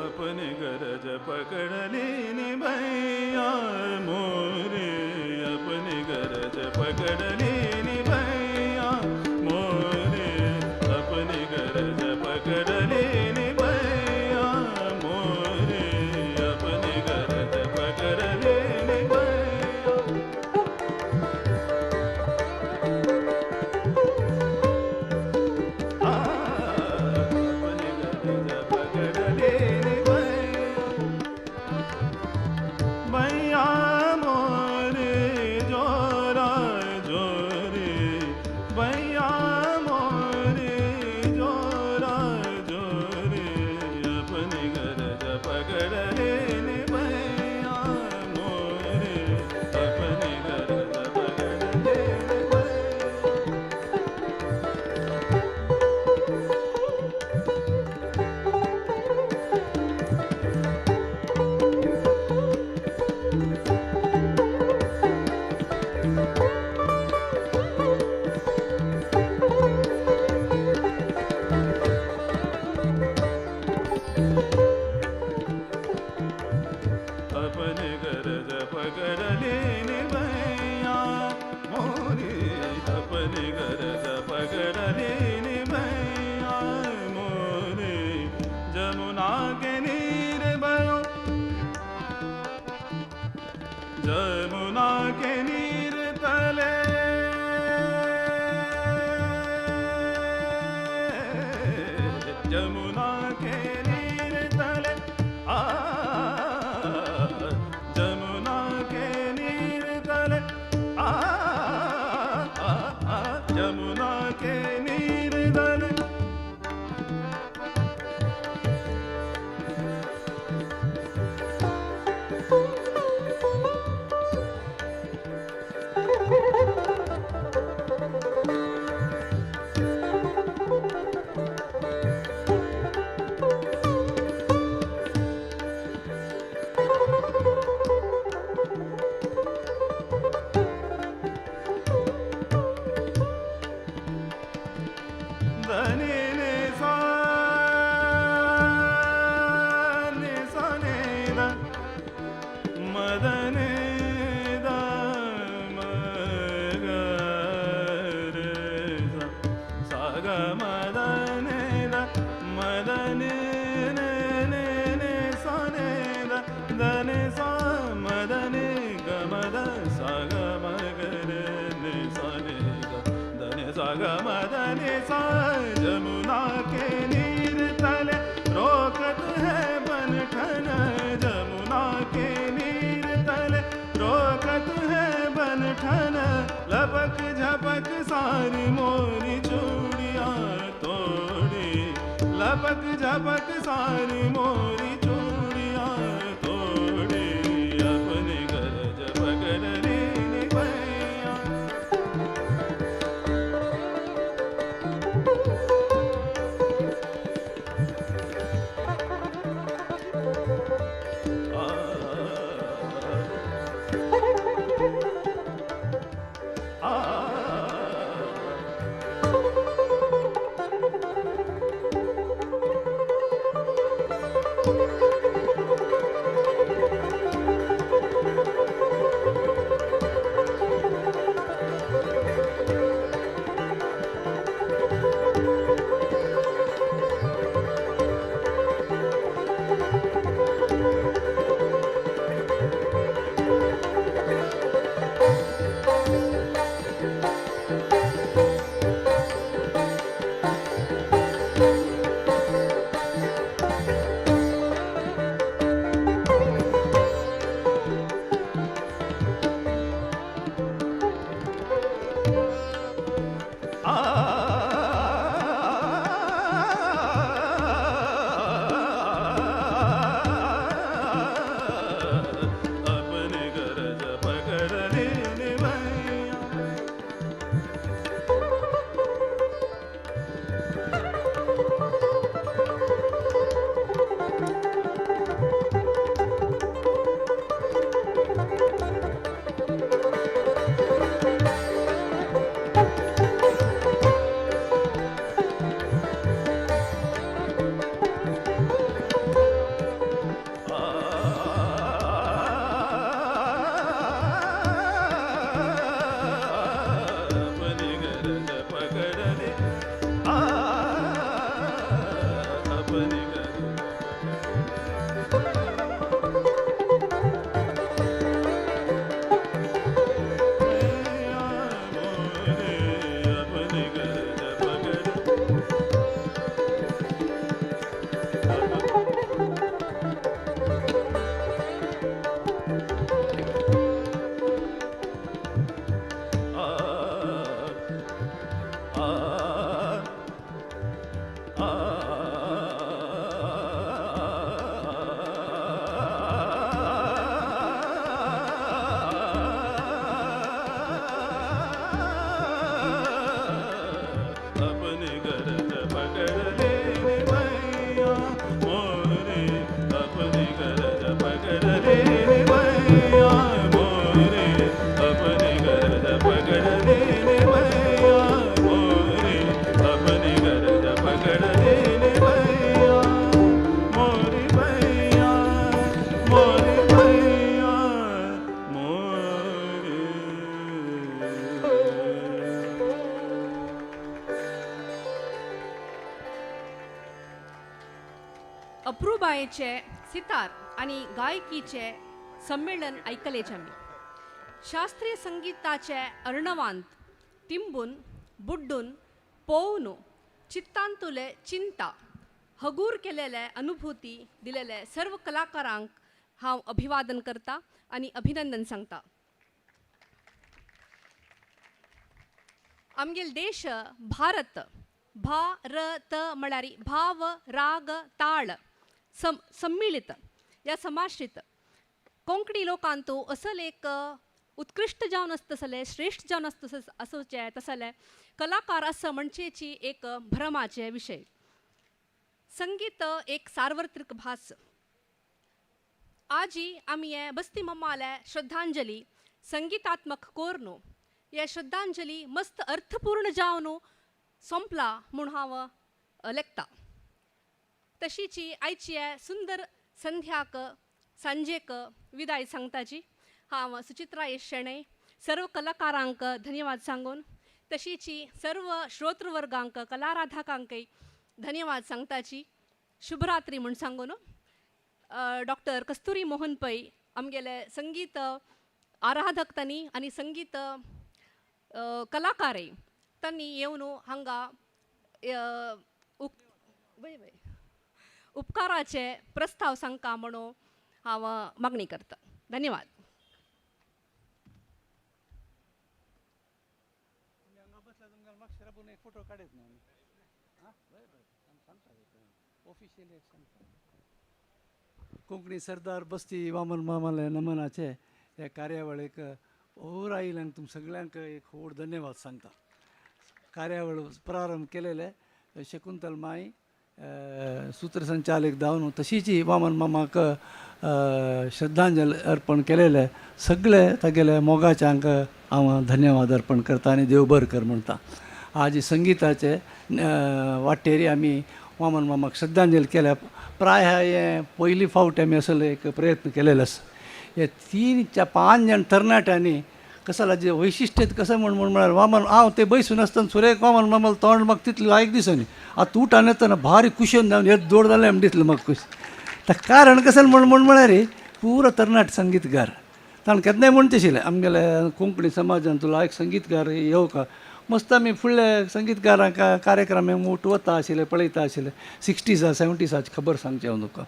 अपनी गरज पकड़ लीनी भैया मोरे अपनी गरज पकड़ लीनी भैया मोरे अपनी गरज पकड़ लीनी भैया मोरे अपनी गरज पकड़ लीनी भैया अपनी गरज पकड़ लीनी भैया भैया मोरे जोरा जोरे भैया मोरे जोरा जोरे अपनी गरज पकड़ लेने भैया मोरे अपनी गरज पकड़ लेने भैया। अपने गरज पकड़ लेने भैया मोरे अपने गरज पकड़ लीनी भैया मोरे जमुना के नीर भयो जमुना के नीर तले जमुना के नीर तले आ जमुना के नीर तले आ जमुना के नीर तले जमुना के नीर तले रोकत है बनठन जमुना के नीर तले रोकत है बनठन लपक झपक सारी मोरी चूड़ियाँ तोड़ी लपक झपक सारी मोरी चूड़ियाँ तोड़ी अपने गरज पकड़ लीनी भैया। अप्रुबायेचे सितार आनी गायकीचे संमेलन आयकलेचे आमी. शास्त्रीय संगीताचे अर्णवांत तिंबून बुड्डून पोवन चित्तांतुले चिंता हगूर केलेले अनुभूती दिलेले सर्व कलाकारांक हांव अभिवादन करता आनी अभिनंदन सांगता. आमगेल देश भारत भारत म्हळ्यार भाव राग ताळ सम्मिलित या समाश्रित कोंकणी लोकांतू असल एक उत्कृश्ट जावन आसतसले श्रेश्ठ जावन आसत आसचे तसले कलाकार आसा म्हणचेची एक भ्रमाचे विशय. संगीत एक सार्वत्रिक भास. आजी आमी हे बस्ती मम्माले श्रद्धांजली संगीतात्मक कोरनो हे श्रद्धांजली मस्त अर्थपूर्ण जावन सोंपला म्हूण हांव लेखता. तशीची आयची सुंदर संध्याक सांजेक विदाय सांगताची हांव सुचित्रा एस शेणै सर्व कलाकारांक धन्यवाद सांगून तशीची सर्व श्रोतृवर्गांक कलाराधकांकय धन्यवाद सांगताची शुभरात्री म्हूण सांगून डॉक्टर कस्तुरी मोहन पै आमगेले संगीत आराधक तांणी आनी संगीत कलाकारय तांणी येवन हांगा उपकाराचे प्रस्ताव सांगका म्हणून हांव मागणी करता. धन्यवाद. फोटो काडत न्हू आमी. ऑफिशियली एक सांगता. कोंकणी सरदार बस्ती वामन मामाले नमनाचे ह्या कार्यावळीक ओर आयिल्ल्यांक तुम सगळ्यांक एक व्हड धन्यवाद सांगता. कार्यावळ प्रारंभ केलेले शकुंतल माई सूत्रसंचालक जावन तशीच वामन मामाक श्रद्धांजली अर्पण केलेले सगळे तागेले मोगाच्यांक हांव धन्यवाद अर्पण करता आनी देव बरें कर म्हणटा. आज संगीताचे वाटेर आमी वामन मामाक श्रद्धांजली केल्या. प्राय हें पयली फावट आमी असलो एक प्रयत्न केलेलो आसा. हे 3 4 5 जाण तरणाट्यांनी कसला जे वैशिश्ट्य कसं म्हण म्हण म्हळ्यार वामन हांव ते बैसून आसतना सुरेख वामन मामाल तोंड म्हाका तितलें लायक दिसनी. आतां उठान येतना भारी कुशेन जावन हें जोड जालें आमी दिसलें म्हाका खूश. ताका कारण कशें म्हण म्हण म्हळ्यार पुरो तरणाट संगीतकार ताणें केन्नाय म्हणटा आशिल्लें आमगेले कोंकणी समाजान तुला एक संगीतकार येवका. मस्त आमी फुडले संगीतकारांक कार्यक्रम मोट वता आशिल्ले पळयता आशिल्ले 60s 70s खबर सांगची हांव तुका.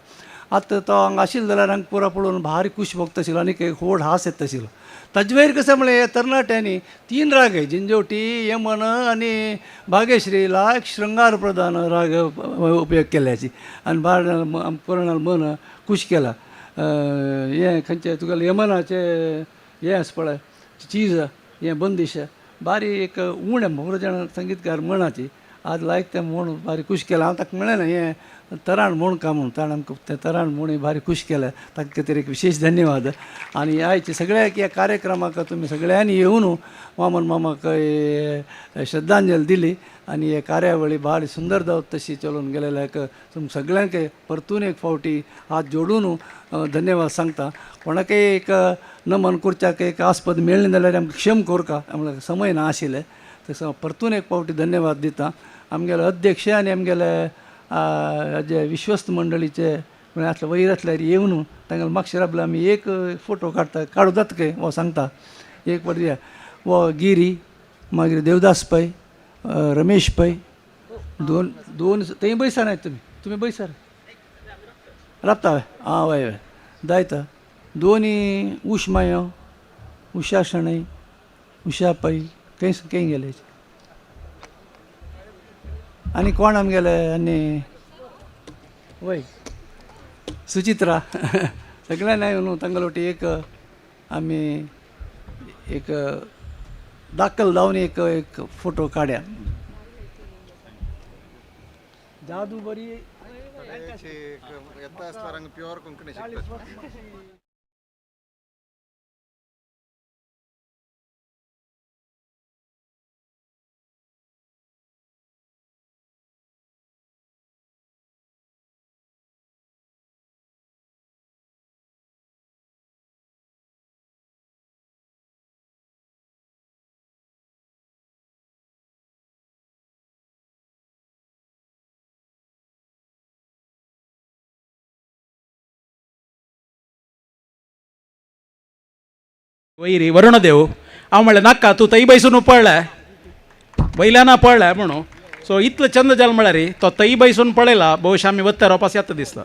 आतां तो हांगा आशिल्लो जाल्यार हांगा पुरो पळोवन भारी खूश भोगता आशिल्लो आनी एक व्हड हास येता आशिल्लो. ताजे वयर कशें म्हळें तरणाट्यांनी 3 राग झिंजोटी यमन आनी भागेश्री लायक शृंगार प्रधान राग उपयोग केल्याची आनी भार पुराणाल मन खूश केला. हें खंयचें तुगेलें यमनाचें हें आसा पळय चीज हें बंदीश बारी एक उणें मोर जाण संगीतकार म्हणाची आज लायक तें म्हूण भारी खूश केलां. हांव ताका म्हळें ना हें तराण म्हूण का म्हूण ताणें आमकां तें तराण म्हूण भारी खूश केलें. ताका खातीर एक विशेश धन्यवाद. आनी आयचे सगळ्या ह्या कार्यक्रमाक तुमी सगळ्यांनी येवन वामन मामाक श्रद्धांजली दिली आनी हे कार्यावळी भारी सुंदर जावत तशी चलोवन गेलेल्याक तुम सगळ्यांक परतून एक फावटी हात जोडून धन्यवाद सांगता. कोणाकय एक नमन करच्याक एक आस्पद मेळ्ळें जाल्यार आमकां क्षम करका आमकां समय ना आशिल्लें तसो परतून एक फावटी धन्यवाद दिता. आमगेले अध्यक्ष आनी आमगेले जे विश्वस्त मंडळीचे म्हळ्यार आसले वयर आसल्यार येवन तांगेले मागशे राबले आमी एक फोटो काडटा काडू जाता काय हो सांगता. एक फावटी हो गिरी मागीर देवदास पै रमेश पै दोन दोन थंय बैसार नाय तुमी तुमी बैसार राबता हय आं हय हय जायता दोनी उश मायो उषा शणै उषा पै खंय खंय गेले आनी कोण आमगेले आनी वय सुचित्रा सगळ्यांनी न्हू तांगेले वटी एक आमी एक दाखल जावन एक एक फोटो काड्या. जादू बरी येता आसल्यार प्युअर कोंकणी शिकता. वयरी वरुणदेव हांव म्हणलें नाका तूं थंय बैसून पळ्ळें वयल्यान पळ्ळें म्हणून. सो इतलो चंद जाल म्हळ्यार तो थंय बैसून पळयला बहुशा आमी वत्तर वापस येता दिसता.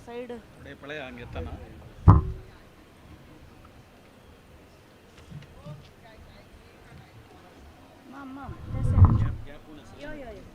साइड पळय हांगा येताना. माम माम यो यो यो.